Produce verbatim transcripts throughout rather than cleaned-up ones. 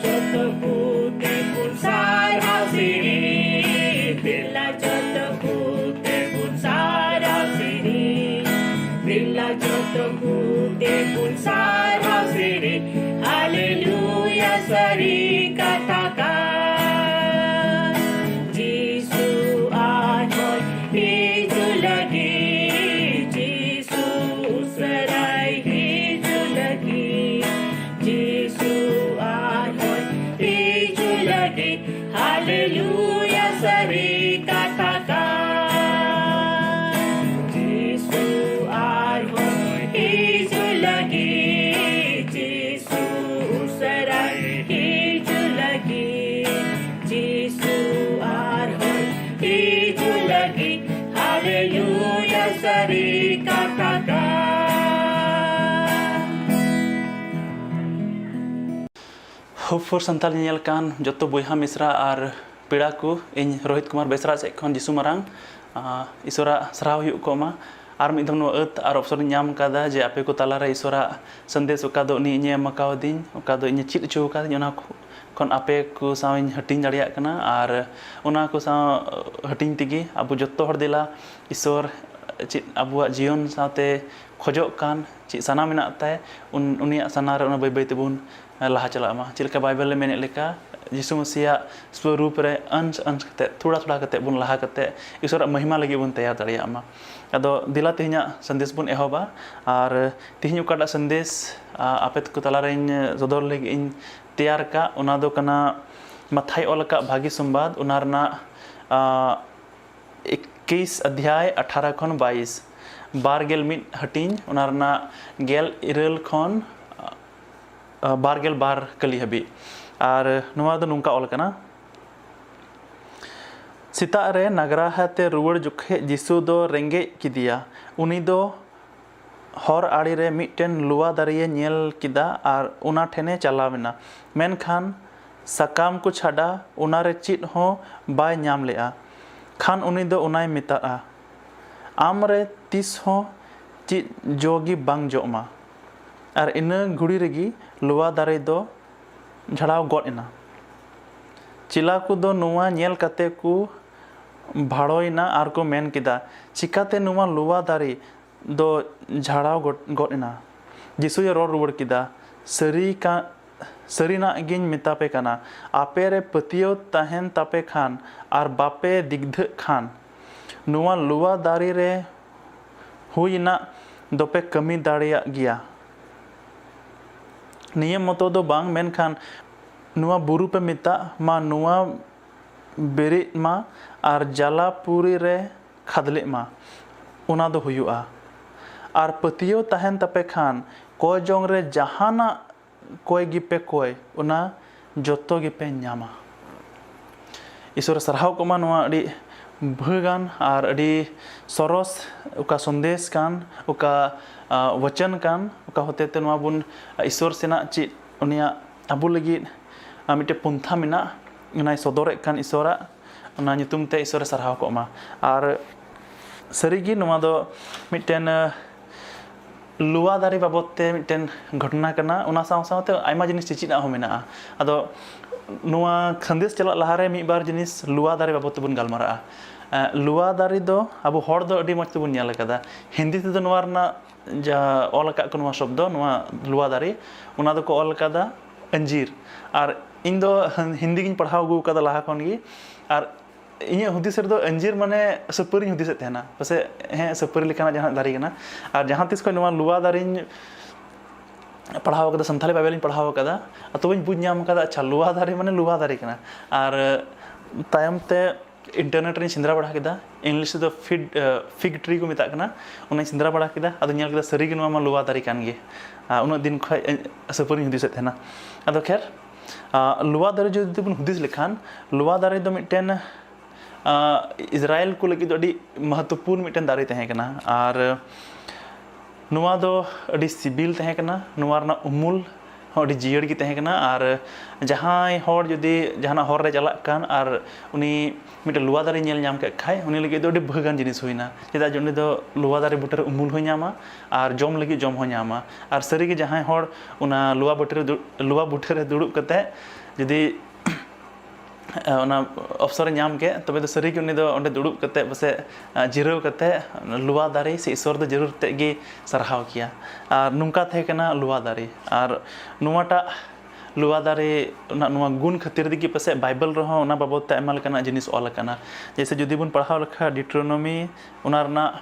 ᱡᱚᱛᱚ ᱠᱚᱛᱮ ᱵᱚᱱ ᱥᱟᱨᱦᱟᱣ ᱥᱮᱨᱮᱧ, ᱫᱮᱞᱟ ᱡᱚᱛᱚ ᱠᱚᱛᱮ ᱵᱚᱱ ᱥᱟᱨᱦᱟᱣ ᱥᱮᱨᱮᱧ, ᱫᱮᱞᱟ ᱡᱚᱛᱚ ᱠᱚᱛᱮ ᱵᱚᱱ ᱥᱟᱨᱦᱟᱣ ᱥᱮᱨᱮᱧ, ᱦᱟᱞᱮᱞᱩᱭᱟ ᱥᱟᱹᱨᱤ ᱠᱟᱛᱷᱟ ᱠᱟᱱ᱾ ᱡᱤᱥᱩ ᱟᱨᱦᱚᱸᱭ ᱦᱤᱡᱩᱜ ᱞᱟᱹᱜᱤᱫ, ᱡᱤᱥᱩ ᱩᱥᱟᱹᱨᱟᱭ ᱦᱤᱡᱩᱜ ᱞᱟᱹᱜᱤᱫ, ᱡᱤᱥᱩ ᱟᱨᱦᱚᱸᱭ ᱦᱤᱡᱩᱜ ᱞᱟᱹᱜᱤᱫ, ᱦᱟᱞᱮᱞᱩᱭᱟ ᱥᱟᱹᱨᱤ ᱠᱟᱛᱷᱟ ᱠᱟᱱ᱾ ᱡᱤᱥᱩ ᱟᱨᱦᱚᱸᱭ ᱦᱤᱡᱩᱜ ᱞᱟᱹᱜᱤᱫ, ᱡᱤᱥᱩ ᱩᱥᱟᱹᱨᱟᱭ ᱦᱤᱡᱩᱜ ᱞᱟᱹᱜᱤᱫ, ᱡᱤᱥᱩ ᱟᱨᱦᱚᱸᱭ ᱦᱤᱡᱩᱜ ᱞᱟᱹᱜᱤᱫ, ᱦᱟᱞᱮᱞᱩᱭᱟ ᱥᱟᱹᱨᱤ ᱠᱟᱛᱷᱟ ᱠᱟᱱ᱾ ᱦᱳᱯ ᱯᱷᱚᱨ ᱥᱟᱱᱛᱟᱲ ᱧᱮᱧᱮᱞ ᱠᱟᱱ ᱡᱚᱛᱚ ᱵᱚᱭᱦᱟ ᱢᱤᱥᱨᱟ ᱟᱨ ᱯᱮᱲᱟ ᱠᱚ, ᱤᱧ ᱨᱳᱦᱤᱛ ᱠᱩᱢᱟᱨ ᱵᱮᱥᱨᱟ ᱥᱮᱫ ᱠᱷᱚᱱ ᱡᱤᱥᱩ ᱢᱟᱨᱟᱝ, ᱟᱸ, ᱤᱥᱚᱨᱟᱜ ᱥᱟᱨᱦᱟᱣ ᱦᱩᱭᱩᱜ ᱠᱚᱜ ᱢᱟ᱾ ᱟᱨ ᱢᱤᱫ ᱫᱷᱟᱣ ᱱᱚᱣᱟ ᱟᱹᱛ ᱟᱨ ᱚᱯᱥᱚᱨ ᱤᱧ ᱧᱟᱢ ᱠᱟᱫᱟ ᱡᱮ ᱟᱯᱮ ᱠᱚ ᱛᱟᱞᱟᱨᱮ ᱤᱥᱚᱨᱟᱜ ᱥᱟᱸᱫᱮᱥ, ᱚᱠᱟ ᱫᱚ ᱩᱱᱤ ᱤᱧᱮ ᱮᱢ ᱟᱠᱟᱣᱫᱤᱧ, ᱚᱠᱟ ᱫᱚ ᱤᱧᱮ ᱪᱮᱫ ᱦᱚᱪᱚ ᱟᱠᱟᱫᱤᱧ, ᱚᱱᱟ ᱠᱷᱚ-, ᱠᱷᱚᱱ ᱟᱯᱮ ᱠᱚ ᱥᱟᱶ ᱤᱧ ᱦᱟᱹᱴᱤᱧ ᱫᱟᱲᱮᱭᱟᱜ ᱠᱟᱱᱟ᱾ ᱟᱨ ᱚᱱᱟ ᱠᱚ ᱥᱟᱶ ᱦᱟᱹᱴᱤᱧ ᱛᱮᱜᱮ ᱟᱵᱚ ᱡᱚᱛᱚ ᱦᱚᱲ ᱫᱮᱞᱟ ᱤᱥᱚᱨ ᱪᱮᱫ ᱟᱵᱚᱣᱟᱜ ᱡᱤᱭᱚᱱ ᱥᱟᱶᱛᱮ ᱠᱷᱚᱡᱚᱜ ᱠᱟᱱ, ᱪᱮᱫ ᱥᱟᱱᱟ ᱢᱮᱱᱟᱜ ᱛᱟᱭ, ᱩᱱ-, ᱩᱱᱤᱭᱟᱜ ᱥᱟᱱᱟ ᱨᱮ ᱚᱱᱟ ᱵᱟᱹᱭ ᱵᱟᱹᱭ ᱛᱮᱵᱚᱱ ᱞᱟᱦᱟ ᱪᱟᱞᱟᱜ ᱢᱟ᱾ ᱪᱮᱫ ᱞᱮᱠᱟ ᱵᱟᱭᱵᱮᱞ ᱮ ᱢᱮᱱᱮᱫ ᱞᱮᱠᱟ, ᱡᱤᱥᱩ ᱢᱟᱥᱤᱭᱟᱜ ᱥᱣᱚᱨᱩᱯ ᱨᱮ ᱚᱝᱥ ᱚᱝᱥ ᱠᱟᱛᱮ, ᱛᱷᱚᱲᱟ ᱛᱷᱚᱲᱟ ᱠᱟᱛᱮ ᱵᱚᱱ ᱞᱟᱦᱟ ᱠᱟᱛᱮ ᱤᱥᱚᱨᱟᱜ ᱢᱚᱦᱤᱢᱟ ᱞᱟᱹᱜᱤᱫ ᱵᱚᱱ ᱛᱮᱭᱟᱨ ᱫᱟᱲᱮᱭᱟᱜ ᱢᱟ᱾ ᱟᱫᱚ ᱫᱮᱞᱟ ᱛᱮᱦᱮᱧᱟᱜ ᱥᱟᱸᱫᱮᱥ ᱵᱚᱱ ᱮᱦᱚᱵᱟ᱾ ᱟᱨ ᱛᱮᱦᱮᱧ ᱚᱠᱟᱴᱟᱜ ᱥᱟᱸᱫᱮᱥ, ᱟ, ᱟᱯᱮ ᱠᱚ ᱛᱟᱞᱟᱨᱮᱧ ᱥᱚᱫᱚᱨ ᱞᱟᱹᱜᱤᱫ ᱤᱧ ᱛᱮᱭᱟᱨ ᱠᱟᱜ, ᱚᱱᱟ ᱫᱚ ᱠᱟᱱᱟ ᱢᱟᱛᱷᱟᱭ ᱚᱞ ᱟᱠᱟᱫ ᱵᱷᱟᱹᱜᱤ ᱥᱚᱢᱵᱟᱫ, ᱚᱱᱟ ᱨᱮᱱᱟᱜ, ᱟ, ᱤᱠᱠᱤᱥ ᱚᱫᱷᱭᱟᱭ ᱟᱴᱷᱟᱨᱚ ᱠᱷᱚᱱ ᱵᱟᱭᱤᱥ, ᱵᱟᱨ ᱜᱮᱞ ᱢᱤᱫ ᱦᱟᱹᱴᱤᱧ, ᱚᱱᱟ ᱨᱮᱱᱟᱜ ᱜᱮᱞ ᱤᱨᱟᱹᱞ ᱠᱷᱚᱱ, ᱟ, ᱵᱟᱨ ᱜᱮᱞ ᱵᱟᱨ ᱠᱟᱹᱞᱤ ᱦᱟᱹᱵᱤᱡ᱾ ᱟᱨ ᱱᱚᱣᱟ ᱫᱚ ᱱᱚᱝᱠᱟ ᱚᱞ ᱠᱟᱱᱟ, ᱥᱮᱛᱟᱜ ᱨᱮ ᱱᱟᱜᱽᱨᱟᱦᱟ ᱛᱮ ᱨᱩᱣᱟᱹᱲ ᱡᱚᱠᱷᱮᱡ ᱡᱤᱥᱩ ᱫᱚ ᱨᱮᱸᱜᱮᱡ ᱠᱮᱫᱮᱭᱟ᱾ ᱩᱱᱤ ᱫᱚ ᱦᱚᱨ ᱟᱲᱮ ᱨᱮ ᱢᱤᱫᱴᱮᱱ ᱞᱚᱣᱟ ᱫᱟᱨᱮᱭᱮ ᱧᱮᱞ ᱠᱮᱫᱟ ᱟᱨ ᱚᱱᱟ ᱴᱷᱮᱱᱮ ᱪᱟᱞᱟᱣ ᱮᱱᱟ᱾ ᱢᱮᱱᱠᱷᱟᱱ ᱥᱟᱠᱟᱢ ᱠᱚ ᱪᱷᱟᱰᱟ ᱚᱱᱟ ᱨᱮ ᱪᱮᱫ ᱦᱚᱸ ᱵᱟᱭ ᱧᱟᱢ ᱞᱮᱫᱼᱟ᱾ ᱠᱷᱟᱱ ᱩᱱᱤ ᱫᱚ ᱚᱱᱟᱭ ᱢᱮᱛᱟᱫᱼᱟ, "ᱟᱢ ᱨᱮ ᱛᱤᱥ ᱦᱚᱸ ᱪᱮᱫ ᱡᱚ ᱜᱮ ᱵᱟᱝ ᱡᱚᱜ ᱢᱟ᱾" ᱟᱨ ᱤᱱᱟᱹ ᱜᱷᱩᱲᱤ ᱨᱮᱜᱮ ᱞᱚᱣᱟ ᱫᱟᱨᱮ ᱫᱚ ᱡᱷᱟᱲᱟᱣ ᱜᱚᱫ ᱮᱱᱟ᱾ ᱪᱮᱞᱟ ᱠᱚᱫᱚ ᱱᱚᱣᱟ ᱧᱮᱞ ᱠᱟᱛᱮ ᱠᱚ ᱵᱷᱟᱲᱚᱭᱮᱱᱟ ᱟᱨ ᱠᱚ ᱢᱮᱱ ᱠᱮᱫᱟ, "ᱪᱤᱠᱟᱹᱛᱮ ᱱᱚᱣᱟ ᱞᱩᱣᱟ ᱫᱟᱨᱮ ᱫᱚ ᱡᱷᱟᱲᱟᱣ ᱜᱚᱫ, ᱜᱚᱫ ᱮᱱᱟ?" ᱡᱤᱥᱩᱭ ᱨᱚᱲ ᱨᱩᱣᱟᱹᱲ ᱠᱮᱫᱟ, "ᱥᱟᱹᱨᱤ ᱠᱟ-, ᱥᱟᱹᱨᱤᱱᱟᱜ ᱜᱤᱧ ᱢᱮᱛᱟ ᱯᱮ ᱠᱟᱱᱟ, ᱟᱯᱮ ᱨᱮ ᱯᱟᱹᱛᱭᱟᱹᱣ ᱛᱟᱦᱮᱱ ᱛᱟᱯᱮ ᱠᱷᱟᱱ ᱟᱨ ᱵᱟᱯᱮ ᱫᱤᱜᱫᱷᱟᱹᱜ ᱠᱷᱟᱱ, ᱱᱚᱣᱟ ᱞᱩᱣᱟ ᱫᱟᱨᱮ ᱨᱮ ᱦᱩᱭ ᱨᱮᱱᱟᱜ ᱫᱚᱯᱮ ᱠᱟᱹᱢᱤ ᱫᱟᱲᱮᱭᱟᱜ ᱜᱮᱭᱟ᱾ ᱱᱤᱭᱟᱹ ᱢᱚᱛᱚ ᱫᱚ ᱵᱟᱝ, ᱢᱮᱱᱠᱷᱟᱱ ᱱᱚᱣᱟ ᱵᱩᱨᱩ ᱯᱮ ᱢᱮᱛᱟᱜ ᱢᱟ, ᱱᱚᱣᱟ ᱵᱮᱨᱮᱫ ᱢᱟ ᱟᱨ ᱡᱟᱞᱟᱯᱩᱨᱤ ᱨᱮ ᱠᱷᱟᱫᱽᱞᱮᱜ ᱢᱟ, ᱚᱱᱟ ᱫᱚ ᱦᱩᱭᱩᱜᱼᱟ᱾ ᱟᱨ ᱯᱟᱹᱛᱭᱟᱹᱣ ᱛᱟᱦᱮᱱ ᱛᱟᱯᱮ ᱠᱷᱟᱱ, ᱠᱚᱭ ᱡᱚᱝ ᱨᱮ ᱡᱟᱦᱟᱱᱟᱜ ᱠᱚᱭ ᱜᱮᱯᱮ ᱠᱚᱭ, ᱚᱱᱟ ᱡᱚᱛᱚ ᱜᱮᱯᱮ ᱧᱟᱢᱟ᱾" ᱤᱥᱚᱨᱮ ᱥᱟᱨᱦᱟᱣ ᱠᱚᱜ ᱢᱟ ᱱᱚᱣᱟ ᱟᱹᱰᱤ ᱵᱷᱟᱹᱜᱟᱱ ᱟᱨ ᱟᱹᱰᱤ ᱥᱚᱨᱚᱥ ᱚᱠᱟ ᱥᱚᱱᱫᱮᱥ ᱠᱟᱱ, ᱚᱠᱟ, ᱟ, ᱣᱟᱪᱚᱱ ᱠᱟᱱ, ᱚᱠᱟ ᱦᱚᱛᱮ ᱛᱮ ᱱᱚᱣᱟ ᱵᱚᱱ, ᱟ, ᱤᱥᱚᱨ ᱥᱮᱱᱟᱜ ᱪᱮᱫ ᱩᱱᱤᱭᱟᱜ ᱟᱵᱚ ᱞᱟᱹᱜᱤᱫ, ᱟ, ᱢᱤᱫᱴᱮᱱ ᱯᱚᱱᱛᱷᱟ ᱢᱮᱱᱟᱜ, ᱚᱱᱟᱭ ᱥᱚᱫᱚᱨᱮᱫ ᱠᱟᱱ ᱤᱥᱚᱨᱟᱜ, ᱚᱱᱟ ᱧᱩᱛᱩᱢ ᱛᱮ ᱤᱥᱚᱨᱮ ᱥᱟᱨᱦᱟᱣ ᱠᱚᱜ ᱢᱟ᱾ ᱟᱨ ᱥᱟᱹᱨᱤᱜᱮ ᱱᱚᱣᱟ ᱫᱚ ᱢᱤᱫᱴᱮᱱ, ᱟ, ᱞᱩᱣᱟ ᱫᱟᱨᱮ ᱵᱟᱵᱚᱫ ᱛᱮ ᱢᱤᱫᱴᱮᱱ ᱜᱷᱚᱴᱚᱱᱟ ᱠᱟᱱᱟ, ᱚᱱᱟ ᱥᱟᱶ ᱥᱟᱶᱛᱮ ᱟᱭᱢᱟ ᱡᱤᱱᱤᱥ ᱪᱮᱪᱮᱫᱟᱜ ᱦᱚᱸ ᱢᱮᱱᱟᱜᱼᱟ᱾ ᱟᱫᱚ ᱱᱚᱣᱟ ᱥᱟᱸᱫᱮᱥ ᱪᱟᱞᱟᱜ ᱞᱟᱦᱟᱨᱮ ᱢᱤᱫ ᱵᱟᱨ ᱡᱤᱱᱤᱥ ᱞᱩᱣᱟ ᱫᱟᱨᱮ ᱵᱟᱵᱚᱫ ᱛᱮᱵᱚᱱ ᱜᱟᱞᱢᱟᱨᱟᱜᱼᱟ᱾ ᱮᱸ, ᱞᱩᱣᱟ ᱫᱟᱨᱮ ᱫᱚ ᱟᱵᱚ ᱦᱚᱲ ᱫᱚ ᱟᱹᱰᱤ ᱢᱚᱡᱽ ᱛᱮᱵᱚᱱ ᱧᱮᱞ ᱟᱠᱟᱫᱟ᱾ ᱦᱤᱱᱫᱤ ᱛᱮᱫᱚ ᱱᱚᱣᱟ ᱨᱮᱱᱟᱜ ᱡᱟ ᱚᱞ ᱟᱠᱟᱫ ᱠᱚ ᱱᱚᱣᱟ ᱥᱚᱵᱫᱚ, ᱱᱚᱣᱟ ᱞᱩᱣᱟ ᱫᱟᱨᱮ, ᱚᱱᱟ ᱫᱚᱠᱚ ᱚᱞ ᱟᱠᱟᱫᱟ ᱟᱹᱧᱡᱤᱨ᱾ ᱟᱨ ᱤᱧ ᱫᱚ ᱦᱤᱱᱫᱤ ᱜᱤᱧ ᱯᱟᱲᱦᱟᱣ ᱟᱹᱜᱩ ᱟᱠᱟᱫᱟ ᱞᱟᱦᱟ ᱠᱷᱚᱱ ᱜᱮ᱾ ᱟᱨ ᱤᱧᱟᱹᱜ ᱦᱩᱫᱤᱥ ᱨᱮᱫᱚ ᱟᱹᱧᱡᱤᱨ ᱢᱟᱱᱮ ᱥᱟᱹᱯᱟᱹᱨᱤᱧ ᱦᱩᱫᱤᱥᱮᱫ ᱛᱟᱦᱮᱱᱟ, ᱯᱟᱥᱮᱡ ᱦᱮᱸ, ᱥᱟᱹᱯᱟᱹᱨᱤ ᱞᱮᱠᱟᱱᱟᱜ ᱡᱟᱦᱟᱱᱟᱜ ᱫᱟᱨᱮ ᱠᱟᱱᱟ᱾ ᱟᱨ ᱡᱟᱦᱟᱸ ᱛᱤᱥ ᱠᱷᱚᱱ ᱱᱚᱣᱟ ᱞᱩᱣᱟ ᱫᱟᱨᱮᱧ ᱯᱟᱲᱦᱟᱣ ᱠᱟᱫᱟ, ᱥᱟᱱᱛᱷᱟᱞᱤ ᱵᱟᱭᱵᱮᱞᱤᱧ ᱯᱟᱲᱦᱟᱣ ᱠᱟᱫᱟ, ᱟᱨ ᱛᱚᱵᱮᱧ ᱵᱩᱡᱽ ᱧᱟᱢ ᱠᱟᱫᱟ, ᱟᱪᱪᱷᱟ, ᱞᱩᱣᱟ ᱫᱟᱨᱮ ᱢᱟᱱᱮ ᱞᱩᱣᱟ ᱫᱟᱨᱮ ᱠᱟᱱᱟ᱾ ᱟᱨ ᱛᱟᱭᱚᱢ ᱛᱮ ᱤᱱᱴᱟᱨᱱᱮᱴ ᱨᱤᱧ ᱥᱮᱸᱫᱽᱨᱟ ᱵᱟᱲᱟ ᱠᱮᱫᱟ, ᱤᱝᱞᱤᱥ ᱛᱮᱫᱚ ᱯᱷᱤᱜ, ᱮ, ᱯᱷᱤᱜ ᱴᱨᱤ ᱠᱚ ᱢᱮᱛᱟᱜ ᱠᱟᱱᱟ, ᱚᱱᱟᱧ ᱥᱮᱸᱫᱽᱨᱟ ᱵᱟᱲᱟ ᱠᱮᱫᱟ᱾ ᱟᱫᱚ ᱧᱮᱞ ᱠᱮᱫᱟ ᱥᱟᱹᱨᱤᱜᱮ ᱱᱚᱣᱟ ᱢᱟ ᱞᱩᱣᱟ ᱫᱟᱨᱮ ᱠᱟᱱ ᱜᱮ᱾ ᱟᱨ ᱩᱱᱟᱹᱜ ᱫᱤᱱ ᱠᱷᱚᱡ ᱤᱧ ᱥᱟᱹᱯᱟᱹᱨᱤᱧ ᱦᱩᱫᱤᱥᱮᱫ ᱛᱟᱦᱮᱱᱟ᱾ ᱟᱫᱚ ᱠᱷᱮᱨ, ᱟ, ᱞᱩᱣᱟ ᱫᱟᱨᱮ ᱡᱩᱫᱤ ᱵᱚᱱ ᱦᱩᱫᱤᱥ ᱞᱮᱠᱷᱟᱱ, ᱞᱩᱣᱟ ᱫᱟᱨᱮ ᱫᱚ ᱢᱤᱫᱴᱮᱱ, ᱟ, ᱤᱥᱨᱟᱭᱮᱞ ᱠᱚ ᱞᱟᱹᱜᱤᱫ ᱫᱚ ᱟᱹᱰᱤ ᱢᱚᱦᱚᱛᱛᱚᱯᱩᱨᱱ ᱢᱤᱫᱴᱮᱱ ᱫᱟᱨᱮ ᱛᱟᱦᱮᱸ ᱠᱟᱱᱟ᱾ ᱟᱨ ᱱᱚᱣᱟ ᱫᱚ ᱟᱹᱰᱤ ᱥᱤᱵᱤᱞ ᱛᱟᱦᱮᱸ ᱠᱟᱱᱟ, ᱱᱚᱣᱟ ᱨᱮᱱᱟᱜ ᱩᱢᱩᱞ ᱦᱚᱸ ᱟᱹᱰᱤ ᱡᱤᱭᱟᱹᱲ ᱜᱮ ᱛᱟᱦᱮᱸ ᱠᱟᱱᱟ᱾ ᱟᱨ ᱡᱟᱦᱟᱸᱭ ᱦᱚᱲ ᱡᱩᱫᱤ ᱡᱟᱦᱟᱱᱟᱜ ᱦᱚᱨ ᱨᱮ ᱪᱟᱞᱟᱜ ᱠᱟᱱ ᱟᱨ ᱩᱱᱤ ᱢᱤᱫᱴᱮᱱ ᱞᱩᱣᱟ ᱫᱟᱨᱮ ᱧᱮᱞ ᱧᱟᱢ ᱠᱮᱫ ᱠᱷᱟᱡ, ᱩᱱᱤ ᱞᱟᱹᱜᱤᱫ ᱫᱚ ᱟᱹᱰᱤ ᱵᱷᱟᱹᱜᱟᱱ ᱡᱤᱱᱤᱥ ᱦᱩᱭᱱᱟ᱾ ᱪᱮᱫᱟᱜ ᱡᱮ ᱩᱱᱤ ᱫᱚ ᱞᱩᱣᱟ ᱫᱟᱨᱮ ᱵᱩᱴᱟᱹ ᱨᱮ ᱩᱢᱩᱞ ᱦᱚᱸᱭ ᱧᱟᱢᱟ ᱟᱨ ᱡᱚᱢ ᱞᱟᱹᱜᱤᱫ ᱡᱚᱢ ᱦᱚᱸᱭ ᱧᱟᱢᱟ᱾ ᱟᱨ ᱥᱟᱹᱨᱤᱜᱮ ᱡᱟᱦᱟᱸᱭ ᱦᱚᱲ ᱚᱱᱟ ᱞᱩᱣᱟ ᱵᱩᱴᱟᱹ ᱨᱮ ᱫᱩ-, ᱞᱩᱣᱟ ᱵᱩᱴᱟᱹ ᱨᱮ ᱫᱩᱲᱩᱵ ᱠᱟᱛᱮ ᱡᱩᱫᱤ ᱚᱱᱟ ᱚᱯᱥᱚᱨᱮ ᱧᱟᱢ ᱠᱮᱫ, ᱛᱚᱵᱮ ᱫᱚ ᱥᱟᱹᱨᱤᱜᱮ ᱩᱱᱤ ᱫᱚ ᱚᱸᱰᱮ ᱫᱩᱲᱩᱵ ᱠᱟᱛᱮ ᱯᱟᱥᱮᱡ ᱡᱤᱨᱟᱹᱣ ᱠᱟᱛᱮ ᱞᱩᱣᱟ ᱫᱟᱨᱮ ᱥᱮ ᱤᱥᱚᱨ ᱫᱚ ᱡᱟᱹᱨᱩᱲ ᱛᱮᱫ ᱜᱮ ᱥᱟᱨᱦᱟᱣ ᱠᱮᱭᱟ᱾ ᱟᱨ ᱱᱚᱝᱠᱟ ᱛᱟᱦᱮᱸ ᱠᱟᱱᱟ ᱞᱩᱣᱟ ᱫᱟᱨᱮ᱾ ᱟᱨ ᱱᱚᱣᱟᱴᱟᱜ ᱞᱩᱣᱟ ᱫᱟᱨᱮ ᱨᱮᱱᱟᱜ ᱱᱚᱣᱟ ᱜᱩᱱ ᱠᱷᱟᱹᱛᱤᱨ ᱛᱮᱜᱮ ᱯᱟᱥᱮᱡ ᱵᱟᱭᱵᱮᱞ ᱨᱮᱦᱚᱸ ᱚᱱᱟ ᱵᱟᱵᱚᱫ ᱛᱮ ᱟᱭᱢᱟ ᱞᱮᱠᱟᱱᱟᱜ ᱡᱤᱱᱤᱥ ᱚᱞ ᱟᱠᱟᱱᱟ᱾ ᱡᱮᱭᱥᱮ ᱡᱩᱫᱤ ᱵᱚᱱ ᱯᱟᱲᱦᱟᱣ ᱞᱮᱠᱷᱟᱱ ᱰᱤᱴᱨᱳᱱᱚᱢᱤ ᱚᱱᱟ ᱨᱮᱱᱟᱜ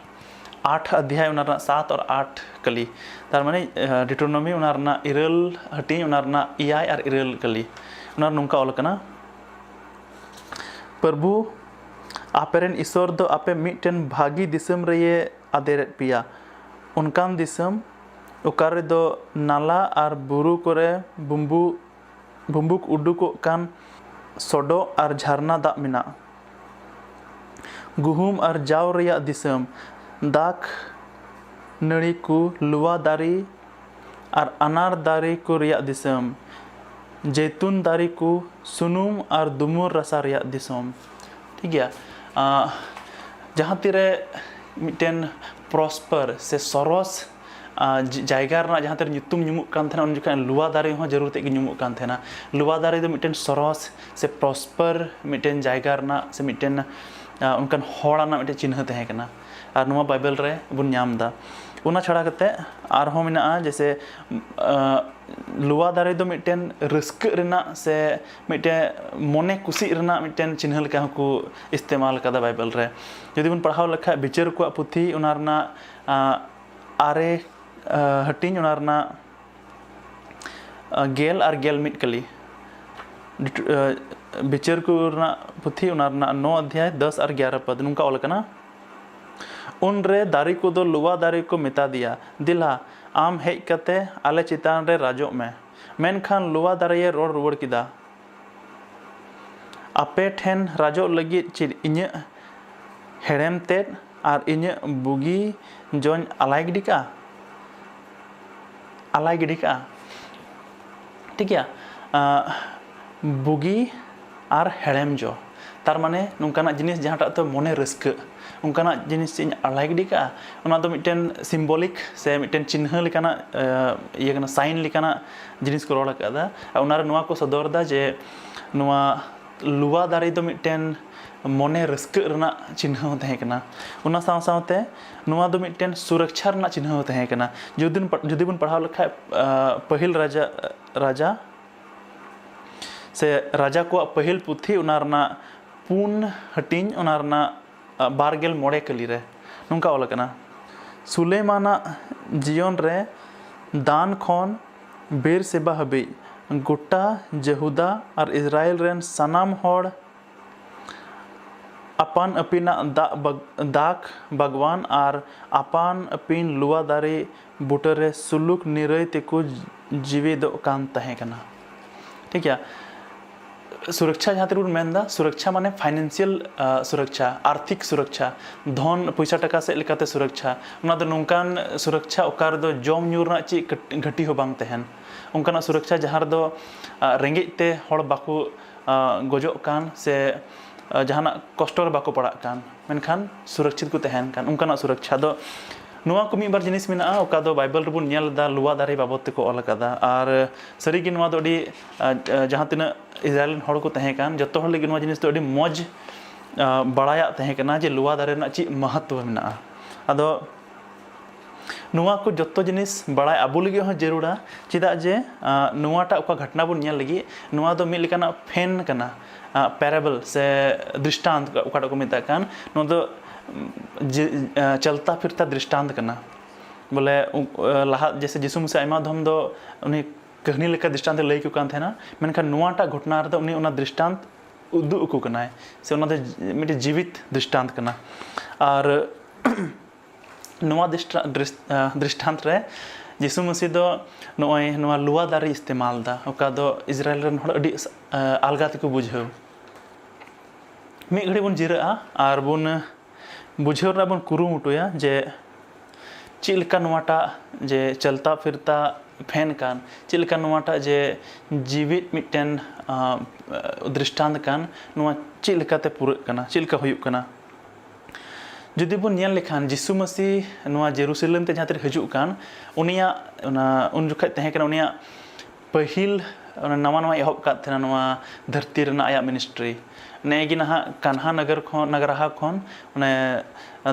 ᱟᱴ ᱚᱫᱷᱭᱟᱭ, ᱚᱱᱟ ᱨᱮᱱᱟᱜ ᱥᱟᱛ ᱟᱨ ᱟᱴ ᱠᱟᱹᱞᱤ, ᱛᱟᱨ ᱢᱟᱱᱮ, ᱟᱸ, ᱰᱤᱴᱨᱳᱱᱚᱢᱤ ᱚᱱᱟ ᱨᱮᱱᱟᱜ ᱤᱨᱟᱹᱞ ᱦᱟᱹᱴᱤᱧ, ᱚᱱᱟ ᱨᱮᱱᱟᱜ ᱮᱭᱟᱭ ᱟᱨ ᱤᱨᱟᱹᱞ ᱠᱟᱹᱞᱤ, ᱚᱱᱟ ᱨᱮ ᱱᱚᱝᱠᱟ ᱚᱞ ᱟᱠᱟᱱᱟ, ᱯᱨᱚᱵᱷᱩ ᱟᱯᱮᱨᱮᱱ ᱤᱥᱚᱨ ᱫᱚ ᱟᱯᱮ ᱢᱤᱫᱴᱮᱱ ᱵᱷᱟᱹᱜᱤ ᱫᱤᱥᱚᱢ ᱨᱮᱭᱮ ᱟᱫᱮᱨᱮᱫ ᱯᱮᱭᱟ, ᱚᱱᱠᱟᱱ ᱫᱤᱥᱚᱢ ᱚᱠᱟ ᱨᱮᱫᱚ ᱱᱟᱞᱟ ᱟᱨ ᱵᱩᱨᱩ ᱠᱚᱨᱮ ᱵᱩᱢᱵᱩ ᱵᱷᱩᱢᱵᱩᱠ ᱩᱰᱩᱠᱚᱜ ᱠᱟᱱ ᱥᱚᱰᱚᱜ ᱟᱨ ᱡᱷᱟᱨᱱᱟ ᱫᱟᱜ ᱢᱮᱱᱟᱜ᱾ ᱜᱩᱦᱩᱢ ᱟᱨ ᱡᱟᱣ ᱨᱮᱭᱟᱜ ᱫᱤᱥᱚᱢ, ᱫᱟᱠ ᱱᱟᱹᱲᱤ ᱠᱚ, ᱞᱩᱣᱟ ᱫᱟᱨᱮ ᱟᱨ ᱟᱱᱟᱨ ᱫᱟᱨᱮ ᱠᱚ ᱨᱮᱭᱟᱜ ᱫᱤᱥᱚᱢ, ᱡᱮᱭᱛᱩᱱ ᱫᱟᱨᱮ ᱠᱚ, ᱥᱩᱱᱩᱢ ᱟᱨ ᱫᱩᱢᱩᱨ ᱨᱟᱥᱟ ᱨᱮᱭᱟᱜ ᱫᱤᱥᱚᱢ᱾ ᱴᱷᱤᱠ ᱜᱮᱭᱟ᱾ ᱟᱸ, ᱡᱟᱦᱟᱸ ᱛᱤᱨᱮ ᱢᱤᱫᱴᱮᱱ ᱯᱨᱚᱥᱯᱟᱨ ᱥᱮ ᱥᱚᱨᱚᱥ ᱟᱨ ᱡ-, ᱡᱟᱭᱜᱟ ᱨᱮᱱᱟᱜ ᱡᱟᱦᱟᱸ ᱛᱤᱱᱟᱹᱜ ᱧᱩᱛᱩᱢ ᱧᱩᱢᱩᱜ ᱠᱟᱱ ᱛᱟᱦᱮᱱᱟ, ᱩᱱ ᱡᱚᱠᱷᱚᱱ ᱞᱩᱣᱟ ᱫᱟᱨᱮ ᱦᱚᱸ ᱡᱟᱹᱨᱩᱲ ᱛᱮᱫ ᱜᱮ ᱧᱩᱢᱩᱜ ᱠᱟᱱ ᱛᱟᱦᱮᱱᱟ᱾ ᱞᱩᱣᱟ ᱫᱟᱨᱮ ᱫᱚ ᱢᱤᱫᱴᱮᱱ ᱥᱚᱨᱚᱥ ᱥᱮ ᱯᱨᱚᱥᱯᱟᱨ ᱢᱤᱫᱴᱮᱱ ᱡᱟᱭᱜᱟ ᱨᱮᱱᱟᱜ ᱥᱮ ᱢᱤᱫᱴᱮᱱ, ᱟᱸ, ᱚᱱᱠᱟᱱ ᱦᱚᱲ ᱟᱱᱟᱜ ᱢᱤᱫᱴᱮᱱ ᱪᱤᱱᱦᱟᱹ ᱛᱟᱦᱮᱸ ᱠᱟᱱᱟ᱾ ᱟᱨ ᱱᱚᱣᱟ ᱵᱟᱭᱵᱮᱞ ᱨᱮ ᱵᱚᱱ ᱧᱟᱢ ᱮᱫᱟ᱾ ᱚᱱᱟ ᱪᱷᱟᱲᱟ ᱠᱟᱛᱮ ᱟᱨᱦᱚᱸ ᱢᱮᱱᱟᱜᱼᱟ, ᱡᱮᱭᱥᱮ, ᱟᱸ, ᱞᱩᱣᱟ ᱫᱟᱨᱮ ᱫᱚ ᱢᱤᱫᱴᱮᱱ ᱨᱟᱹᱥᱠᱟᱹᱜ ᱨᱮᱱᱟᱜ ᱥᱮ ᱢᱤᱫᱴᱮᱱ ᱢᱚᱱᱮ ᱠᱩᱥᱤᱜ ᱨᱮᱱᱟᱜ ᱢᱤᱫᱴᱮᱱ ᱪᱤᱱᱦᱟᱹ ᱞᱮᱠᱟ ᱦᱚᱸᱠᱚ ᱤᱥᱛᱮᱢᱟᱞ ᱟᱠᱟᱫᱟ ᱵᱟᱭᱵᱮᱞ ᱨᱮ᱾ ᱡᱩᱫᱤ ᱵᱚᱱ ᱯᱟᱲᱦᱟᱣ ᱞᱮᱠᱷᱟᱡ, ᱵᱤᱪᱟᱹᱨ ᱠᱚᱣᱟᱜ ᱯᱩᱛᱷᱤ, ᱚᱱᱟ ᱨᱮᱱᱟᱜ, ᱟᱸ, ᱟᱨᱮ, ᱟᱸ, ᱦᱟᱹᱴᱤᱧ, ᱚᱱᱟ ᱨᱮᱱᱟᱜ, ᱟᱸ, ᱜᱮᱞ ᱟᱨ ᱜᱮᱞ ᱢᱤᱫ ᱠᱟᱹᱞᱤ᱾ ᱰᱤᱴ-, ᱟᱸ, ᱵᱤᱪᱟᱹᱨ ᱠᱚ ᱨᱮᱱᱟᱜ ᱯᱩᱛᱷᱤ, ᱚᱱᱟ ᱨᱮᱱᱟᱜ ᱱᱚ ᱚᱫᱷᱭᱟᱭ, ᱫᱚᱥ ᱟᱨ ᱜᱮᱭᱟᱨᱚ ᱯᱚᱫ ᱱᱚᱝᱠᱟ ᱚᱞ ᱟᱠᱟᱱᱟ, ᱩᱱᱨᱮ ᱫᱟᱨᱮ ᱠᱚᱫᱚ ᱞᱚᱣᱟ ᱫᱟᱨᱮ ᱠᱚ ᱢᱮᱛᱟ ᱫᱮᱭᱟ, "ᱫᱮᱞᱟ, ᱟᱢ ᱦᱮᱡ ᱠᱟᱛᱮ ᱟᱞᱮ ᱪᱮᱛᱟᱱ ᱨᱮ ᱨᱟᱡᱚᱜ ᱢᱮ᱾" ᱢᱮᱱᱠᱷᱟᱱ ᱞᱚᱣᱟ ᱫᱟᱨᱮᱭᱮ ᱨᱚᱲ ᱨᱩᱣᱟᱹᱲ ᱠᱮᱫᱟ, "ᱟᱯᱮ ᱴᱷᱮᱱ ᱨᱟᱡᱚᱜ ᱞᱟᱹᱜᱤᱫ ᱪᱮᱫ ᱤᱧᱟᱹᱜ ᱦᱮᱲᱮᱢ ᱛᱮᱫ ᱟᱨ ᱤᱧᱟᱹᱜ ᱵᱩᱜᱤ ᱡᱚᱧ ᱟᱞᱟᱭ ᱜᱤᱰᱤ ᱠᱟᱜᱼᱟ? ᱟᱞᱟᱭ ᱜᱤᱰᱤ ᱠᱟᱜᱼᱟ?" ᱴᱷᱤᱠ ᱜᱮᱭᱟ᱾ ᱟᱸ, ᱵᱩᱜᱤ ᱟᱨ ᱦᱮᱲᱮᱢ ᱡᱚ, ᱛᱟᱨ ᱢᱟᱱᱮ ᱱᱚᱝᱠᱟᱱᱟᱜ ᱡᱤᱱᱤᱥ ᱡᱟᱦᱟᱸᱴᱟᱜ ᱛᱮ ᱢᱚᱱᱮ ᱨᱟᱹᱥᱠᱟᱹᱜ, ᱚᱱᱠᱟᱱᱟᱜ ᱡᱤᱱᱤᱥ ᱤᱧ ᱟᱞᱟᱭ ᱜᱤᱰᱤ ᱠᱟᱜᱼᱟ᱾ ᱚᱱᱟ ᱫᱚ ᱢᱤᱫᱴᱮᱱ ᱥᱤᱢᱵᱚᱞᱤᱠ ᱥᱮ ᱢᱤᱫᱴᱮᱱ ᱪᱤᱱᱦᱟᱹ ᱞᱮᱠᱟᱱᱟᱜ, ᱟᱸ, ᱤᱭᱟᱹ ᱠᱟᱱᱟ, ᱥᱟᱭᱤᱱ ᱞᱮᱠᱟᱱᱟᱜ ᱡᱤᱱᱤᱥ ᱠᱚ ᱨᱚᱲ ᱟᱠᱟᱫᱟ᱾ ᱟᱨ ᱚᱱᱟᱨᱮ ᱱᱚᱣᱟ ᱠᱚ ᱥᱚᱫᱚᱨ ᱮᱫᱟ ᱡᱮ ᱱᱚᱣᱟ ᱞᱩᱣᱟ ᱫᱟᱨᱮ ᱫᱚ ᱢᱤᱫᱴᱮᱱ ᱢᱚᱱᱮ ᱨᱟᱹᱥᱠᱟᱹᱜ ᱨᱮᱱᱟᱜ ᱪᱤᱱᱦᱟᱹ ᱦᱚᱸ ᱛᱟᱦᱮᱸ ᱠᱟᱱᱟ᱾ ᱚᱱᱟ ᱥᱟᱶ ᱥᱟᱶᱛᱮ ᱱᱚᱣᱟ ᱫᱚ ᱢᱤᱫᱴᱮᱱ ᱥᱩᱨᱚᱠᱪᱷᱟ ᱨᱮᱱᱟᱜ ᱪᱤᱱᱦᱟᱹ ᱦᱚᱸ ᱛᱟᱦᱮᱸ ᱠᱟᱱᱟ᱾ ᱡᱩᱫᱤ, ᱡᱩᱫᱤ ᱵᱚᱱ ᱯᱟᱲᱦᱟᱣ ᱞᱮᱠᱷᱟᱡ, ᱟᱸ, ᱯᱟᱹᱦᱤᱞ ᱨᱟᱡᱟ, ᱨᱟᱡᱟ ᱥᱮ ᱨᱟᱡᱟ ᱠᱚᱣᱟᱜ ᱯᱟᱹᱦᱤᱞ ᱯᱩᱛᱷᱤ, ᱚᱱᱟ ᱨᱮᱱᱟᱜ ᱯᱩᱱ ᱦᱟᱹᱴᱤᱧ, ᱚᱱᱟ ᱨᱮᱱᱟᱜ, ᱟᱸ, ᱵᱟᱨ ᱜᱮᱞ ᱢᱚᱬᱮ ᱠᱟᱹᱞᱤ ᱨᱮ ᱱᱚᱝᱠᱟ ᱚᱞ ᱟᱠᱟᱱᱟ, ᱥᱩᱞᱮᱢᱟᱱᱟᱜ ᱡᱤᱭᱚᱱ ᱨᱮ ᱫᱟᱱ ᱠᱷᱚᱱ ᱵᱮᱨᱥᱮᱵᱟ ᱦᱟᱹᱵᱤᱡ ᱜᱚᱴᱟ ᱡᱮᱦᱩᱫᱟ ᱟᱨ ᱤᱥᱨᱟᱭᱮᱞ ᱨᱮᱱ ᱥᱟᱱᱟᱢ ᱦᱚᱲ ᱟᱯᱟᱱ ᱟᱹᱯᱤᱱᱟᱜ ᱫᱟᱜ ᱵᱟᱜ-, ᱫᱟᱜ ᱵᱟᱜᱽᱣᱟᱱ ᱟᱨ ᱟᱯᱟᱱ ᱟᱹᱯᱤᱱ ᱞᱩᱣᱟ ᱫᱟᱨᱮ ᱵᱩᱴᱟᱹᱨᱮ ᱥᱩᱞᱩᱠ ᱱᱤᱨᱟᱹᱭ ᱛᱮᱠᱚ ᱡᱤᱣᱮᱫᱚᱜ ᱠᱟᱱ ᱛᱟᱦᱮᱸ ᱠᱟᱱᱟ᱾ ᱴᱷᱤᱠ ᱜᱮᱭᱟ᱾ ᱥᱩᱨᱚᱠᱪᱷᱟ ᱡᱟᱦᱟᱸ ᱛᱤᱱᱟᱹᱜ ᱵᱚᱱ ᱢᱮᱱᱫᱟ, ᱥᱩᱨᱚᱠᱪᱷᱟ ᱢᱟᱱᱮ ᱯᱷᱟᱭᱱᱮᱱᱥᱤᱭᱟᱞ, ᱟᱸ, ᱥᱩᱨᱚᱠᱪᱷᱟ, ᱟᱨᱛᱷᱤᱠ ᱥᱩᱨᱚᱠᱪᱷᱟ, ᱫᱷᱚᱱ ᱯᱚᱭᱥᱟ ᱴᱟᱠᱟ ᱥᱮᱫ ᱞᱮᱠᱟᱛᱮ ᱥᱩᱨᱚᱠᱪᱷᱟ᱾ ᱚᱱᱟ ᱫᱚ ᱱᱚᱝᱠᱟᱱ ᱥᱩᱨᱚᱠᱪᱷᱟ ᱚᱠᱟ ᱨᱮᱫᱚ ᱡᱚᱢ ᱧᱩ ᱨᱮᱱᱟᱜ ᱪᱮᱫ ᱠᱟᱹᱴ-, ᱜᱷᱟᱹᱴᱤ ᱦᱚᱸ ᱵᱟᱝ ᱛᱟᱦᱮᱱ, ᱚᱱᱠᱟᱱᱟᱜ ᱥᱩᱨᱚᱠᱪᱷᱟ ᱡᱟᱦᱟᱸ ᱨᱮᱫᱚ, ᱟᱸ, ᱨᱮᱸᱜᱮᱡ ᱛᱮ ᱦᱚᱲ ᱵᱟᱠᱚ, ᱟᱸ, ᱜᱚᱡᱚᱜ ᱠᱟᱱ ᱥᱮ, ᱟᱸ, ᱡᱟᱦᱟᱱᱟᱜ ᱠᱚᱥᱴᱚ ᱨᱮ ᱵᱟᱠᱚ ᱯᱟᱲᱟᱜ ᱠᱟᱱ, ᱢᱮᱱᱠᱷᱟᱱ ᱥᱩᱨᱚᱠᱪᱷᱤᱛ ᱠᱚ ᱛᱟᱦᱮᱱ ᱠᱟᱱ, ᱚᱱᱠᱟᱱᱟᱜ ᱥᱩᱨᱚᱠᱪᱷᱟ ᱫᱚ ᱱᱚᱣᱟ ᱠᱚ ᱢᱤᱫ ᱵᱟᱨ ᱡᱤᱱᱤᱥ ᱢᱮᱱᱟᱜᱼᱟ, ᱚᱠᱟ ᱫᱚ ᱵᱟᱭᱵᱮᱞ ᱨᱮᱵᱚᱱ ᱧᱮᱞ ᱮᱫᱟ, ᱞᱩᱣᱟ ᱫᱟᱨᱮ ᱵᱟᱵᱚᱫ ᱛᱮᱠᱚ ᱚᱞ ᱟᱠᱟᱫᱟ᱾ ᱟᱨ ᱥᱟᱹᱨᱤᱜᱮ ᱱᱚᱣᱟ ᱫᱚ ᱟᱹᱰᱤ, ᱟᱸ, ᱡᱟᱦᱟᱸ ᱛᱤᱱᱟᱹᱜ ᱤᱥᱨᱟᱭᱮᱞ ᱨᱮᱱ ᱦᱚᱲ ᱠᱚ ᱛᱟᱦᱮᱸ ᱠᱟᱱ, ᱡᱚᱛᱚ ᱦᱚᱲ ᱞᱟᱹᱜᱤᱫ ᱱᱚᱣᱟ ᱡᱤᱱᱤᱥ ᱫᱚ ᱟᱹᱰᱤ ᱢᱚᱡᱽ, ᱟᱸ, ᱵᱟᱲᱟᱭᱟᱜ ᱛᱟᱦᱮᱸ ᱠᱟᱱᱟ ᱡᱮ ᱞᱩᱣᱟ ᱫᱟᱨᱮ ᱨᱮᱱᱟᱜ ᱪᱮᱫ ᱢᱚᱦᱚᱛᱛᱚ ᱢᱮᱱᱟᱜᱼᱟ᱾ ᱟᱫᱚ ᱱᱚᱣᱟ ᱠᱚ ᱡᱚᱛᱚ ᱡᱤᱱᱤᱥ ᱵᱟᱲᱟᱭ ᱟᱵᱚ ᱞᱟᱹᱜᱤᱫ ᱦᱚᱸ ᱡᱟᱹᱨᱩᱲᱟ, ᱪᱮᱫᱟᱜ ᱡᱮ, ᱟᱸ, ᱱᱚᱣᱟᱴᱟᱜ ᱚᱠᱟ ᱜᱷᱚᱴᱚᱱᱟ ᱵᱚᱱ ᱧᱮᱞ ᱞᱟᱹᱜᱤᱫ, ᱱᱚᱣᱟ ᱫᱚ ᱢᱤᱫ ᱞᱮᱠᱟᱱᱟᱜ ᱯᱷᱮᱱ ᱠᱟᱱᱟ, ᱟᱸ, ᱯᱮᱨᱟᱵᱚᱞ ᱥᱮ ᱫᱨᱤᱥᱴᱟᱱᱛ ᱚᱠᱟᱴᱟᱜ ᱠᱚ ᱢᱮᱛᱟᱜ ᱠᱟᱱ, ᱱᱚᱣᱟ ᱫᱚ, ᱩᱢ, ᱡᱮ, ᱟᱸ, ᱪᱚᱞᱛᱟ ᱯᱷᱤᱨᱛᱟ ᱫᱨᱤᱥᱴᱟᱱᱛ ᱠᱟᱱᱟ᱾ ᱵᱚᱞᱮ, ᱩ-, ᱟᱸ, ᱞᱟᱦᱟ ᱡᱮᱥᱮ ᱡᱤᱥᱩ ᱢᱟᱥᱤ ᱟᱭᱢᱟ ᱫᱷᱚᱢ ᱫᱚ ᱩᱱᱤ ᱠᱟᱹᱦᱱᱤ ᱞᱮᱠᱟ ᱫᱨᱤᱥᱴᱟᱱᱛ ᱮ ᱞᱟᱹᱭ ᱟᱠᱚ ᱠᱟᱱ ᱛᱟᱦᱮᱱᱟ, ᱢᱮᱱᱠᱷᱟᱱ ᱱᱚᱣᱟᱴᱟᱜ ᱜᱷᱚᱴᱚᱱᱟ ᱨᱮᱫᱚ ᱩᱱᱤ ᱚᱱᱟ ᱫᱨᱤᱥᱴᱟᱱᱛ ᱩᱫᱩᱜ ᱟᱠᱚ ᱠᱟᱱᱟᱭ, ᱥᱮ ᱚᱱᱟ ᱫᱚ ᱢᱤᱫᱴᱮᱱ ᱡᱤᱣᱤᱛ ᱫᱨᱤᱥᱴᱟᱱᱛ ᱠᱟᱱᱟ᱾ ᱟᱨ ᱱᱚᱣᱟ ᱫᱨᱤᱥᱴᱟ-, ᱫᱨᱤᱥ-, ᱟᱸ, ᱫᱨᱤᱥᱴᱟᱱᱛ ᱨᱮ ᱡᱤᱥᱩ ᱢᱟᱹᱥᱤ ᱫᱚ ᱱᱚᱜᱼᱚᱭ ᱱᱚᱣᱟ ᱞᱩᱣᱟ ᱫᱟᱨᱮ ᱤᱥᱛᱮᱢᱟᱞ ᱮᱫᱟ, ᱚᱠᱟ ᱫᱚ ᱤᱥᱨᱟᱭᱮᱞ ᱨᱮᱱ ᱦᱚᱲ ᱟᱹᱰᱤ, ᱟᱸ, ᱟᱞᱜᱟ ᱛᱮᱠᱚ ᱵᱩᱡᱷᱟᱹᱣ᱾ ᱢᱤᱫ ᱜᱷᱟᱹᱲᱤ ᱵᱚᱱ ᱡᱤᱨᱟᱹᱜᱼᱟ ᱟᱨ ᱵᱚᱱ ᱵᱩᱡᱷᱟᱹᱣ ᱨᱮᱱᱟᱜ ᱵᱚᱱ ᱠᱩᱨᱩᱢᱩᱴᱩᱭᱟ ᱡᱮ ᱪᱮᱫ ᱞᱮᱠᱟ ᱱᱚᱣᱟᱴᱟᱜ ᱡᱮ ᱪᱚᱞᱛᱟ ᱯᱷᱤᱨᱛᱟ ᱯᱷᱮᱱ ᱠᱟᱱ, ᱪᱮᱫ ᱞᱮᱠᱟ ᱱᱚᱣᱟᱴᱟᱜ ᱡᱮ ᱡᱤᱣᱤᱫ ᱢᱤᱫᱴᱮᱱ ᱫᱨᱤᱥᱴᱟᱱᱛ ᱠᱟᱱ, ᱱᱚᱣᱟ ᱪᱮᱫ ᱞᱮᱠᱟᱛᱮ ᱯᱩᱨᱟᱹᱜ ᱠᱟᱱᱟ, ᱪᱮᱫ ᱞᱮᱠᱟ ᱦᱩᱭᱩᱜ ᱠᱟᱱᱟ? ᱡᱩᱫᱤ ᱵᱚᱱ ᱧᱮᱞ ᱞᱮᱠᱷᱟᱱ, ᱡᱤᱥᱩ ᱢᱟᱹᱥᱤ ᱱᱚᱣᱟ ᱡᱮᱨᱩᱥᱟᱞᱮᱢ ᱛᱮ ᱡᱟᱦᱟᱸ ᱛᱤᱨᱮ ᱦᱤᱡᱩᱜ ᱠᱟᱱ, ᱩᱱᱤᱭᱟᱜ ᱚᱱᱟ ᱩᱱ ᱡᱚᱠᱷᱟᱡ ᱛᱟᱦᱮᱸ ᱠᱟᱱᱟ ᱩᱱᱤᱭᱟᱜ ᱯᱟᱹᱦᱤᱞ ᱚᱱᱟ ᱱᱟᱣᱟ ᱱᱟᱣᱟ ᱮᱦᱚᱵ ᱠᱟᱫ ᱛᱟᱦᱮᱱᱟ ᱱᱚᱣᱟ ᱫᱷᱟᱹᱨᱛᱤ ᱨᱮᱱᱟᱜ ᱟᱭᱟᱜ ᱢᱤᱱᱤᱥᱴᱨᱤ᱾ ᱱᱮᱜᱼᱮ ᱜᱮ ᱱᱟᱦᱟᱜ ᱠᱟᱱᱦᱟ ᱱᱟᱜᱟᱨ ᱠᱷᱚᱱ, ᱱᱟᱜᱟᱨᱟᱦᱟ ᱠᱷᱚᱱ ᱚᱱᱮ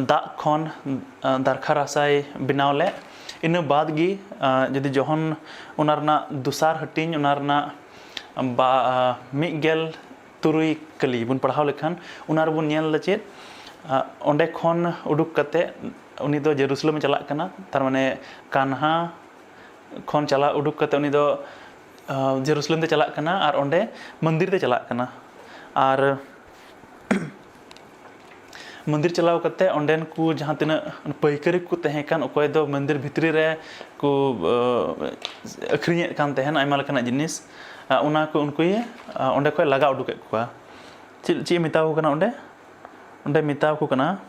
ᱫᱟᱜ ᱠᱷᱚᱱ ᱫᱟᱨᱠᱷᱟ ᱨᱟᱥᱟᱭ ᱵᱮᱱᱟᱣ ᱞᱮᱫ᱾ ᱤᱱᱟᱹ ᱵᱟᱫᱽ ᱜᱮ ᱡᱩᱫᱤ ᱡᱚᱦᱚᱱ ᱚᱱᱟ ᱨᱮᱱᱟᱜ ᱫᱚᱥᱟᱨ ᱦᱟᱹᱴᱤᱧ, ᱚᱱᱟ ᱨᱮᱱᱟᱜ ᱵᱟ ᱢᱤᱫ ᱜᱮᱞ ᱛᱩᱨᱩᱭ ᱠᱟᱹᱞᱤ ᱵᱚᱱ ᱯᱟᱲᱦᱟᱣ ᱞᱮᱠᱷᱟᱱ, ᱚᱱᱟ ᱨᱮᱵᱚᱱ ᱧᱮᱞ ᱮᱫᱟ ᱪᱮᱫ? ᱚᱸᱰᱮ ᱠᱷᱚᱱ ᱩᱰᱩᱠ ᱠᱟᱛᱮ ᱩᱱᱤ ᱫᱚ ᱡᱮᱨᱩᱥᱟᱞᱮᱢ ᱮ ᱪᱟᱞᱟᱜ ᱠᱟᱱᱟ᱾ ᱛᱟᱨ ᱢᱟᱱᱮ ᱠᱟᱱᱦᱟ ᱠᱷᱚᱱ ᱪᱟᱞᱟᱣ ᱩᱰᱩᱠ ᱠᱟᱛᱮ ᱩᱱᱤ ᱫᱚ ᱡᱮᱨᱩᱥᱟᱞᱮᱢ ᱛᱮ ᱪᱟᱞᱟᱜ ᱠᱟᱱᱟ ᱟᱨ ᱚᱸᱰᱮ ᱢᱚᱱᱫᱤᱨ ᱛᱮ ᱪᱟᱞᱟᱜ ᱠᱟᱱᱟ᱾ ᱟᱨ ᱢᱚᱱᱫᱤᱨ ᱪᱟᱞᱟᱣ ᱠᱟᱛᱮ ᱚᱸᱰᱮᱱ ᱠᱚ ᱡᱟᱦᱟᱸ ᱛᱤᱱᱟᱹᱜ ᱯᱟᱹᱭᱠᱟᱹᱨᱤ ᱠᱚ ᱛᱟᱦᱮᱸ ᱠᱟᱱ, ᱚᱠᱚᱭ ᱫᱚ ᱢᱚᱱᱫᱤᱨ ᱵᱷᱤᱛᱨᱤ ᱨᱮ ᱠᱚ ᱟᱹᱠᱷᱨᱤᱧᱮᱫ ᱠᱟᱱ ᱛᱟᱦᱮᱱ ᱟᱭᱢᱟ ᱞᱮᱠᱟᱱᱟᱜ ᱡᱤᱱᱤᱥ, ᱚᱱᱟ ᱠᱚ ᱩᱱᱠᱩᱭ ᱚᱸᱰᱮ ᱠᱷᱚᱡ ᱞᱟᱜᱟ ᱩᱰᱩᱠᱮᱫ ᱠᱚᱣᱟ᱾ ᱪᱮᱫ ᱪᱮᱫ ᱮ ᱢᱮᱛᱟ ᱠᱚ ᱠᱟᱱᱟ ᱚᱸᱰᱮ? ᱚᱸᱰᱮ ᱢᱮᱛᱟ ᱠᱚ ᱠᱟᱱᱟ,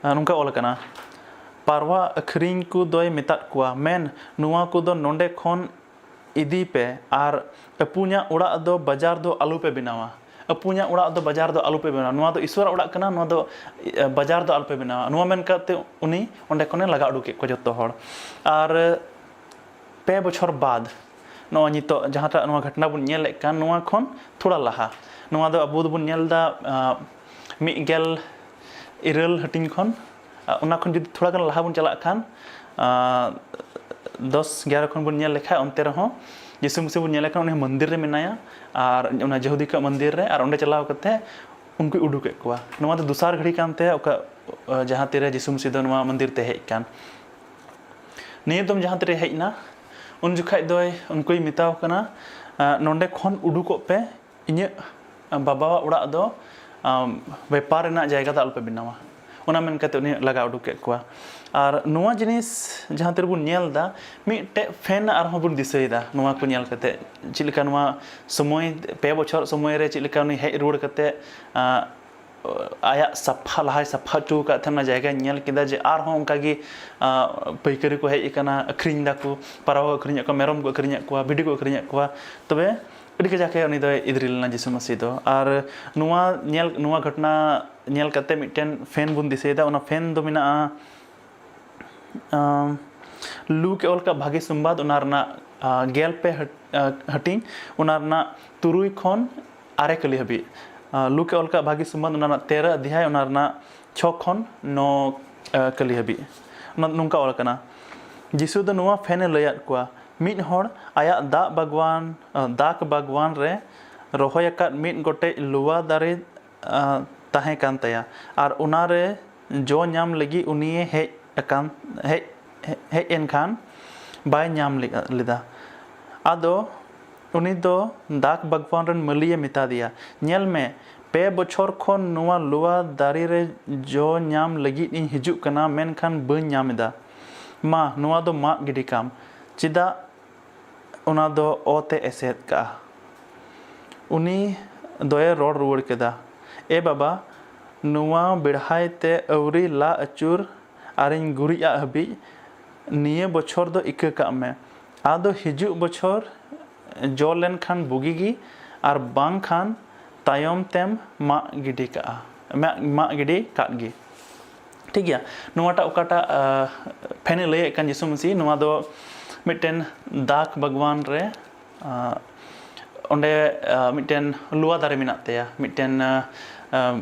ᱱᱚᱝᱠᱟ ᱚᱞ ᱟᱠᱟᱱᱟ, ᱯᱟᱨᱣᱟ ᱟᱹᱠᱷᱨᱤᱧ ᱠᱚ ᱫᱚᱭ ᱢᱮᱛᱟᱫ ᱠᱚᱣᱟ, ᱢᱮᱱ, ᱱᱚᱣᱟ ᱠᱚᱫᱚ ᱱᱚᱰᱮ ᱠᱷᱚᱱ ᱤᱫᱤ ᱯᱮ ᱟᱨ ᱟᱹᱯᱩᱧᱟᱜ ᱚᱲᱟᱜ ᱫᱚ ᱵᱟᱡᱟᱨ ᱫᱚ ᱟᱞᱚ ᱯᱮ ᱵᱮᱱᱟᱣᱟ᱾ ᱟᱹᱯᱩᱧᱟᱜ ᱚᱲᱟᱜ ᱫᱚ ᱵᱟᱡᱟᱨ ᱫᱚ ᱟᱞᱚ ᱯᱮ ᱵᱮᱱᱟᱣᱟ, ᱱᱚᱣᱟ ᱫᱚ ᱤᱥᱣᱚᱨᱟᱜ ᱚᱲᱟᱜ ᱠᱟᱱᱟ, ᱱᱚᱣᱟ ᱫᱚ ᱵᱟᱡᱟᱨ ᱫᱚ ᱟᱞᱚ ᱯᱮ ᱵᱮᱱᱟᱣᱟ᱾ ᱱᱚᱣᱟ ᱢᱮᱱ ᱠᱟᱛᱮ ᱩᱱᱤ ᱚᱸᱰᱮ ᱠᱷᱚᱱᱮ ᱞᱟᱜᱟ ᱩᱰᱩᱠᱮᱫ ᱠᱚᱣᱟ ᱡᱚᱛᱚ ᱦᱚᱲ᱾ ᱟᱨ ᱯᱮ ᱵᱚᱪᱷᱚᱨ ᱵᱟᱫᱽ, ᱱᱚᱜᱼᱚᱭ ᱱᱤᱛᱚᱜ ᱡᱟᱦᱟᱸᱴᱟᱜ ᱱᱚᱣᱟ ᱜᱷᱚᱴᱚᱱᱟ ᱵᱚᱱ ᱧᱮᱞᱮᱫ ᱠᱟᱱ, ᱱᱚᱣᱟ ᱠᱷᱚᱱ ᱛᱷᱚᱲᱟ ᱞᱟᱦᱟ, ᱱᱚᱣᱟ ᱫᱚ ᱟᱵᱚ ᱫᱚᱵᱚᱱ ᱧᱮᱞ ᱮᱫᱟ ᱢᱤᱫ ᱜᱮᱞ ᱤᱨᱟᱹᱞ ᱦᱟᱹᱴᱤᱧ ᱠᱷᱚᱱ᱾ ᱚᱱᱟ ᱠᱷᱚᱱ ᱡᱩᱫᱤ ᱛᱷᱚᱲᱟ ᱜᱟᱱ ᱞᱟᱦᱟ ᱵᱚᱱ ᱪᱟᱞᱟᱜ ᱠᱷᱟᱱ, ᱫᱚᱥ ᱜᱮᱞ ᱠᱷᱚᱱ ᱵᱚᱱ ᱧᱮᱞ ᱞᱮᱠᱷᱟᱡ, ᱚᱱᱛᱮ ᱨᱮᱦᱚᱸ ᱡᱤᱥᱩ ᱢᱟᱹᱥᱤ ᱵᱚᱱ ᱧᱮᱞᱮ ᱠᱷᱟᱱ ᱩᱱᱤ ᱢᱚᱱᱫᱤᱨ ᱨᱮ ᱢᱮᱱᱟᱭᱟ ᱟᱨ ᱚᱱᱟ ᱡᱟᱹᱦᱩᱫᱤ ᱠᱚᱣᱟᱜ ᱢᱚᱱᱫᱤᱨ ᱨᱮ, ᱟᱨ ᱚᱸᱰᱮ ᱪᱟᱞᱟᱣ ᱠᱟᱛᱮ ᱩᱱᱠᱩᱭ ᱩᱰᱩᱠᱮᱫ ᱠᱚᱣᱟ᱾ ᱱᱚᱣᱟ ᱫᱚ ᱫᱚᱥᱟᱨ ᱜᱷᱟᱹᱲᱤ ᱠᱟᱱ ᱛᱟᱭᱟ, ᱚᱠᱟ ᱡᱟᱦᱟᱸ ᱛᱤᱨᱮ ᱡᱤᱥᱩ ᱢᱟᱹᱥᱤ ᱫᱚ ᱱᱚᱣᱟ ᱢᱚᱱᱫᱤᱨ ᱛᱮ ᱦᱮᱡ ᱠᱟᱱ᱾ ᱱᱤᱭᱟᱹ ᱫᱚᱢ ᱡᱟᱦᱟᱸ ᱛᱤᱨᱮ ᱦᱮᱡ ᱮᱱᱟ, ᱩᱱ ᱡᱚᱠᱷᱟᱡ ᱫᱚᱭ ᱩᱱᱠᱩᱭ ᱢᱮᱛᱟ ᱠᱚ ᱠᱟᱱᱟ, ᱱᱚᱸᱰᱮ ᱠᱷᱚᱱ ᱩᱰᱩᱠᱚᱜ ᱯᱮ, ᱤᱧᱟᱹᱜ ᱵᱟᱵᱟᱣᱟᱜ ᱚᱲᱟᱜ ᱫᱚ ᱵᱮᱯᱟᱨ ᱨᱮᱱᱟᱜ ᱡᱟᱭᱜᱟ ᱫᱚ ᱟᱞᱚᱯᱮ ᱵᱮᱱᱟᱣᱟ᱾ ᱚᱱᱟ ᱢᱮᱱ ᱠᱟᱛᱮ ᱩᱱᱤ ᱞᱟᱜᱟ ᱩᱰᱩᱠ ᱠᱮᱫ ᱠᱚᱣᱟ᱾ ᱟᱨ ᱱᱚᱣᱟ ᱡᱤᱱᱤᱥ ᱡᱟᱦᱟᱸ ᱛᱤᱨᱮ ᱵᱚᱱ ᱧᱮᱞ ᱮᱫᱟ, ᱢᱤᱫᱴᱮᱡ ᱯᱷᱮᱱ ᱟᱨᱦᱚᱸ ᱵᱚᱱ ᱫᱤᱥᱟᱹᱭᱮᱫᱟ ᱱᱚᱣᱟ ᱠᱚ ᱧᱮᱞ ᱠᱟᱛᱮ, ᱪᱮᱫ ᱞᱮᱠᱟ ᱱᱚᱣᱟ ᱥᱚᱢᱚᱭ, ᱯᱮ ᱵᱚᱪᱷᱚᱨ ᱥᱚᱢᱚᱭ ᱨᱮ ᱪᱮᱫ ᱞᱮᱠᱟ ᱩᱱᱤ ᱦᱮᱡ ᱨᱩᱣᱟᱹᱲ ᱠᱟᱛᱮ ᱟᱭᱟᱜ ᱥᱟᱯᱷᱟ, ᱞᱟᱦᱟᱭ ᱥᱟᱯᱷᱟ ᱦᱚᱪᱚ ᱟᱠᱟᱫ ᱛᱟᱦᱮᱱᱟ, ᱚᱱᱟ ᱡᱟᱭᱜᱟᱧ ᱧᱮᱞ ᱠᱮᱫᱟ ᱡᱮ ᱟᱨᱦᱚᱸ ᱚᱱᱠᱟ ᱜᱮ, ᱟ, ᱯᱟᱹᱭᱠᱟᱹᱨᱤ ᱠᱚ ᱦᱮᱡ ᱟᱠᱟᱱᱟ, ᱟᱹᱠᱷᱨᱤᱧ ᱫᱟᱠᱚ, ᱯᱟᱣᱨᱟ ᱠᱚ ᱟᱹᱠᱷᱨᱤᱧᱮᱫ ᱠᱚᱣᱟ, ᱢᱮᱨᱚᱢ ᱠᱚ ᱟᱹᱠᱷᱨᱤᱧᱮᱫ ᱠᱚᱣᱟ᱾ ᱛᱚᱵᱮ ᱟᱹᱰᱤ ᱠᱟᱡᱟᱠ ᱮ ᱩᱱᱤ ᱫᱚᱭ ᱮᱫᱽᱨᱤ ᱞᱮᱱᱟ ᱡᱤᱥᱩ ᱢᱟᱹᱥᱤ ᱫᱚ᱾ ᱟᱨ ᱱᱚᱣᱟ ᱧᱮᱞ, ᱱᱚᱣᱟ ᱜᱷᱚᱴᱚᱱᱟ ᱧᱮᱞ ᱠᱟᱛᱮ ᱢᱤᱫᱴᱮᱱ ᱯᱷᱮᱱ ᱵᱚᱱ ᱫᱤᱥᱟᱹᱭᱮᱫᱟ, ᱚᱱᱟ ᱯᱷᱮᱱ ᱫᱚ ᱢᱮᱱᱟᱜᱼᱟ, ᱟᱢ, ᱞᱩᱠ ᱮ ᱚᱞ ᱠᱟᱜ ᱵᱷᱟᱹᱜᱤ ᱥᱚᱢᱵᱟᱫ, ᱚᱱᱟ ᱨᱮᱱᱟᱜ, ᱟ, ᱜᱮᱞ ᱯᱮ ᱦᱟᱹᱴ-, ᱟ, ᱦᱟᱹᱴᱤᱧ, ᱚᱱᱟ ᱨᱮᱱᱟᱜ ᱛᱩᱨᱩᱭ ᱠᱷᱚᱱ ᱟᱨᱮ ᱠᱟᱹᱞᱤ ᱦᱟᱹᱵᱤᱡ᱾ ᱟ, ᱞᱩᱠ ᱮ ᱚᱞ ᱠᱟᱜ ᱵᱷᱟᱹᱜᱤ ᱥᱚᱢᱵᱟᱫ, ᱚᱱᱟ ᱨᱮᱱᱟᱜ ᱛᱮᱨᱚ ᱚᱫᱷᱭᱟᱭ, ᱚᱱᱟ ᱨᱮᱱᱟᱜ ᱪᱷᱚ ᱠᱷᱚᱱ ᱱᱚ, ᱟ, ᱠᱟᱹᱞᱤ ᱦᱟᱹᱵᱤᱡ᱾ ᱚᱱᱟ ᱱᱚᱝᱠᱟ ᱚᱞ ᱟᱠᱟᱱᱟ, ᱡᱤᱥᱩ ᱫᱚ ᱱᱚᱣᱟ ᱯᱷᱮᱱ ᱮ ᱞᱟᱹᱭᱟᱫ ᱠᱚᱣᱟ, ᱢᱤᱫ ᱦᱚᱲ ᱟᱭᱟᱜ ᱫᱟᱜ ᱵᱟᱜᱽᱣᱟᱱ, ᱟ, ᱫᱟᱜ ᱵᱟᱜᱽᱣᱟᱱ ᱨᱮ ᱨᱚᱦᱚᱭ ᱟᱠᱟᱫ ᱢᱤᱫ ᱜᱚᱴᱮᱡ ᱞᱩᱣᱟ ᱫᱟᱨᱮ ᱟ, ᱛᱟᱦᱮᱸ ᱠᱟᱱ ᱛᱟᱭᱟ, ᱟᱨ ᱚᱱᱟ ᱨᱮ ᱡᱚ ᱧᱟᱢ ᱞᱟᱹᱜᱤᱫ ᱩᱱᱤᱭᱮ ᱦᱮᱡ ᱟᱠᱟᱱ, ᱦᱮᱡ, ᱦᱮᱡ ᱮᱱ ᱠᱷᱟᱱ ᱵᱟᱭ ᱧᱟᱢ ᱞᱮ-, ᱞᱮᱫᱟ᱾ ᱟᱫᱚ ᱩᱱᱤ ᱫᱚ ᱫᱟᱜ ᱵᱟᱜᱽᱣᱟᱱ ᱨᱮᱱ ᱢᱟᱹᱞᱤᱭᱮ ᱢᱮᱛᱟ ᱫᱮᱭᱟ, "ᱧᱮᱞ ᱢᱮ, ᱯᱮ ᱵᱚᱪᱷᱚᱨ ᱠᱷᱚᱱ ᱱᱚᱣᱟ ᱞᱚᱣᱟ ᱫᱟᱨᱮ ᱨᱮ ᱡᱚ ᱧᱟᱢ ᱞᱟᱹᱜᱤᱫ ᱤᱧ ᱦᱤᱡᱩᱜ ᱠᱟᱱᱟ, ᱢᱮᱱᱠᱷᱟᱱ ᱵᱟᱹᱧ ᱧᱟᱢ ᱮᱫᱟ᱾ ᱢᱟ, ᱱᱚᱣᱟ ᱫᱚ ᱢᱟᱜ ᱜᱤᱰᱤ ᱠᱟᱢ᱾" ᱪᱮᱫᱟᱜ ᱚᱱᱟ ᱫᱚ ᱚᱛᱮ ᱮᱥᱮᱫ ᱠᱟᱜᱼᱟ᱾ ᱩᱱᱤ ᱫᱚᱭᱮ ᱨᱚᱲ ᱨᱩᱣᱟᱹᱲ ᱠᱮᱫᱟ, "ᱮ ᱵᱟᱵᱟ, ᱱᱚᱣᱟ ᱵᱮᱲᱦᱟᱭ ᱛᱮ ᱟᱹᱣᱨᱤ ᱞᱟ ᱟᱹᱪᱩᱨ ᱟᱨᱤᱧ ᱜᱩᱨᱤᱡ ᱟᱜ ᱦᱟᱹᱵᱤᱡ, ᱱᱤᱭᱟᱹ ᱵᱚᱪᱷᱚᱨ ᱫᱚ ᱤᱠᱟᱹ ᱠᱟᱜ ᱢᱮ᱾ ᱟᱫᱚ ᱦᱤᱡᱩᱜ ᱵᱚᱪᱷᱚᱨ ᱡᱚ ᱞᱮᱱᱠᱷᱟᱱ ᱵᱩᱜᱤ ᱜᱮ, ᱟᱨ ᱵᱟᱝᱠᱷᱟᱱ ᱛᱟᱭᱚᱢ ᱛᱮᱢ ᱢᱟᱜ ᱜᱤᱰᱤ ᱠᱟᱜᱼᱟ, ᱢᱟᱜ, ᱢᱟᱜ ᱜᱤᱰᱤ ᱠᱟᱜ ᱜᱮ᱾" ᱴᱷᱤᱠ ᱜᱮᱭᱟ, ᱱᱚᱣᱟᱴᱟᱜ ᱚᱠᱟᱴᱟᱜ, ᱟ, ᱯᱷᱮᱱᱮ ᱞᱟᱹᱭᱮᱫ ᱠᱟᱱ ᱡᱤᱥᱩ ᱢᱟᱹᱥᱤ, ᱱᱚᱣᱟ ᱫᱚ ᱢᱤᱫᱴᱮᱱ ᱫᱟᱜ ᱵᱟᱜᱽᱣᱟᱱ ᱨᱮ, ᱟ, ᱚᱸᱰᱮ, ᱟ, ᱢᱤᱫᱴᱮᱱ ᱞᱚᱣᱟ ᱫᱟᱨᱮ ᱢᱮᱱᱟᱜ ᱛᱟᱭᱟ, ᱢᱤᱫᱴᱮᱱ, ᱟ, ᱟ,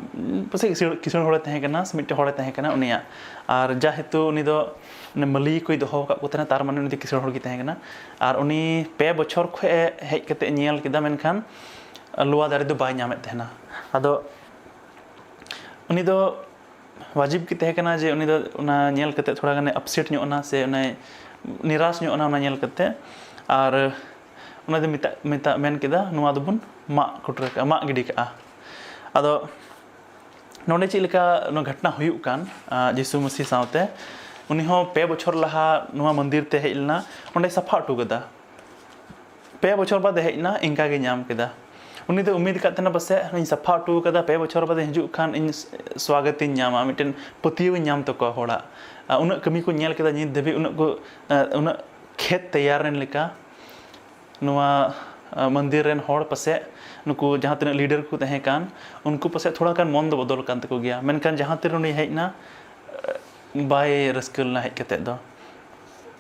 ᱯᱟᱥᱮᱡ ᱠᱤᱥᱟᱹᱬ, ᱠᱤᱥᱟᱹᱬ ᱦᱚᱲᱮ ᱛᱟᱦᱮᱸ ᱠᱟᱱᱟ, ᱥᱮ ᱢᱤᱫᱴᱮᱱ ᱦᱚᱲᱮ ᱛᱟᱦᱮᱸ ᱠᱟᱱᱟ ᱩᱱᱤᱭᱟᱜ᱾ ᱟᱨ ᱡᱮᱦᱮᱛᱩ ᱩᱱᱤ ᱫᱚ ᱢᱟᱹᱞᱤ ᱠᱚᱭ ᱫᱚᱦᱚ ᱟᱠᱟᱫ ᱠᱚ ᱛᱟᱦᱮᱱᱟ, ᱛᱟᱨ ᱢᱟᱱᱮ ᱩᱱᱤ ᱫᱚ ᱠᱤᱥᱟᱹᱬ ᱦᱚᱲ ᱜᱮ ᱛᱟᱦᱮᱸ ᱠᱟᱱᱟ᱾ ᱟᱨ ᱩᱱᱤ ᱯᱮ ᱵᱚᱪᱷᱚᱨ ᱠᱷᱚᱱ ᱮ ᱦᱮᱡ ᱠᱟᱛᱮ ᱧᱮᱞ ᱠᱮᱫᱟ, ᱢᱮᱱᱠᱷᱟᱱ ᱞᱚᱣᱟ ᱫᱟᱨᱮ ᱫᱚ ᱵᱟᱭ ᱧᱟᱢᱮᱫ ᱛᱟᱦᱮᱱᱟ᱾ ᱟᱫᱚ ᱩᱱᱤ ᱫᱚ ᱣᱟᱡᱤᱵ ᱜᱮ ᱛᱟᱦᱮᱸ ᱠᱟᱱᱟ ᱡᱮ ᱩᱱᱤ ᱫᱚ ᱚᱱᱟ ᱧᱮᱞ ᱠᱟᱛᱮ ᱛᱷᱚᱲᱟ ᱜᱟᱱᱮ upset ᱧᱚᱜ ᱮᱱᱟ, ᱥᱮ ᱚᱱᱮ ᱱᱤᱨᱟᱥ ᱧᱚᱜ ᱮᱱᱟ ᱚᱱᱟ ᱧᱮᱞ ᱠᱟᱛᱮ᱾ ᱟᱨ ᱚᱱᱟ ᱫᱚ ᱢᱮᱛᱟᱜ, ᱢᱮᱛᱟᱜ, ᱢᱮᱱ ᱠᱮᱫᱟ, "ᱱᱚᱣᱟ ᱫᱚᱵᱚᱱ ᱢᱟᱜ ᱠᱩᱴᱨᱟᱹ ᱠᱟᱜᱼᱟ, ᱢᱟᱜ ᱜᱤᱰᱤ ᱠᱟᱜᱼᱟ᱾" ᱟᱫᱚ ᱱᱚᱰᱮ ᱪᱮᱫ ᱞᱮᱠᱟ ᱱᱚᱣᱟ ᱜᱷᱚᱴᱱᱟ ᱦᱩᱭᱩᱜ ᱠᱟᱱ, ᱟ, ᱡᱤᱥᱩ ᱢᱟᱹᱥᱤ ᱥᱟᱶᱛᱮ, ᱩᱱᱤ ᱦᱚᱸ ᱯᱮ ᱵᱚᱪᱷᱚᱨ ᱞᱟᱦᱟ ᱱᱚᱣᱟ ᱢᱚᱱᱫᱤᱨ ᱛᱮ ᱦᱮᱡ ᱞᱮᱱᱟ, ᱚᱸᱰᱮ ᱥᱟᱯᱷᱟ ᱦᱚᱴᱚ ᱠᱟᱫᱟ᱾ ᱯᱮ ᱵᱚᱪᱷᱚᱨ ᱵᱟᱫᱮ ᱦᱮᱡ ᱮᱱᱟ, ᱤᱱᱠᱟ ᱜᱮ ᱧᱟᱢ ᱠᱮᱫᱟ᱾ ᱩᱱᱤ ᱫᱚ ᱩᱢᱤᱫ ᱠᱟᱫ ᱛᱟᱦᱮᱱᱟ, ᱯᱟᱥᱮᱡ ᱤᱧ ᱥᱟᱯᱷᱟ ᱦᱚᱴᱚ ᱠᱟᱫᱟ, ᱯᱮ ᱵᱚᱪᱷᱚᱨ ᱵᱟᱫᱮ ᱦᱤᱡᱩᱜ ᱠᱷᱟᱱ ᱤᱧ ᱥᱣᱟᱜᱚᱛ ᱤᱧ ᱧᱟᱢᱟ, ᱢᱤᱫᱴᱮᱱ ᱯᱟᱹᱛᱭᱟᱹᱣ ᱤᱧ ᱧᱟᱢ ᱛᱟᱠᱚᱣᱟ ᱦᱚᱲᱟᱜ᱾ ᱟᱨ ᱩᱱᱟᱹᱜ ᱠᱟᱹᱢᱤ ᱠᱚ ᱧᱮᱞ ᱠᱮᱫᱟ, ᱱᱤᱛ ᱫᱷᱟᱹᱵᱤᱡ ᱩᱱᱟᱹᱜ ᱠᱚ, ᱩᱱᱟᱹᱜ ᱠᱷᱮᱛ ᱛᱮᱭᱟᱨ ᱮᱱ ᱞᱮᱠᱟ᱾ ᱱᱚᱣᱟ ᱢᱚᱱᱫᱤᱨ ᱨᱮᱱ ᱦᱚᱲ ᱯᱟᱥᱮᱡ, ᱱᱩᱠᱩ ᱡᱟᱦᱟᱸ ᱛᱤᱱᱟᱹᱜ ᱞᱤᱰᱟᱨ ᱠᱚ ᱛᱟᱦᱮᱸ ᱠᱟᱱ, ᱩᱱᱠᱩ ᱯᱟᱥᱮᱡ ᱛᱷᱚᱲᱟ ᱜᱟᱱ ᱢᱚᱱ ᱫᱚ ᱵᱚᱫᱚᱞ ᱠᱟᱱ ᱛᱟᱠᱚ ᱜᱮᱭᱟ, ᱢᱮᱱᱠᱷᱟᱱ ᱡᱟᱦᱟᱸ ᱛᱤᱨᱮ ᱩᱱᱤ ᱦᱮᱡ ᱮᱱᱟ, ᱵᱟᱭ ᱨᱟᱹᱥᱠᱟᱹ ᱞᱮᱱᱟ ᱦᱮᱡ ᱠᱟᱛᱮᱫ ᱫᱚ᱾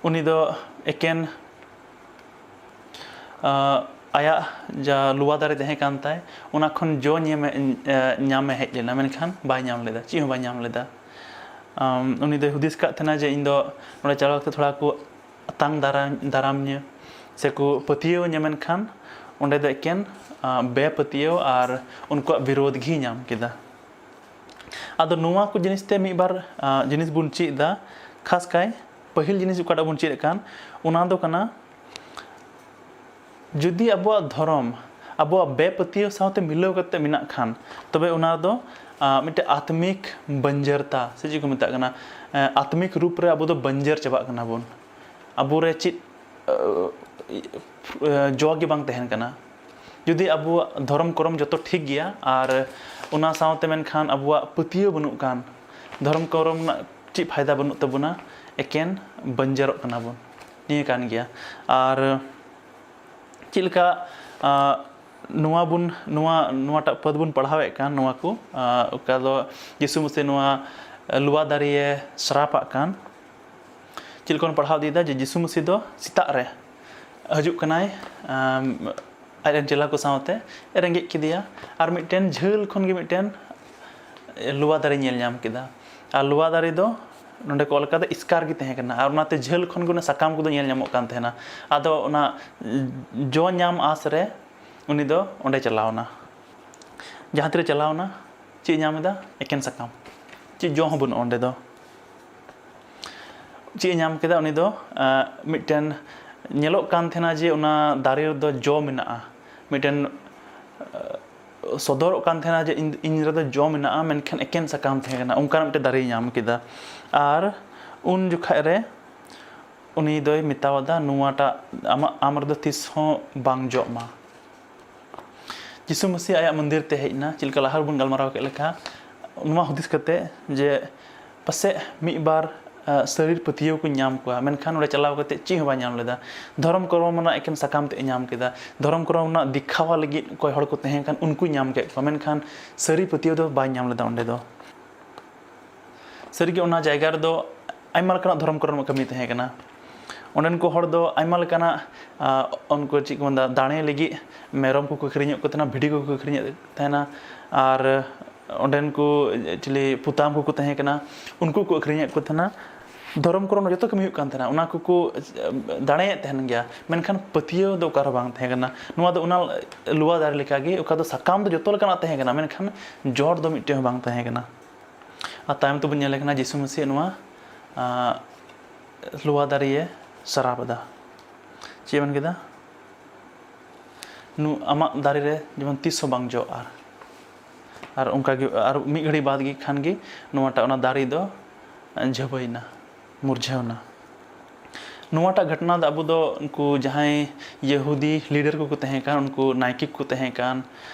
ᱩᱱᱤ ᱫᱚ ᱮᱠᱮᱱ ᱟᱭᱟᱜ ᱡᱟ ᱞᱩᱣᱟ ᱫᱟᱨᱮ ᱛᱟᱦᱮᱸ ᱠᱟᱱ ᱛᱟᱭ, ᱚᱱᱟ ᱠᱷᱚᱱ ᱡᱚ ᱧᱟᱢᱮ, ᱧᱟᱢᱮ ᱦᱮᱡ ᱞᱮᱱᱟ, ᱢᱮᱱᱠᱷᱟᱱ ᱵᱟᱭ ᱧᱟᱢ ᱞᱮᱫᱟ, ᱪᱮᱫ ᱦᱚᱸ ᱵᱟᱭ ᱧᱟᱢ ᱞᱮᱫᱟ᱾ ᱩᱱᱤ ᱫᱚᱭ ᱦᱩᱫᱤᱥ ᱠᱟᱫ ᱛᱟᱦᱮᱱᱟ ᱡᱮ ᱤᱧ ᱫᱚ ᱱᱚᱰᱮ ᱪᱟᱞᱟᱣ ᱠᱟᱛᱮ ᱛᱷᱚᱲᱟ ᱠᱚ ᱟᱛᱟᱝ ᱫᱟᱨᱟᱢ, ᱫᱟᱨᱟᱢ ᱧᱟ ᱥᱮ ᱠᱚ ᱯᱟᱹᱛᱭᱟᱹᱣ ᱧᱟ, ᱢᱮᱱᱠᱷᱟᱱ ᱚᱸᱰᱮ ᱫᱚ ᱮᱠᱮᱱ ᱵᱮᱯᱟᱹᱛᱭᱟᱹᱣ ᱟᱨ ᱩᱱᱠᱩᱣᱟᱜ ᱵᱤᱨᱳᱫᱷ ᱜᱮ ᱧᱟᱢ ᱠᱮᱫᱟ᱾ ᱟᱫᱚ ᱱᱚᱣᱟ ᱠᱚ ᱡᱤᱱᱤᱥ ᱛᱮ ᱢᱤᱫ ᱵᱟᱨ ᱡᱤᱱᱤᱥ ᱵᱚᱱ ᱪᱮᱫ ᱮᱫᱟ᱾ ᱠᱷᱟᱥ ᱠᱟᱭ ᱯᱟᱹᱦᱤᱞ ᱡᱤᱱᱤᱥ ᱚᱠᱟᱴᱟᱜ ᱵᱚᱱ ᱪᱮᱫ ᱮᱫ ᱠᱟᱱ, ᱚᱱᱟ ᱫᱚ ᱠᱟᱱᱟ, ᱡᱩᱫᱤ ᱟᱵᱚᱣᱟᱜ ᱫᱷᱚᱨᱚᱢ, ᱟᱵᱚᱣᱟᱜ ᱵᱮᱯᱟᱹᱛᱭᱟᱹᱣ ᱥᱟᱶᱛᱮ ᱢᱤᱞᱟᱹᱣ ᱠᱟᱛᱮ ᱢᱮᱱᱟᱜ ᱠᱷᱟᱱ, ᱛᱚᱵᱮ ᱚᱱᱟ ᱫᱚ ᱢᱤᱫᱴᱮᱱ ᱟᱛᱢᱤᱠ ᱵᱟᱹᱧᱡᱟᱹᱨᱛᱟ ᱥᱮ ᱪᱮᱫ ᱠᱚ ᱢᱮᱛᱟᱜ ᱠᱟᱱᱟ, ᱟᱛᱢᱤᱠ ᱨᱩᱯ ᱨᱮ ᱟᱵᱚ ᱫᱚ ᱵᱟᱹᱧᱡᱟᱹᱨ ᱪᱟᱵᱟᱜ ᱠᱟᱱᱟ ᱵᱚᱱ᱾ ᱟᱵᱚᱨᱮ ᱪᱮᱫ ᱡᱚ ᱜᱮ ᱵᱟᱝ ᱛᱟᱦᱮᱱ ᱠᱟᱱᱟ᱾ ᱡᱩᱫᱤ ᱟᱵᱚᱣᱟᱜ ᱫᱷᱚᱨᱚᱢ ᱠᱚᱨᱚᱢ ᱡᱚᱛᱚ ᱴᱷᱤᱠ ᱜᱮᱭᱟ ᱟᱨ ᱚᱱᱟ ᱥᱟᱶᱛᱮ ᱢᱮᱱᱠᱷᱟᱱ ᱟᱵᱚᱣᱟᱜ ᱯᱟᱹᱛᱭᱟᱹᱣ ᱵᱟᱹᱱᱩᱜ ᱠᱷᱟᱱ, ᱫᱷᱚᱨᱚᱢ ᱠᱚᱨᱚᱢ ᱨᱮᱱᱟᱜ ᱪᱮᱫ ᱯᱷᱟᱭᱫᱟ ᱵᱟᱹᱱᱩᱜ ᱛᱟᱵᱚᱱᱟ, ᱮᱠᱮᱱ ᱵᱟᱹᱧᱡᱟᱹᱨᱚᱜ ᱠᱟᱱᱟ ᱵᱚᱱ, ᱱᱤᱭᱟᱹ ᱠᱟᱱ ᱜᱮᱭᱟ᱾ ᱟᱨ ᱪᱮᱫ ᱞᱮᱠᱟ ᱱᱚᱣᱟ ᱵᱚᱱ, ᱱᱚᱣᱟ, ᱱᱚᱣᱟᱴᱟᱜ ᱯᱟᱹᱫ ᱵᱚᱱ ᱯᱟᱲᱦᱟᱣᱮᱫ ᱠᱟᱱ, ᱱᱚᱣᱟ ᱠᱚ ᱚᱠᱟ ᱫᱚ ᱡᱤᱥᱩ ᱢᱟᱹᱥᱤ ᱱᱚᱣᱟ ᱞᱩᱣᱟ ᱫᱟᱨᱮᱭᱮ ᱥᱨᱟᱯᱟᱜ ᱠᱟᱱ, ᱪᱮᱫ ᱞᱮᱠᱟ ᱵᱚᱱ ᱯᱟᱲᱦᱟᱣ ᱤᱫᱤᱭᱮᱫᱟ ᱡᱮ ᱡᱤᱥᱩ ᱢᱟᱹᱥᱤ ᱫᱚ ᱥᱮᱛᱟᱜ ᱨᱮ ᱦᱤᱡᱩᱜ ᱠᱟᱱᱟᱭ ᱟᱡ ᱨᱮᱱ ᱪᱮᱞᱟ ᱠᱚ ᱥᱟᱶᱛᱮ, ᱨᱮᱸᱜᱮᱡ ᱠᱮᱫᱮᱭᱟ, ᱟᱨ ᱢᱤᱫᱴᱮᱱ ᱡᱷᱟᱹᱞ ᱠᱷᱚᱱ ᱜᱮ ᱢᱤᱫᱴᱮᱱ ᱞᱩᱣᱟ ᱫᱟᱨᱮ ᱧᱮᱞ ᱧᱟᱢ ᱠᱮᱫᱟ᱾ ᱟᱨ ᱞᱩᱣᱟ ᱫᱟᱨᱮ ᱫᱚ ᱱᱚᱸᱰᱮ ᱠᱚ ᱚᱞ ᱠᱟᱫᱟ ᱮᱥᱠᱟᱨ ᱜᱮ ᱛᱟᱦᱮᱸ ᱠᱟᱱᱟ, ᱟᱨ ᱚᱱᱟᱛᱮ ᱡᱷᱟᱹᱞ ᱠᱷᱚᱱ ᱜᱮ ᱚᱱᱟ ᱥᱟᱠᱟᱢ ᱠᱚᱫᱚ ᱧᱮᱞ ᱧᱟᱢᱚᱜ ᱠᱟᱱ ᱛᱟᱦᱮᱱᱟ᱾ ᱟᱫᱚ ᱚᱱᱟ ᱡᱚ ᱧᱟᱢ ᱟᱸᱥ ᱨᱮ ᱩᱱᱤ ᱫᱚ ᱚᱸᱰᱮ ᱪᱟᱞᱟᱣ ᱮᱱᱟ᱾ ᱡᱟᱦᱟᱸ ᱛᱤᱨᱮ ᱪᱟᱞᱟᱣ ᱮᱱᱟ, ᱪᱮᱫ ᱮ ᱧᱟᱢ ᱮᱫᱟ? ᱮᱠᱮᱱ ᱥᱟᱠᱟᱢ, ᱪᱮᱫ ᱡᱚ ᱦᱚᱸ ᱵᱟᱹᱱᱩᱜᱼᱟ ᱚᱸᱰᱮ ᱫᱚ᱾ ᱪᱮᱫ ᱮ ᱧᱟᱢ ᱠᱮᱫᱟ ᱩᱱᱤ ᱫᱚ? ᱢᱤᱫᱴᱮᱱ ᱧᱮᱞᱚᱜ ᱠᱟᱱ ᱛᱟᱦᱮᱱᱟ ᱡᱮ ᱚᱱᱟ ᱫᱟᱨᱮ ᱨᱮᱫᱚ ᱡᱚ ᱢᱮᱱᱟᱜᱼᱟ, ᱢᱤᱫᱴᱮᱱ ᱥᱚᱫᱚᱨᱚᱜ ᱠᱟᱱ ᱛᱟᱦᱮᱱᱟ ᱡᱮ ᱤᱧ, ᱤᱧ ᱨᱮᱫᱚ ᱡᱚ ᱢᱮᱱᱟᱜᱼᱟ, ᱢᱮᱱᱠᱷᱟᱱ ᱮᱠᱮᱱ ᱥᱟᱠᱟᱢ ᱛᱟᱦᱮᱸ ᱠᱟᱱᱟ, ᱚᱱᱠᱟᱱᱟᱜ ᱢᱤᱫᱴᱮᱱ ᱫᱟᱨᱮᱭ ᱧᱟᱢ ᱠᱮᱫᱟ᱾ ᱟᱨ ᱩᱱ ᱡᱚᱠᱷᱟᱡ ᱨᱮ ᱩᱱᱤ ᱫᱚᱭ ᱢᱮᱛᱟᱣᱟᱫᱟ, "ᱱᱚᱣᱟᱴᱟᱜ ᱟᱢᱟᱜ ᱟᱢ ᱨᱮᱫᱚ ᱛᱤᱥ ᱦᱚᱸ ᱵᱟᱝ ᱡᱚᱜ ᱢᱟ, ᱡᱤᱥᱩ ᱢᱟᱹᱥᱤ ᱟᱭᱟᱜ ᱢᱚᱱᱫᱤᱨ ᱛᱮ ᱦᱮᱡ ᱮᱱᱟ, ᱪᱮᱫ ᱞᱮᱠᱟ ᱞᱟᱦᱟ ᱨᱮᱵᱚᱱ ᱜᱟᱞᱢᱟᱨᱟᱣ ᱠᱮᱫ ᱞᱮᱠᱟ, ᱱᱚᱣᱟ ᱦᱩᱫᱤᱥ ᱠᱟᱛᱮ ᱡᱮ ᱯᱟᱥᱮᱡ ᱢᱤᱫ ᱵᱟᱨ ᱥᱟᱹᱨᱤ ᱯᱟᱹᱛᱭᱟᱹᱣ ᱠᱚ ᱧᱟᱢ ᱠᱚᱣᱟ, ᱢᱮᱱᱠᱷᱟᱱ ᱚᱸᱰᱮ ᱪᱟᱞᱟᱣ ᱠᱟᱛᱮ ᱪᱮᱫ ᱦᱚᱸ ᱵᱟᱭ ᱧᱟᱢ ᱞᱮᱫᱟ᱾ ᱫᱷᱚᱨᱚᱢ ᱠᱚᱨᱚᱢ ᱨᱮᱱᱟᱜ ᱮᱠᱮᱱ ᱥᱟᱠᱟᱢ ᱛᱮᱫ ᱮ ᱧᱟᱢ ᱠᱮᱫᱟ᱾ ᱫᱷᱚᱨᱚᱢ ᱠᱚᱨᱚᱢ ᱨᱮᱱᱟᱜ ᱫᱤᱠᱷᱟᱣᱟ ᱞᱟᱹᱜᱤᱫ ᱚᱠᱚᱭ ᱦᱚᱲ ᱠᱚ ᱛᱟᱦᱮᱸ ᱠᱟᱱ, ᱩᱱᱠᱩᱭ ᱧᱟᱢ ᱠᱮᱫ ᱠᱚᱣᱟ, ᱢᱮᱱᱠᱷᱟᱱ ᱥᱟᱹᱨᱤ ᱯᱟᱹᱛᱭᱟᱹᱣ ᱫᱚ ᱵᱟᱭ ᱧᱟᱢ ᱞᱮᱫᱟ ᱚᱸᱰᱮ ᱫᱚ᱾ ᱥᱟᱹᱨᱤᱜᱮ ᱚᱱᱟ ᱡᱟᱭᱜᱟ ᱨᱮᱫᱚ ᱟᱭᱢᱟ ᱞᱮᱠᱟᱱᱟᱜ ᱫᱷᱚᱨᱚᱢ ᱠᱚᱨᱚᱢ ᱠᱟᱹᱢᱤ ᱛᱟᱦᱮᱸ ᱠᱟᱱᱟ᱾ ᱚᱸᱰᱮᱱ ᱠᱚ ᱦᱚᱲ ᱫᱚ ᱟᱭᱢᱟ ᱞᱮᱠᱟᱱᱟᱜ, ᱟ, ᱩᱱᱠᱩ ᱪᱮᱫ ᱠᱚ ᱢᱮᱱᱫᱟ, ᱫᱟᱲᱮ ᱞᱟᱹᱜᱤᱫ ᱢᱮᱨᱚᱢ ᱠᱚᱠᱚ ᱟᱹᱠᱷᱨᱤᱧᱮᱫ ᱠᱚ ᱛᱟᱦᱮᱱᱟ, ᱵᱷᱤᱰᱤ ᱠᱚᱠᱚ ᱟᱹᱠᱷᱨᱤᱧᱮᱫ ᱛᱟᱦᱮᱱᱟ, ᱟᱨ ᱚᱸᱰᱮᱱ ᱠᱚ ᱪᱤᱞᱤ ᱯᱚᱛᱟᱢ ᱠᱚᱠᱚ ᱛᱟᱦᱮᱸ ᱠᱟᱱᱟ, ᱩᱱᱠᱩ ᱠᱚ ᱟᱹᱠᱷᱨᱤᱧᱮᱫ ᱠᱚ ᱛᱟᱦᱮᱱᱟ᱾ ᱫᱷᱚᱨᱚᱢ ᱠᱚᱨᱚᱢ ᱡᱚᱛᱚ ᱠᱟᱹᱢᱤ ᱦᱩᱭᱩᱜ ᱠᱟᱱ ᱛᱟᱦᱮᱱᱟ, ᱚᱱᱟ ᱠᱚᱠᱚ ᱫᱟᱲᱮᱭᱮᱫ ᱛᱟᱦᱮᱱ ᱜᱮᱭᱟ, ᱢᱮᱱᱠᱷᱟᱱ ᱯᱟᱹᱛᱭᱟᱹᱣ ᱫᱚ ᱚᱠᱟ ᱨᱮᱦᱚᱸ ᱵᱟᱝ ᱛᱟᱦᱮᱸ ᱠᱟᱱᱟ᱾ ᱱᱚᱣᱟ ᱫᱚ ᱚᱱᱟ ᱞᱚᱣᱟ ᱫᱟᱨᱮ ᱞᱮᱠᱟᱜᱮ, ᱚᱠᱟ ᱫᱚ ᱥᱟᱠᱟᱢ ᱫᱚ ᱡᱚᱛᱚ ᱞᱮᱠᱟᱱᱟᱜ ᱛᱟᱦᱮᱸ ᱠᱟᱱᱟ, ᱢᱮᱱᱠᱷᱟᱱ ᱡᱚᱲ ᱫᱚ ᱢᱤᱫᱴᱮᱱ ᱦᱚᱸ ᱵᱟᱝ ᱛᱟᱦᱮᱸ ᱠᱟᱱᱟ᱾ ᱟᱨ ᱛᱟᱭᱚᱢ ᱛᱮᱵᱚᱱ ᱧᱮᱞᱮ ᱠᱟᱱᱟ ᱡᱤᱥᱩ ᱢᱟᱹᱥᱤᱭᱟᱜ ᱱᱚᱣᱟ, ᱟᱸ, ᱞᱚᱣᱟ ᱫᱟᱨᱮᱭᱮ ᱥᱟᱨᱟᱯ ᱮᱫᱟ᱾ ᱪᱮᱫ ᱮ ᱢᱮᱱ ᱠᱮᱫᱟ? ᱱᱩ-, ᱟᱢᱟᱜ ᱫᱟᱨᱮ ᱨᱮ ᱡᱮᱢᱚᱱ ᱛᱤᱥ ᱦᱚᱸ ᱵᱟᱝ ᱡᱚᱜ ᱟᱨ᱾ ᱟᱨ ᱚᱱᱠᱟ ᱜᱮ ᱟᱨ ᱢᱤᱫ ᱜᱷᱟᱹᱲᱤ ᱵᱟᱫᱽ ᱜᱮ ᱠᱷᱟᱱ ᱜᱮ ᱱᱚᱣᱟᱴᱟᱜ, ᱚᱱᱟ ᱫᱟᱨᱮ ᱫᱚ ᱡᱷᱟᱹᱵᱟᱹᱭᱮᱱᱟ, ᱢᱩᱨᱡᱷᱟᱹᱣᱱᱟ᱾ ᱱᱚᱣᱟᱴᱟᱜ ᱜᱷᱚᱴᱚᱱᱟ ᱫᱚ ᱟᱵᱚ ᱫᱚ ᱩᱱᱠᱩ ᱡᱟᱦᱟᱸᱭ ᱭᱟᱹᱦᱩᱫᱤ leader ᱠᱚᱠᱚ ᱛᱟᱦᱮᱸ ᱠᱟᱱ, ᱩᱱᱠᱩ ᱱᱟᱭᱠᱮ ᱠᱚᱠᱚ ᱛᱟᱦᱮᱸ ᱠᱟᱱ,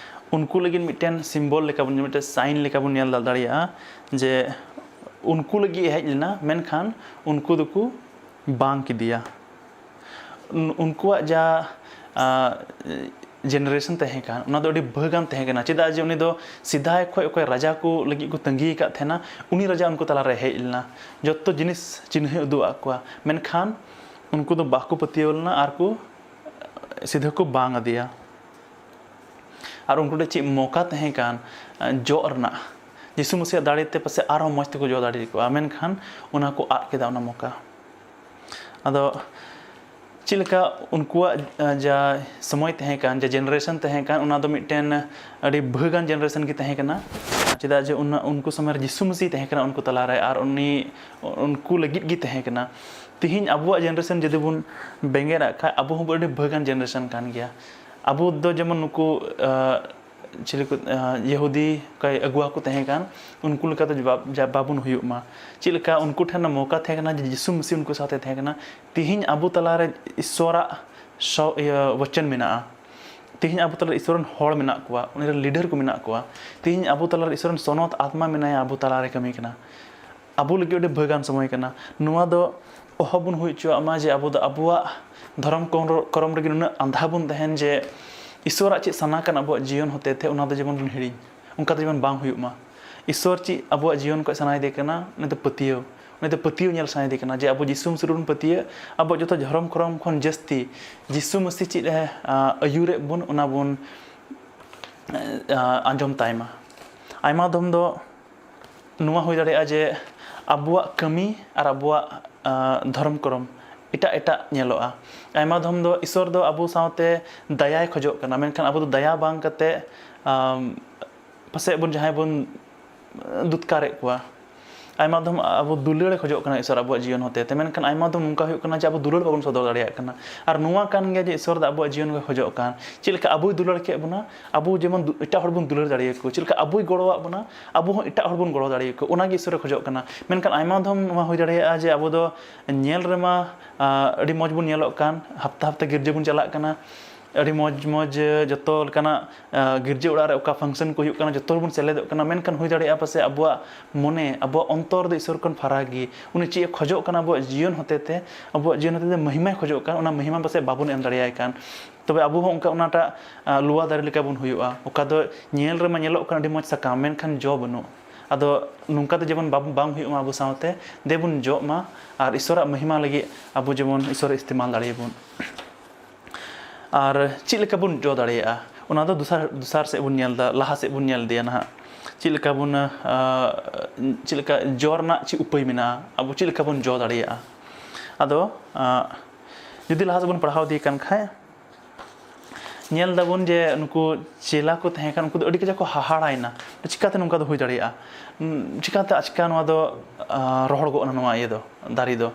ᱩᱱᱠᱩ ᱞᱟᱹᱜᱤᱫ ᱢᱤᱫᱴᱮᱱ symbol ᱞᱮᱠᱟ ᱵᱚᱱ, ᱢᱤᱫᱴᱮᱱ sign ᱞᱮᱠᱟ ᱵᱚᱱ ᱧᱮᱞ ᱫᱟᱲᱮᱭᱟᱜᱼᱟ ᱡᱮ ᱩᱱᱠᱩ ᱞᱟᱹᱜᱤᱫ ᱦᱮᱡ ᱞᱮᱱᱟ, ᱢᱮᱱᱠᱷᱟᱱ ᱩᱱᱠᱩ ᱫᱚᱠᱚ ᱵᱟᱝ ᱠᱮᱫᱮᱭᱟ᱾ ᱩᱱ-, ᱩᱱᱠᱩᱣᱟᱜ ᱡᱟ, ᱟ, generation ᱛᱟᱦᱮᱸ ᱠᱟᱱ, ᱚᱱᱟ ᱫᱚ ᱟᱹᱰᱤ ᱵᱷᱟᱹᱜᱟᱱ ᱛᱟᱦᱮᱸ ᱠᱟᱱᱟ᱾ ᱪᱮᱫᱟᱜ ᱡᱮ ᱩᱱᱤ ᱫᱚ ᱥᱮᱫᱟᱭ ᱠᱷᱚᱱ ᱚᱠᱚᱭ ᱨᱟᱡᱟ ᱠᱚ ᱞᱟᱹᱜᱤᱫ ᱠᱚ ᱛᱟᱺᱜᱤ ᱟᱠᱟᱫ ᱛᱟᱦᱮᱱᱟ, ᱩᱱᱤ ᱨᱟᱡᱟ ᱩᱱᱠᱩ ᱛᱟᱞᱟᱨᱮ ᱦᱮᱡ ᱞᱮᱱᱟ, ᱡᱚᱛᱚ ᱡᱤᱱᱤᱥ ᱪᱤᱱᱦᱟᱹ ᱩᱫᱩᱜ ᱟᱫ ᱠᱚᱣᱟ, ᱢᱮᱱᱠᱷᱟᱱ ᱩᱱᱠᱩ ᱫᱚ ᱵᱟᱠᱚ ᱯᱟᱹᱛᱭᱟᱹᱣ ᱞᱮᱱᱟ ᱟᱨ ᱠᱚ ᱥᱤᱫᱷᱟᱹ ᱠᱚ ᱵᱟᱝ ᱟᱫᱮᱭᱟ᱾ ᱟᱨ ᱩᱱᱠᱩ ᱴᱷᱮᱱ ᱪᱮᱫ ᱢᱚᱠᱟ ᱛᱟᱦᱮᱸ ᱠᱟᱱ, ᱟ, ᱡᱚᱜ ᱨᱮᱱᱟᱜ, ᱡᱤᱥᱩ ᱢᱟᱹᱥᱤᱭᱟᱜ ᱫᱟᱲᱮ ᱛᱮ ᱯᱟᱥᱮᱡ ᱟᱨᱦᱚᱸ ᱢᱚᱡᱽ ᱛᱮᱠᱚ ᱡᱚ ᱫᱟᱲᱮ ᱠᱚᱜᱼᱟ, ᱢᱮᱱᱠᱷᱟᱱ ᱚᱱᱟ ᱠᱚ ᱟᱫ ᱠᱮᱫᱟ, ᱚᱱᱟ ᱢᱚᱠᱟ᱾ ᱟᱫᱚ ᱪᱮᱫ ᱞᱮᱠᱟ ᱩᱱᱠᱩᱣᱟᱜ, ᱟ, ᱡᱟ ᱥᱚᱢᱚᱭ ᱛᱟᱦᱮᱸ ᱠᱟᱱ, ᱡᱟ generation ᱛᱟᱦᱮᱸ ᱠᱟᱱ, ᱚᱱᱟ ᱫᱚ ᱢᱤᱫᱴᱮᱱ ᱟᱹᱰᱤ ᱵᱷᱟᱹᱜᱟᱱ generation ᱜᱮ ᱛᱟᱦᱮᱸ ᱠᱟᱱᱟ᱾ ᱪᱮᱫᱟᱜ ᱡᱮ ᱩᱱ-, ᱩᱱᱠᱩ ᱥᱚᱢᱚᱭ ᱨᱮ ᱡᱤᱥᱩ ᱢᱟᱹᱥᱤ ᱛᱟᱦᱮᱸ ᱠᱟᱱᱟ ᱩᱱᱠᱩ ᱛᱟᱞᱟᱨᱮ, ᱟᱨ ᱩᱱᱤ, ᱩᱱᱠᱩ ᱞᱟᱹᱜᱤᱫ ᱜᱮ ᱛᱟᱦᱮᱸ ᱠᱟᱱᱟ᱾ ᱛᱤᱦᱤᱧ ᱟᱵᱚᱣᱟᱜ generation ᱡᱩᱫᱤ ᱵᱚᱱ ᱵᱮᱸᱜᱮᱫ ᱟᱜ ᱠᱷᱟᱡ, ᱟᱵᱚ ᱦᱚᱸ ᱟᱹᱰᱤ ᱵᱷᱟᱹᱜᱟᱱ generation ᱠᱟᱱ ᱜᱮᱭᱟ᱾ ᱟᱵᱚ ᱫᱚ ᱡᱮᱢᱚᱱ ᱱᱩᱠᱩ, ᱟ, ᱪᱤᱞᱤ ᱠᱚ, ᱟ, ᱭᱟᱹᱦᱩᱫᱤ ᱠᱚᱭ ᱟᱹᱜᱩᱣᱟ ᱠᱚ ᱛᱟᱦᱮᱸ ᱠᱟᱱ, ᱩᱱᱠᱩ ᱞᱮᱠᱟ ᱫᱚ ᱡᱟ-, ᱡᱟ-, ᱵᱟᱵᱚᱱ ᱦᱩᱭᱩᱜ ᱢᱟ᱾ ᱪᱮᱫ ᱞᱮᱠᱟ ᱩᱱᱠᱩ ᱴᱷᱮᱱ ᱢᱚᱠᱟ ᱛᱟᱦᱮᱸ ᱠᱟᱱᱟ ᱡᱮ ᱡᱤᱥᱩ ᱢᱟᱹᱥᱤ ᱩᱱᱠᱩ ᱥᱟᱶᱛᱮ ᱛᱟᱦᱮᱸ ᱠᱟᱱᱟ, ᱛᱤᱦᱤᱧ ᱟᱵᱚ ᱛᱟᱞᱟᱨᱮ ᱤᱥᱥᱚᱨᱟᱜ ᱥᱚ-, ᱤᱭᱟᱹ, ᱵᱚᱪᱚᱱ ᱢᱮᱱᱟᱜᱼᱟ᱾ ᱛᱮᱦᱮᱧ ᱟᱵᱚ ᱛᱟᱞᱟᱨᱮ ᱤᱥᱚᱨ ᱨᱮᱱ ᱦᱚᱲ ᱢᱮᱱᱟᱜ ᱠᱚᱣᱟ, ᱩᱱᱤ ᱨᱮᱱ ᱞᱤᱰᱟᱨ ᱠᱚ ᱢᱮᱱᱟᱜ ᱠᱚᱣᱟ, ᱛᱮᱦᱮᱧ ᱟᱵᱚ ᱛᱟᱞᱟᱨᱮ ᱤᱥᱚᱨ ᱨᱮᱱ ᱥᱚᱱᱚᱛ ᱟᱛᱢᱟ ᱢᱮᱱᱟᱭᱟ, ᱟᱵᱚ ᱛᱟᱞᱟᱨᱮ ᱠᱟᱹᱢᱤ ᱠᱟᱱᱟ᱾ ᱟᱵᱚ ᱞᱟᱹᱜᱤᱫ ᱟᱹᱰᱤ ᱵᱷᱟᱹᱜᱟᱱ ᱥᱚᱢᱚᱭ ᱠᱟᱱᱟ᱾ ᱱᱚᱣᱟ ᱫᱚ ᱚᱦᱚ ᱵᱚᱱ ᱦᱩᱭ ᱦᱚᱪᱚᱣᱟᱜ ᱢᱟ ᱡᱮ ᱟᱵᱚ ᱫᱚ ᱟᱵᱚᱣᱟᱜ ᱫᱷᱚᱨᱚᱢ ᱠᱚᱨᱚᱢ ᱨᱮᱜᱮ ᱱᱩᱱᱟᱹᱜ ᱟᱸᱫᱷᱟ ᱵᱚᱱ ᱛᱟᱦᱮᱱ ᱡᱮ ᱤᱥᱚᱨᱟᱜ ᱪᱮᱫ ᱥᱟᱱᱟ ᱠᱟᱱᱟ ᱟᱵᱚᱣᱟᱜ ᱡᱤᱭᱚᱱ ᱦᱚᱛᱮ ᱛᱮ, ᱚᱱᱟ ᱫᱚ ᱡᱮᱢᱚᱱ ᱵᱚᱱ ᱦᱤᱲᱤᱧ, ᱚᱱᱠᱟ ᱫᱚ ᱡᱮᱢᱚᱱ ᱵᱟᱝ ᱦᱩᱭᱩᱜ ᱢᱟ᱾ ᱤᱥᱚᱨ ᱪᱮᱫ ᱟᱵᱚᱣᱟᱜ ᱡᱤᱭᱚᱱ ᱠᱷᱚᱱ ᱥᱟᱱᱟᱭᱮᱫᱮ ᱠᱟᱱᱟ, ᱩᱱᱤ ᱫᱚ ᱯᱟᱹᱛᱭᱟᱹᱣ, ᱩᱱᱤ ᱫᱚ ᱯᱟᱹᱛᱭᱟᱹᱣ ᱧᱮᱞ ᱥᱟᱱᱟᱭᱮᱫᱮ ᱠᱟᱱᱟ ᱡᱮ ᱟᱵᱚ ᱡᱤᱥᱩ ᱢᱟᱹᱥᱤ ᱨᱮᱵᱚᱱ ᱯᱟᱹᱛᱭᱟᱹᱜ, ᱟᱵᱚᱣᱟᱜ ᱡᱚᱛᱚ ᱫᱷᱚᱨᱚᱢ ᱠᱚᱨᱚᱢ ᱠᱷᱚᱱ ᱡᱟᱹᱥᱛᱤ ᱡᱤᱥᱩ ᱢᱟᱹᱥᱤ ᱪᱮᱫ ᱮ, ᱟ, ᱟᱹᱭᱩᱨᱮᱫ ᱵᱚᱱ, ᱚᱱᱟ ᱵᱚᱱ, ᱟ, ᱟᱸᱡᱚᱢ ᱛᱟᱭ ᱢᱟ᱾ ᱟᱭᱢᱟ ᱫᱚᱢ ᱫᱚ ᱱᱚᱣᱟ ᱦᱩᱭ ᱫᱟᱲᱮᱭᱟᱜᱼᱟ ᱡᱮ ᱟᱵᱚᱣᱟᱜ ᱠᱟᱹᱢᱤ ᱟᱨ ᱟᱵᱚᱣᱟᱜ, ᱟ, ᱫᱷᱚᱨᱚᱢ ᱠᱚᱨᱚᱢ ᱮᱴᱟᱜ ᱮᱴᱟᱜ ᱧᱮᱞᱚᱜᱼᱟ᱾ ᱟᱭᱢᱟ ᱫᱚᱢ ᱫᱚ ᱤᱥᱚᱨ ᱫᱚ ᱟᱵᱚ ᱥᱟᱶᱛᱮ ᱫᱟᱭᱟᱭ ᱠᱷᱚᱡᱚᱜ ᱠᱟᱱᱟ, ᱢᱮᱱᱠᱷᱟᱱ ᱟᱵᱚ ᱫᱚ ᱫᱟᱭᱟ ᱵᱟᱝ ᱠᱟᱛᱮ, ᱟᱢ, ᱯᱟᱥᱮᱡ ᱵᱚᱱ ᱡᱟᱦᱟᱸᱭ ᱵᱚᱱ ᱫᱩᱛᱠᱟᱨᱮᱫ ᱠᱚᱣᱟ᱾ ᱟᱭᱢᱟ ᱫᱚᱢ ᱟᱵᱚ ᱫᱩᱞᱟᱹᱲ ᱮ ᱠᱷᱚᱡᱚᱜ ᱠᱟᱱᱟ ᱤᱥᱚᱨ ᱟᱵᱚᱣᱟᱜ ᱡᱤᱭᱚᱱ ᱦᱚᱛᱮ ᱛᱮ, ᱢᱮᱱᱠᱷᱟᱱ ᱟᱭᱢᱟ ᱫᱚᱢ ᱱᱚᱝᱠᱟ ᱦᱩᱭᱩᱜ ᱠᱟᱱᱟ ᱡᱮ ᱟᱵᱚ ᱫᱩᱞᱟᱹᱲ ᱵᱟᱵᱚᱱ ᱥᱚᱫᱚᱨ ᱫᱟᱲᱮᱭᱟᱜ ᱠᱟᱱᱟ᱾ ᱟᱨ ᱱᱚᱣᱟ ᱠᱟᱱ ᱜᱮᱭᱟ ᱡᱮ ᱤᱥᱚᱨ ᱫᱚ ᱟᱵᱚᱣᱟᱜ ᱡᱤᱭᱚᱱ ᱜᱮ ᱠᱷᱚᱡᱚᱜ ᱠᱟᱱ᱾ ᱪᱮᱫ ᱞᱮᱠᱟ ᱟᱵᱚᱭ ᱫᱩᱞᱟᱹᱲ ᱠᱮᱫ ᱵᱚᱱᱟ, ᱟᱵᱚ ᱡᱮᱢᱚᱱ ᱫᱩ-, ᱮᱴᱟᱜ ᱦᱚᱲ ᱵᱚᱱ ᱫᱩᱞᱟᱹᱲ ᱫᱟᱲᱮᱭᱟᱠᱚ, ᱪᱮᱫ ᱞᱮᱠᱟ ᱟᱵᱚᱭ ᱜᱚᱲᱚᱣᱟᱜ ᱵᱚᱱᱟ, ᱟᱵᱚ ᱦᱚᱸ ᱮᱴᱟᱜ ᱦᱚᱲ ᱵᱚᱱ ᱜᱚᱲᱚ ᱫᱟᱲᱮᱭᱟᱠᱚ, ᱚᱱᱟ ᱜᱮ ᱤᱥᱚᱨ ᱮ ᱠᱷᱚᱡᱚᱜ ᱠᱟᱱᱟ᱾ ᱢᱮᱱᱠᱷᱟᱱ ᱟᱭᱢᱟ ᱫᱚᱢ ᱱᱚᱣᱟ ᱦᱩᱭ ᱫᱟᱲᱮᱭᱟᱜᱼᱟ ᱡᱮ ᱟᱵᱚ ᱫᱚ ᱧᱮᱞ ᱨᱮᱢᱟ, ᱟ, ᱟᱹᱰᱤ ᱢᱚᱡᱽ ᱵᱚᱱ ᱧᱮᱞᱚᱜ ᱠᱟᱱ, ᱦᱟᱯᱛᱟ ᱦᱟᱯᱛᱟ ᱜᱤᱨᱡᱟᱹ ᱵᱚᱱ ᱪᱟᱞᱟᱜ ᱠᱟᱱᱟ, ᱟᱹᱰᱤ ᱢᱚᱡᱽ ᱢᱚᱡᱽ ᱡᱚᱛᱚ ᱞᱮᱠᱟᱱᱟᱜ, ᱟ, ᱜᱤᱨᱡᱟᱹ ᱚᱲᱟᱜ ᱨᱮ ᱚᱠᱟ function ᱠᱚ ᱦᱩᱭᱩᱜ ᱠᱟᱱᱟ, ᱡᱚᱛᱚ ᱦᱚᱲ ᱵᱚᱱ ᱥᱮᱞᱮᱫᱚᱜ ᱠᱟᱱᱟ, ᱢᱮᱱᱠᱷᱟᱱ ᱦᱩᱭ ᱫᱟᱲᱮᱭᱟᱜᱼᱟ ᱯᱟᱥᱮᱡ ᱟᱵᱚᱣᱟᱜ ᱢᱚᱱᱮ, ᱟᱵᱚᱣᱟᱜ ᱚᱱᱛᱚᱨ ᱫᱚ ᱤᱥᱚᱨ ᱠᱷᱚᱱ ᱯᱷᱟᱨᱟᱠ ᱜᱮ᱾ ᱩᱱᱤ ᱪᱮᱫ ᱮ ᱠᱷᱚᱡᱚᱜ ᱠᱟᱱᱟ ᱟᱵᱚᱣᱟᱜ ᱡᱤᱭᱚᱱ ᱦᱚᱛᱮ ᱛᱮ, ᱟᱵᱚᱣᱟᱜ ᱡᱤᱭᱚᱱ ᱦᱚᱛᱮ ᱛᱮ ᱢᱚᱦᱤᱢᱟᱭ ᱠᱷᱚᱡᱚᱜ ᱠᱟᱱ, ᱚᱱᱟ ᱢᱚᱦᱤᱢᱟ ᱯᱟᱥᱮᱡ ᱵᱟᱵᱚᱱ ᱮᱢ ᱫᱟᱲᱮᱭᱟᱭ ᱠᱟᱱ᱾ ᱛᱚᱵᱮ ᱟᱵᱚ ᱦᱚᱸ ᱚᱱᱠᱟ ᱚᱱᱟᱴᱟᱜ, ᱟ, ᱞᱚᱣᱟ ᱫᱟᱨᱮ ᱞᱮᱠᱟ ᱵᱚᱱ ᱦᱩᱭᱩᱜᱼᱟ, ᱚᱠᱟ ᱫᱚ ᱧᱮᱞ ᱨᱮᱢᱟ ᱧᱮᱞᱚᱜ ᱠᱟᱱᱟ ᱟᱹᱰᱤ ᱢᱚᱡᱽ ᱥᱟᱠᱟᱢ, ᱢᱮᱱᱠᱷᱟᱱ ᱡᱚ ᱵᱟᱹᱱᱩᱜ᱾ ᱟᱫᱚ ᱱᱚᱝᱠᱟ ᱫᱚ ᱡᱮᱢᱚᱱ ᱵᱟᱵ-, ᱵᱟᱝ ᱦᱩᱭᱩᱜ ᱢᱟ ᱟᱵᱚ ᱥᱟᱶᱛᱮ, ᱫᱮ ᱵᱚᱱ ᱡᱚᱜ ᱢᱟ ᱟᱨ ᱤᱥᱚᱨᱟᱜ ᱢᱚᱦᱤᱢᱟ ᱞᱟᱹᱜᱤᱫ ᱟᱵᱚ ᱡᱮᱢᱚᱱ ᱤᱥᱚᱨ ᱤᱥᱛᱮᱢᱟᱞ ᱫᱟᱲᱮᱭᱟᱵᱚᱱ᱾ ᱟᱨ ᱪᱮᱫ ᱞᱮᱠᱟ ᱵᱚᱱ ᱡᱚ ᱫᱟᱲᱮᱭᱟᱜᱼᱟ, ᱚᱱᱟ ᱫᱚ ᱫᱚᱥᱟᱨ, ᱫᱚᱥᱟᱨ ᱥᱮᱫ ᱵᱚᱱ ᱧᱮᱞ ᱮᱫᱟ, ᱞᱟᱦᱟ ᱥᱮᱫ ᱵᱚᱱ ᱧᱮᱞ ᱤᱫᱤᱭᱟ ᱱᱟᱦᱟᱜ᱾ ᱪᱮᱫ ᱞᱮᱠᱟ ᱵᱚᱱ, ᱟ, ᱪᱮᱫ ᱞᱮᱠᱟ ᱡᱚ ᱨᱮᱱᱟᱜ ᱪᱮᱫ ᱩᱯᱟᱹᱭ ᱢᱮᱱᱟᱜᱼᱟ, ᱟᱵᱚ ᱪᱮᱫ ᱞᱮᱠᱟ ᱵᱚᱱ ᱡᱚ ᱫᱟᱲᱮᱭᱟᱜᱼᱟ? ᱟᱫᱚ, ᱟ, ᱡᱩᱫᱤ ᱞᱟᱦᱟ ᱥᱮᱫ ᱵᱚᱱ ᱯᱟᱲᱦᱟᱣ ᱤᱫᱤᱭ ᱠᱟᱱ ᱠᱷᱟᱡ, ᱧᱮᱞ ᱫᱟᱵᱚᱱ ᱡᱮ ᱱᱩᱠᱩ ᱪᱮᱞᱟ ᱠᱚ ᱛᱟᱦᱮᱸ ᱠᱟᱱ, ᱩᱱᱠᱩ ᱫᱚ ᱟᱹᱰᱤ ᱠᱟᱡᱟᱠ ᱠᱚ ᱦᱟᱦᱟᱲᱟᱭᱮᱱᱟ, ᱪᱤᱠᱟᱹᱛᱮ ᱱᱚᱝᱠᱟ ᱫᱚ ᱦᱩᱭ ᱫᱟᱲᱮᱭᱟᱜᱼᱟ? ᱩᱸ, ᱪᱤᱠᱟᱹᱛᱮ ᱟᱪᱠᱟ ᱱᱚᱣᱟ ᱫᱚ, ᱟ, ᱨᱚᱦᱚᱲ ᱜᱚᱫ ᱮᱱᱟ ᱱᱚᱣᱟ ᱤᱭᱟᱹ ᱫᱚ, ᱫᱟᱨᱮ ᱫᱚ?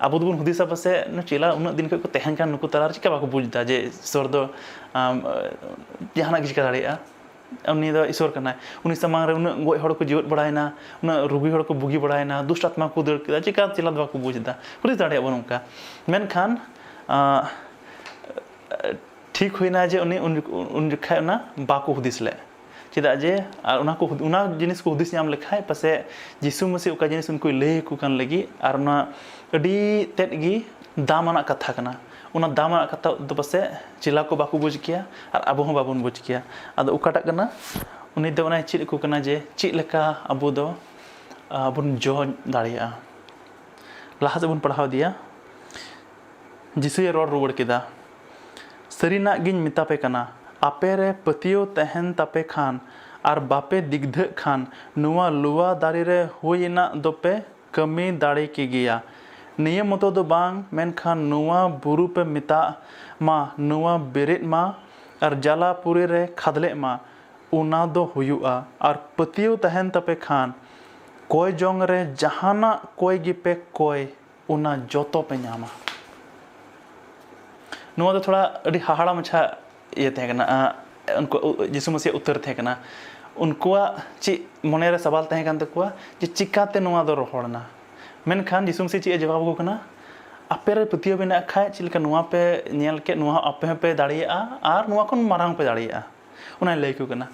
ᱟᱵᱚ ᱫᱚᱵᱚᱱ ᱦᱩᱫᱤᱥᱟ ᱯᱟᱥᱮᱡ ᱱᱩᱠᱩ ᱪᱮᱞᱟ ᱩᱱᱟᱹᱜ ᱫᱤᱱ ᱠᱷᱚᱱ ᱠᱚ ᱛᱟᱦᱮᱱ ᱠᱟᱱ, ᱱᱩᱠᱩ ᱛᱟᱞᱟ ᱨᱮ ᱪᱤᱠᱟ ᱵᱟᱠᱚ ᱵᱩᱡᱽ ᱮᱫᱟ ᱡᱮ ᱤᱥᱚᱨ ᱫᱚ, ᱟᱢ, ᱡᱟᱦᱟᱱᱟᱜ ᱜᱮ ᱪᱤᱠᱟ ᱫᱟᱲᱮᱭᱟᱜᱼᱟ? ᱩᱱᱤ ᱫᱚ ᱤᱥᱚᱨ ᱠᱟᱱᱟᱭ, ᱩᱱᱤ ᱥᱟᱢᱟᱝ ᱨᱮ ᱩᱱᱟᱹᱜ ᱜᱚᱡ ᱦᱚᱲ ᱠᱚ ᱡᱤᱣᱮᱫ ᱵᱟᱲᱟᱭᱮᱱᱟ, ᱩᱱᱟᱹᱜ ᱨᱩᱜᱤ ᱦᱚᱲ ᱠᱚ ᱵᱩᱜᱤ ᱵᱟᱲᱟᱭᱮᱱᱟ, ᱫᱩᱥᱴ ᱟᱛᱢᱟ ᱠᱚ ᱫᱟᱹᱲ ᱠᱮᱫᱟ, ᱪᱤᱠᱟ ᱪᱮᱞᱟ ᱫᱚ ᱵᱟᱠᱚ ᱵᱩᱡᱽ ᱮᱫᱟ? ᱦᱩᱫᱤᱥ ᱫᱟᱲᱮᱭᱟᱜ ᱵᱚᱱ ᱚᱱᱠᱟ᱾ ᱢᱮᱱᱠᱷᱟᱱ, ᱟᱸ, ᱴᱷᱤᱠ ᱦᱩᱭᱱᱟ ᱡᱮ ᱩᱱᱤ ᱩᱱ, ᱩᱱ ᱡᱚᱠᱷᱟᱡ ᱚᱱᱟ ᱵᱟᱠᱚ ᱦᱩᱫᱤᱥ ᱞᱮᱫ᱾ ᱪᱮᱫᱟᱜ ᱡᱮ ᱟᱨ ᱚᱱᱟ ᱠᱚ ᱦᱩᱫ- ᱚᱱᱟ ᱡᱤᱱᱤᱥ ᱠᱚ ᱦᱩᱫᱤᱥ ᱧᱟᱢ ᱞᱮᱠᱷᱟᱡ ᱯᱟᱥᱮᱡ ᱡᱤᱥᱩ ᱢᱟᱹᱥᱤ ᱚᱠᱟ ᱡᱤᱱᱤᱥ ᱩᱱᱠᱩᱭ ᱞᱟᱹᱭ ᱟᱠᱚ ᱠᱟᱱ ᱞᱟᱹᱜᱤᱫ ᱟᱨ ᱚᱱᱟ ᱟᱹᱰᱤ ᱛᱮᱫ ᱜᱮ ᱫᱟᱢ ᱟᱱᱟᱜ ᱠᱟᱛᱷᱟ ᱠᱟᱱᱟ᱾ ᱚᱱᱟ ᱫᱟᱢ ᱟᱱᱟᱜ ᱠᱟᱛᱷᱟ ᱫᱚ ᱯᱟᱥᱮᱡ ᱪᱮᱞᱟ ᱠᱚ ᱵᱟᱠᱚ ᱵᱩᱡᱽ ᱠᱮᱭᱟ ᱟᱨ ᱟᱵᱚ ᱦᱚᱸ ᱵᱟᱵᱚᱱ ᱵᱩᱡᱽ ᱠᱮᱭᱟ᱾ ᱟᱫᱚ ᱚᱠᱟᱴᱟᱜ ᱠᱟᱱᱟ? ᱩᱱᱤ ᱫᱚ ᱚᱱᱟᱭ ᱪᱮᱫ ᱟᱠᱚ ᱠᱟᱱᱟ ᱡᱮ ᱪᱮᱫ ᱞᱮᱠᱟ ᱟᱵᱚ ᱫᱚ ᱟᱵᱚᱱ ᱡᱚ ᱫᱟᱲᱮᱭᱟᱜᱼᱟ᱾ ᱞᱟᱦᱟ ᱥᱮᱫ ᱵᱚᱱ ᱯᱟᱲᱦᱟᱣ ᱤᱫᱤᱭᱟ᱾ ᱡᱤᱥᱩᱭ ᱨᱚᱲ ᱨᱩᱣᱟᱹᱲ ᱠᱮᱫᱟ, "ᱥᱟᱹᱨᱤᱱᱟᱜ ᱜᱤᱧ ᱢᱮᱛᱟ ᱯᱮ ᱠᱟᱱᱟ, ᱟᱯᱮ ᱨᱮ ᱯᱟᱹᱛᱭᱟᱹᱣ ᱛᱟᱦᱮᱱ ᱛᱟᱯᱮ ᱠᱷᱟᱱ ᱟᱨ ᱵᱟᱯᱮ ᱫᱤᱜᱫᱷᱟᱹᱜ ᱠᱷᱟᱱ, ᱱᱚᱣᱟ ᱞᱚᱣᱟ ᱫᱟᱨᱮ ᱨᱮ ᱦᱩᱭ ᱮᱱᱟᱜ ᱫᱚᱯᱮ ᱠᱟᱹᱢᱤ ᱫᱟᱲᱮ ᱠᱮ ᱜᱮᱭᱟ᱾ ᱱᱤᱭᱟᱹ ᱢᱚᱛᱚ ᱫᱚ ᱵᱟᱝ, ᱢᱮᱱᱠᱷᱟᱱ ᱱᱚᱣᱟ ᱵᱩᱨᱩ ᱯᱮ ᱢᱮᱛᱟᱜ ᱢᱟ, ᱱᱚᱣᱟ ᱵᱮᱨᱮᱫ ᱢᱟ ᱟᱨ ᱡᱟᱞᱟᱯᱩᱨᱤ ᱨᱮ ᱠᱷᱟᱫᱽᱞᱮᱜ ᱢᱟ, ᱚᱱᱟ ᱫᱚ ᱦᱩᱭᱩᱜᱼᱟ᱾ ᱟᱨ ᱯᱟᱹᱛᱭᱟᱹᱣ ᱛᱟᱦᱮᱱ ᱛᱟᱯᱮ ᱠᱷᱟᱱ, ᱠᱚᱭ ᱡᱚᱝ ᱨᱮ ᱡᱟᱦᱟᱱᱟᱜ ᱠᱚᱭ ᱜᱮᱯᱮ ᱠᱚᱭ, ᱚᱱᱟ ᱡᱚᱛᱚ ᱯᱮ ᱧᱟᱢᱟ᱾" ᱱᱚᱣᱟ ᱫᱚ ᱛᱷᱚᱲᱟ ᱟᱹᱰᱤ ᱦᱟᱦᱟᱲᱟ ᱢᱟᱪᱷᱟ ᱤᱭᱟᱹ ᱛᱟᱦᱮᱸ ᱠᱟᱱᱟ᱾ ᱟᱸ, ᱩᱱᱠᱩ, ᱩ-, ᱡᱤᱥᱩ ᱢᱟᱹᱥᱤᱭᱟᱜ ᱩᱛᱛᱚᱨ ᱛᱟᱦᱮᱸ ᱠᱟᱱᱟ᱾ ᱩᱱᱠᱩᱣᱟᱜ ᱪᱮᱫ ᱢᱚᱱᱮᱨᱮ ᱥᱟᱵᱟᱞ ᱛᱟᱦᱮᱸ ᱠᱟᱱ ᱛᱟᱠᱚᱣᱟ ᱡᱮ ᱪᱤᱠᱟᱛᱮ ᱱᱚᱣᱟ ᱫᱚ ᱨᱚᱦᱚᱲ ᱮᱱᱟ? ᱢᱮᱱᱠᱷᱟᱱ ᱡᱤᱥᱩ ᱢᱟᱹᱥᱤ ᱪᱮᱫ ᱮ ᱡᱚᱵᱟᱵ ᱟᱠᱚ ᱠᱟᱱᱟ? "ᱟᱯᱮ ᱨᱮ ᱯᱟᱹᱛᱭᱟᱹᱣ ᱢᱮᱱᱟᱜ ᱠᱷᱟᱡ, ᱪᱮᱫ ᱞᱮᱠᱟ ᱱᱚᱣᱟ ᱯᱮ ᱧᱮᱞ ᱠᱮᱫ, ᱱᱚᱣᱟ ᱦᱚᱸ ᱟᱯᱮ ᱦᱚᱸᱯᱮ ᱫᱟᱲᱮᱭᱟᱜᱼᱟ ᱟᱨ ᱱᱚᱣᱟ ᱠᱷᱚᱱ ᱢᱟᱨᱟᱝ ᱯᱮ ᱫᱟᱲᱮᱭᱟᱜᱼᱟ᱾" ᱚᱱᱟᱭ ᱞᱟᱹᱭ ᱟᱠᱚ ᱠᱟᱱᱟ᱾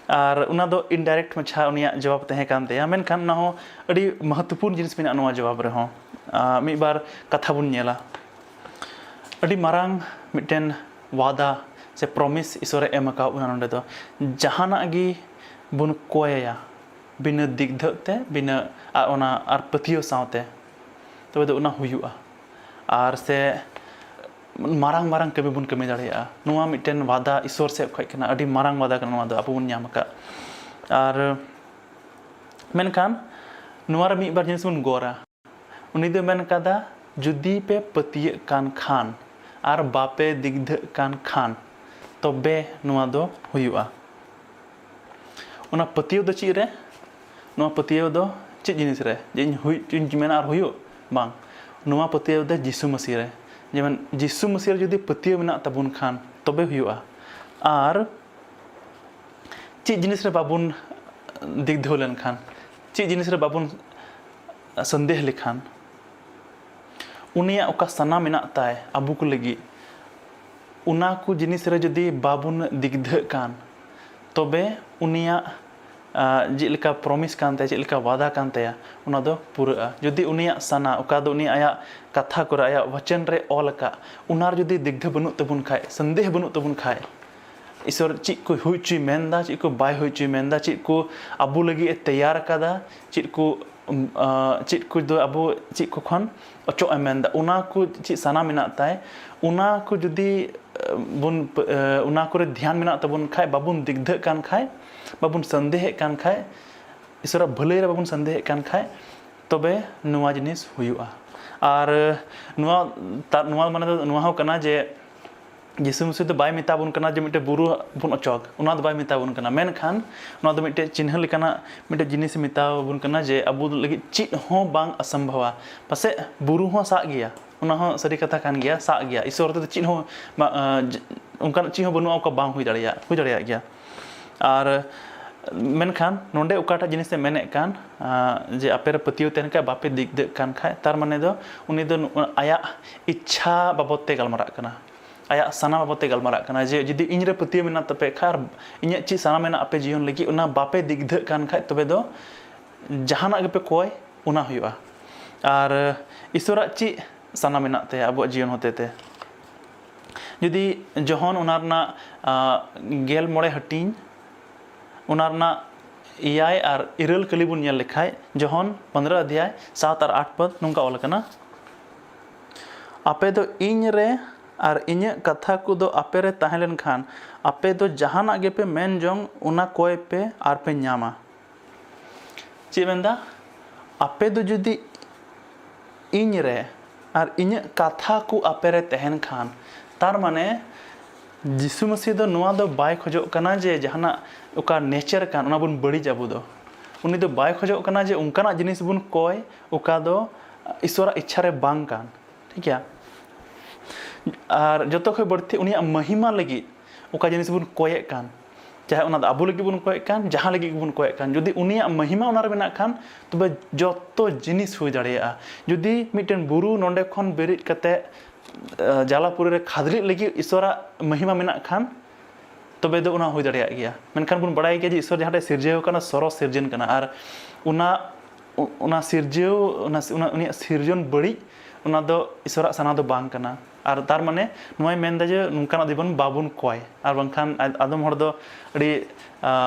ᱟᱨ ᱚᱱᱟ ᱫᱚ indirect ᱢᱟᱪᱷᱟ ᱩᱱᱤᱭᱟᱜ ᱡᱚᱵᱟᱵ ᱛᱟᱦᱮᱸ ᱠᱟᱱ ᱛᱟᱭᱟ, ᱢᱮᱱᱠᱷᱟᱱ ᱚᱱᱟ ᱦᱚᱸ ᱟᱹᱰᱤ ᱢᱚᱦᱚᱛᱛᱚᱯᱩᱨᱱ ᱡᱤᱱᱤᱥ ᱢᱮᱱᱟᱜᱼᱟ ᱱᱚᱣᱟ ᱡᱚᱵᱟᱵ ᱨᱮᱦᱚᱸ᱾ ᱟᱸ, ᱢᱤᱫ ᱵᱟᱨ ᱠᱟᱛᱷᱟ ᱵᱚᱱ ᱧᱮᱞᱟ᱾ ᱟᱹᱰᱤ ᱢᱟᱨᱟᱝ ᱢᱤᱫᱴᱮᱱ ᱣᱟᱫᱟ ᱥᱮ promise ᱤᱥᱚᱨᱮ ᱮᱢ ᱟᱠᱟᱫ ᱵᱚᱱᱟ ᱱᱚᱰᱮ ᱫᱚ, ᱡᱟᱦᱟᱱᱟᱜ ᱜᱮ ᱵᱚᱱ ᱠᱚᱭᱟᱭᱟ ᱵᱤᱱᱟᱹ ᱫᱤᱜᱫᱷᱟᱹᱜ ᱛᱮ, ᱵᱤᱱᱟᱹ ᱟᱨ ᱚᱱᱟ ᱟᱨ ᱯᱟᱹᱛᱭᱟᱹᱣ ᱥᱟᱶᱛᱮ, ᱛᱚᱵᱮ ᱫᱚ ᱚᱱᱟ ᱦᱩᱭᱩᱜᱼᱟ᱾ ᱟᱨ ᱥᱮ ᱢᱟᱨᱟᱝ ᱢᱟᱨᱟᱝ ᱠᱟᱹᱢᱤ ᱵᱚᱱ ᱠᱟᱹᱢᱤ ᱫᱟᱲᱮᱭᱟᱜᱼᱟ᱾ ᱱᱚᱣᱟ ᱢᱤᱫᱴᱮᱱ ᱣᱟᱫᱟ ᱤᱥᱚᱨ ᱥᱮᱫ ᱠᱷᱚᱱ ᱠᱟᱱᱟ, ᱟᱹᱰᱤ ᱢᱟᱨᱟᱝ ᱣᱟᱫᱟ ᱠᱟᱱᱟ ᱱᱚᱣᱟ ᱫᱚ, ᱟᱵᱚ ᱵᱚᱱ ᱧᱟᱢ ᱟᱠᱟᱫ᱾ ᱟᱨ ᱢᱮᱱᱠᱷᱟᱱ ᱱᱚᱣᱟ ᱨᱮ ᱢᱤᱫ ᱵᱟᱨ ᱡᱤᱱᱤᱥ ᱵᱚᱱ ᱜᱚᱨᱟ᱾ ᱩᱱᱤ ᱫᱚ ᱢᱮᱱ ᱠᱟᱫᱟ, "ᱡᱩᱫᱤ ᱯᱮ ᱯᱟᱹᱛᱭᱟᱹᱜ ᱠᱟᱱ ᱠᱷᱟᱱ ᱟᱨ ᱵᱟᱯᱮ ᱫᱤᱜᱫᱷᱟᱹᱜ ᱠᱟᱱ ᱠᱷᱟᱱ, ᱛᱚᱵᱮ ᱱᱚᱣᱟ ᱫᱚ ᱦᱩᱭᱩᱜᱼᱟ᱾" ᱚᱱᱟ ᱯᱟᱹᱛᱭᱟᱹᱣ ᱫᱚ ᱪᱮᱫ ᱨᱮ? ᱱᱚᱣᱟ ᱯᱟᱹᱛᱭᱟᱹᱣ ᱫᱚ ᱪᱮᱫ ᱡᱤᱱᱤᱥ ᱨᱮ? ᱡᱮ ᱤᱧ ᱦᱩᱭ, ᱤᱧ ᱢᱮᱱᱟ ᱟᱨ ᱦᱩᱭᱩᱜ? ᱵᱟᱝ᱾ ᱱᱚᱣᱟ ᱯᱟᱹᱛᱭᱟᱹᱣ ᱫᱚ ᱡᱤᱥᱩ ᱢᱟᱹᱥᱤ ᱨᱮ᱾ ᱡᱮᱢᱚᱱ ᱡᱤᱥᱩ ᱢᱟᱹᱥᱤ ᱨᱮ ᱡᱩᱫᱤ ᱯᱟᱹᱛᱭᱟᱹᱣ ᱢᱮᱱᱟᱜ ᱛᱟᱵᱚᱱ ᱠᱷᱟᱱ, ᱛᱚᱵᱮ ᱦᱩᱭᱩᱜᱼᱟ᱾ ᱟᱨ ᱪᱮᱫ ᱡᱤᱱᱤᱥ ᱨᱮ ᱵᱟᱵᱚᱱ ᱫᱤᱜᱫᱷᱟᱹᱣ ᱞᱮᱱᱠᱷᱟᱱ, ᱪᱮᱫ ᱡᱤᱱᱤᱥ ᱨᱮ ᱵᱟᱵᱚᱱ ᱥᱚᱱᱫᱮᱦ ᱞᱮᱠᱷᱟᱱ, ᱩᱱᱤᱭᱟᱜ ᱚᱠᱟ ᱥᱟᱱᱟ ᱢᱮᱱᱟᱜ ᱛᱟᱭ ᱟᱵᱚ ᱠᱚ ᱞᱟᱹᱜᱤᱫ, ᱚᱱᱟ ᱠᱚ ᱡᱤᱱᱤᱥ ᱨᱮ ᱡᱩᱫᱤ ᱵᱟᱵᱚᱱ ᱫᱤᱜᱽᱫᱷᱟᱹᱜ ᱠᱟᱱ, ᱛᱚᱵᱮ ᱩᱱᱤᱭᱟᱜ ᱪᱮᱫ ᱞᱮᱠᱟ ᱯᱨᱚᱢᱤᱥ ᱠᱟᱱ ᱛᱟᱭᱟ, ᱪᱮᱫ ᱞᱮᱠᱟ ᱣᱟᱫᱟ ᱠᱟᱱ ᱛᱟᱭᱟ, ᱚᱱᱟ ᱫᱚ ᱯᱩᱨᱟᱹᱜᱼᱟ᱾ ᱡᱩᱫᱤ ᱩᱱᱤᱭᱟᱜ ᱥᱟᱱᱟ, ᱚᱠᱟ ᱫᱚ ᱩᱱᱤ ᱟᱭᱟᱜ ᱠᱟᱛᱷᱟ ᱠᱚᱨᱮ, ᱟᱭᱟᱜ ᱵᱟᱪᱚᱱ ᱨᱮ ᱚᱞ ᱟᱠᱟᱫ, ᱚᱱᱟ ᱨᱮ ᱡᱩᱫᱤ ᱫᱤᱜᱽᱫᱷᱟᱹ ᱵᱟᱹᱱᱩᱜ ᱛᱟᱵᱚᱱ ᱠᱷᱟᱡ, ᱥᱚᱱᱫᱮᱦ ᱵᱟᱹᱱᱩᱜ ᱛᱟᱵᱚᱱ ᱠᱷᱟᱡ, ᱤᱥᱚᱨ ᱪᱮᱫ ᱠᱚ ᱦᱩᱭ ᱦᱚᱪᱚᱭ ᱢᱮᱱᱫᱟ, ᱪᱮᱫ ᱠᱚ ᱵᱟᱭ ᱦᱩᱭ ᱦᱚᱪᱚᱭ ᱢᱮᱱᱫᱟ, ᱪᱮᱫ ᱠᱚ ᱟᱵᱚ ᱞᱟᱹᱜᱤᱫ ᱮ ᱛᱮᱭᱟᱨ ᱟᱠᱟᱫᱟ, ᱪᱮᱫ ᱠᱚ ᱪᱮᱫ ᱠᱚ ᱫᱚ ᱟᱵᱚ ᱪᱮᱫ ᱠᱚ ᱠᱷᱚᱱ ᱚᱪᱚᱜ ᱮ ᱢᱮᱱᱫᱟ, ᱚᱱᱟ ᱠᱚ ᱪᱮᱫ ᱥᱟᱱᱟ ᱢᱮᱱᱟᱜ ᱛᱟᱭ, ᱚᱱᱟ ᱠᱚ ᱡᱩᱫᱤ ᱵᱚᱱ ᱚᱱᱟ ᱠᱚᱨᱮ ᱫᱷᱮᱭᱟᱱ ᱢᱮᱱᱟᱜ ᱛᱟᱵᱚᱱ ᱠᱷᱟᱡ, ᱵᱟᱵᱚᱱ ᱫᱤᱜᱽᱫᱷᱟᱹᱜ ᱠᱟᱱ ᱠᱷᱟᱡ, ᱵᱟᱵᱚᱱ ᱥᱚᱱᱫᱮᱦᱮᱜ ᱠᱟᱱ ᱠᱷᱟᱡ, ᱤᱥᱚᱨᱟᱜ ᱵᱷᱟᱹᱞᱟᱹᱭ ᱨᱮ ᱵᱟᱵᱚᱱ ᱥᱚᱱᱫᱮᱦᱮᱜ ᱠᱟᱱ ᱠᱷᱟᱡ, ᱛᱚᱵᱮ ᱱᱚᱣᱟ ᱡᱤᱱᱤᱥ ᱦᱩᱭᱩᱜᱼᱟ᱾ ᱟᱨ ᱱᱚᱣᱟ ᱛᱟ- ᱱᱚᱣᱟ ᱢᱟᱱᱮ ᱫᱚ ᱱᱚᱣᱟ ᱦᱚᱸ ᱠᱟᱱᱟ ᱡᱮ ᱡᱤᱥᱩ ᱢᱟᱹᱥᱤ ᱫᱚ ᱵᱟᱭ ᱢᱮᱛᱟ ᱵᱚᱱ ᱠᱟᱱᱟ ᱡᱮ ᱢᱤᱫᱴᱮᱱ ᱵᱩᱨᱩ ᱵᱚᱱ ᱚᱪᱚᱜ, ᱚᱱᱟ ᱫᱚ ᱵᱟᱭ ᱢᱮᱛᱟ ᱵᱚᱱ ᱠᱟᱱᱟ᱾ ᱢᱮᱱᱠᱷᱟᱱ ᱱᱚᱣᱟ ᱫᱚ ᱢᱤᱫᱴᱮᱱ ᱪᱤᱱᱦᱟᱹ ᱞᱮᱠᱟᱱᱟᱜ ᱢᱤᱫᱴᱮᱱ ᱡᱤᱱᱤᱥ ᱢᱮᱛᱟ ᱵᱚᱱ ᱠᱟᱱᱟ ᱡᱮ ᱟᱵᱚ ᱞᱟᱹᱜᱤᱫ ᱪᱮᱫ ᱦᱚᱸ ᱵᱟᱝ ᱚᱥᱚᱢᱵᱷᱚᱵᱟ᱾ ᱯᱟᱥᱮᱡ ᱵᱩᱨᱩ ᱦᱚᱸ ᱥᱟᱜ ᱜᱮᱭᱟ, ᱚᱱᱟ ᱦᱚᱸ ᱥᱟᱹᱨᱤ ᱠᱟᱛᱷᱟ ᱠᱟᱱ ᱜᱮᱭᱟ, ᱥᱟᱜ ᱜᱮᱭᱟ, ᱤᱥᱚᱨ ᱦᱚᱛᱮ ᱛᱮ ᱪᱮᱫ ᱦᱚᱸ ᱵᱟ- ᱚᱱᱠᱟᱱᱟᱜ ᱪᱮᱫ ᱦᱚᱸ ᱵᱟᱹᱱᱩᱜᱼᱟ, ᱚᱠᱟ ᱵᱟᱝ ᱦᱩᱭ ᱫᱟᱲᱮᱭᱟᱜ ᱦᱩᱭ ᱫᱟᱲᱮᱭᱟᱜ ᱜᱮᱭᱟ᱾ ᱟᱨ ᱢᱮᱱᱠᱷᱟᱱ ᱱᱚᱰᱮ ᱚᱠᱟᱴᱟᱜ ᱡᱤᱱᱤᱥᱮ ᱢᱮᱱᱮᱫ ᱠᱟᱱ, ᱡᱮ ᱟᱯᱮ ᱨᱮ ᱯᱟᱹᱛᱭᱟᱹᱣ ᱛᱟᱦᱮᱱ ᱠᱷᱟᱡ, ᱵᱟᱯᱮ ᱫᱤᱜᱽᱫᱟᱹᱜ ᱠᱟᱱ ᱠᱷᱟᱡ, ᱛᱟᱨ ᱢᱟᱱᱮ ᱫᱚ ᱩᱱᱤ ᱫᱚ ᱱᱚᱜᱼᱚᱭ ᱟᱭᱟᱜ ᱤᱪᱪᱷᱟ ᱵᱟᱵᱚᱫ ᱛᱮ ᱜᱟᱞᱢᱟᱨᱟᱜ ᱠᱟᱱᱟ, ᱟᱭᱟᱜ ᱥᱟᱱᱟ ᱵᱟᱵᱚᱫ ᱛᱮ ᱜᱟᱞᱢᱟᱨᱟᱜ ᱠᱟᱱᱟ᱾ ᱡᱮ ᱡᱩᱫᱤ ᱤᱧ ᱨᱮ ᱯᱟᱹᱛᱭᱟᱹᱣ ᱢᱮᱱᱟᱜ ᱛᱟᱯᱮ ᱠᱷᱟᱡ ᱟᱨ ᱤᱧᱟᱹᱜ ᱪᱮᱫ ᱥᱟᱱᱟ ᱢᱮᱱᱟᱜ ᱟᱯᱮ ᱡᱤᱭᱚᱱ ᱞᱟᱹᱜᱤᱫ, ᱚᱱᱟ ᱵᱟᱯᱮ ᱫᱤᱜᱽᱫᱷᱟᱹᱜ ᱠᱟᱱ ᱠᱷᱟᱡ, ᱛᱚᱵᱮ ᱫᱚ ᱡᱟᱦᱟᱱᱟᱜ ᱜᱮᱯᱮ ᱠᱚᱭ, ᱚᱱᱟ ᱦᱩᱭᱩᱜᱼᱟ᱾ ᱟᱨ ᱤᱥᱚᱨᱟᱜ ᱪᱮᱫ ᱥᱟᱱᱟ ᱢᱮᱱᱟᱜ ᱛᱟᱭᱟ ᱟᱵᱚᱣᱟᱜ ᱡᱤᱭᱚᱱ ᱦᱚᱛᱮ ᱛᱮ? ᱡᱩᱫᱤ ᱡᱚᱦᱚᱱ ᱚᱱᱟ ᱨᱮᱱᱟᱜ ᱜᱮᱞ ᱢᱚᱬᱮ ᱦᱟᱹᱴᱤᱧ, ᱚᱱᱟ ᱨᱮᱱᱟᱜ ᱮᱭᱟᱭ ᱟᱨ ᱤᱨᱟᱹᱞ ᱠᱟᱹᱞᱤ ᱵᱚᱱ ᱧᱮᱞ ᱞᱮᱠᱷᱟᱡ, ᱡᱚᱦᱚᱱ ᱯᱚᱱᱫᱽᱨᱚ ᱚᱫᱷᱭᱟᱭ ᱥᱟᱛ ᱟᱨ ᱟᱴ ᱯᱚᱫ ᱱᱚᱝᱠᱟ ᱚᱞ ᱟᱠᱟᱱᱟ, ᱟᱯᱮ ᱫᱚ ᱤᱧ ᱨᱮ ᱟᱨ ᱤᱧᱟᱹᱜ ᱠᱟᱛᱷᱟ ᱠᱚᱫᱚ ᱟᱯᱮ ᱨᱮ ᱛᱟᱦᱮᱸ ᱞᱮᱱᱠᱷᱟᱱ, ᱟᱯᱮ ᱫᱚ ᱡᱟᱦᱟᱱᱟᱜ ᱜᱮᱯᱮ ᱢᱮᱱ ᱡᱚᱝ, ᱚᱱᱟ ᱠᱚᱭ ᱯᱮ ᱟᱨ ᱯᱮ ᱧᱟᱢᱟ᱾ ᱪᱮᱫ ᱢᱮᱱᱫᱟ? ᱟᱯᱮ ᱫᱚ ᱡᱩᱫᱤ ᱤᱧ ᱨᱮ ᱟᱨ ᱤᱧᱟᱹᱜ ᱠᱟᱛᱷᱟ ᱠᱚ ᱟᱯᱮ ᱨᱮ ᱛᱟᱦᱮᱱ ᱠᱷᱟᱱ, ᱛᱟᱨ ᱢᱟᱱᱮ ᱡᱤᱥᱩ ᱢᱟᱹᱥᱤ ᱫᱚ ᱱᱚᱣᱟ ᱫᱚ ᱵᱟᱭ ᱠᱷᱚᱡᱚᱜ ᱠᱟᱱᱟ ᱡᱮ ᱡᱟᱦᱟᱱᱟᱜ ᱚᱠᱟ ᱱᱮᱪᱟᱨ ᱠᱟᱱ, ᱚᱱᱟ ᱵᱚᱱ ᱵᱟᱹᱲᱤᱡ ᱟᱵᱚ ᱫᱚ᱾ ᱩᱱᱤ ᱫᱚ ᱵᱟᱭ ᱠᱷᱚᱡᱚᱜ ᱠᱟᱱᱟ ᱡᱮ ᱚᱱᱠᱟᱱᱟᱜ ᱡᱤᱱᱤᱥ ᱵᱚᱱ ᱠᱚᱭ, ᱚᱠᱟ ᱫᱚ ᱤᱥᱚᱨᱟᱜ ᱤᱪᱪᱷᱟ ᱨᱮ ᱵᱟᱝ ᱠᱟᱱ᱾ ᱴᱷᱤᱠ ᱜᱮᱭᱟ? ᱟᱨ ᱡᱚᱛᱚ ᱠᱷᱚᱱ ᱵᱟᱹᱲᱛᱤ ᱩᱱᱤᱭᱟᱜ ᱢᱟᱹᱦᱤᱢᱟ ᱞᱟᱹᱜᱤᱫ ᱚᱠᱟ ᱡᱤᱱᱤᱥ ᱵᱚᱱ ᱠᱚᱭᱮᱜ ᱠᱟᱱ, ᱪᱟᱦᱮ ᱚᱱᱟ ᱫᱚ ᱟᱵᱚ ᱞᱟᱹᱜᱤᱫ ᱵᱚᱱ ᱠᱚᱭᱮᱜ ᱠᱟᱱ, ᱡᱟᱦᱟᱸ ᱞᱟᱹᱜᱤᱫ ᱜᱮᱵᱚᱱ ᱠᱚᱭᱮᱜ ᱠᱟᱱ, ᱡᱩᱫᱤ ᱩᱱᱤᱭᱟᱜ ᱢᱟᱹᱦᱤᱢᱟ ᱚᱱᱟᱨᱮ ᱢᱮᱱᱟᱜ ᱠᱷᱟᱱ, ᱛᱚᱵᱮ ᱡᱚᱛᱚ ᱡᱤᱱᱤᱥ ᱦᱩᱭ ᱫᱟᱲᱮᱭᱟᱜᱼᱟ᱾ ᱡᱩᱫᱤ ᱢᱤᱫᱴᱮᱱ ᱵᱩᱨᱩ ᱱᱚᱰᱮ ᱠᱷᱚᱱ ᱵᱮᱨᱮᱫ ᱠᱟᱛᱮ ᱡᱟᱞᱟᱯᱩᱨᱤ ᱨᱮ ᱠᱷᱟᱫᱽᱞᱤᱜ ᱞᱟᱹᱜᱤᱫ ᱤᱥᱚᱨᱟᱜ ᱢᱚᱦᱤᱢᱟ ᱢᱮᱱᱟᱜ ᱠᱷᱟᱱ, ᱛᱚᱵᱮ ᱫᱚ ᱚᱱᱟ ᱦᱩᱭ ᱫᱟᱲᱮᱭᱟᱜ ᱜᱮᱭᱟ᱾ ᱢᱮᱱᱠᱷᱟᱱ ᱵᱚᱱ ᱵᱟᱲᱟᱭ ᱜᱮᱭᱟ ᱡᱮ ᱤᱥᱚᱨ ᱡᱟᱦᱟᱸᱴᱟᱜ ᱥᱤᱨᱡᱟᱹᱣ ᱠᱟᱱᱟ, ᱥᱚᱨᱚᱥ ᱥᱤᱨᱡᱚᱱ ᱠᱟᱱᱟ, ᱟᱨ ᱚᱱᱟ ᱚᱱᱟ ᱥᱤᱨᱡᱟᱹᱣ ᱚᱱᱟ ᱚᱱᱟ ᱩᱱᱤᱭᱟᱜ ᱥᱤᱨᱡᱚᱱ ᱵᱟᱹᱲᱤᱡ, ᱚᱱᱟ ᱫᱚ ᱤᱥᱚᱨᱟᱜ ᱥᱟᱱᱟ ᱫᱚ ᱵᱟᱝ ᱠᱟᱱᱟ᱾ ᱟᱨ ᱛᱟᱨ ᱢᱟᱱᱮ ᱱᱚᱣᱟᱭ ᱢᱮᱱᱫᱟ ᱡᱮ ᱱᱚᱝᱠᱟᱱᱟᱜ ᱡᱤᱵᱚᱱ ᱵᱟᱵᱚᱱ ᱠᱚᱭ᱾ ᱟᱨ ᱵᱟᱝᱠᱷᱟᱱ ᱟᱫᱚᱢ ᱦᱚᱲ ᱫᱚ ᱟᱹᱰᱤ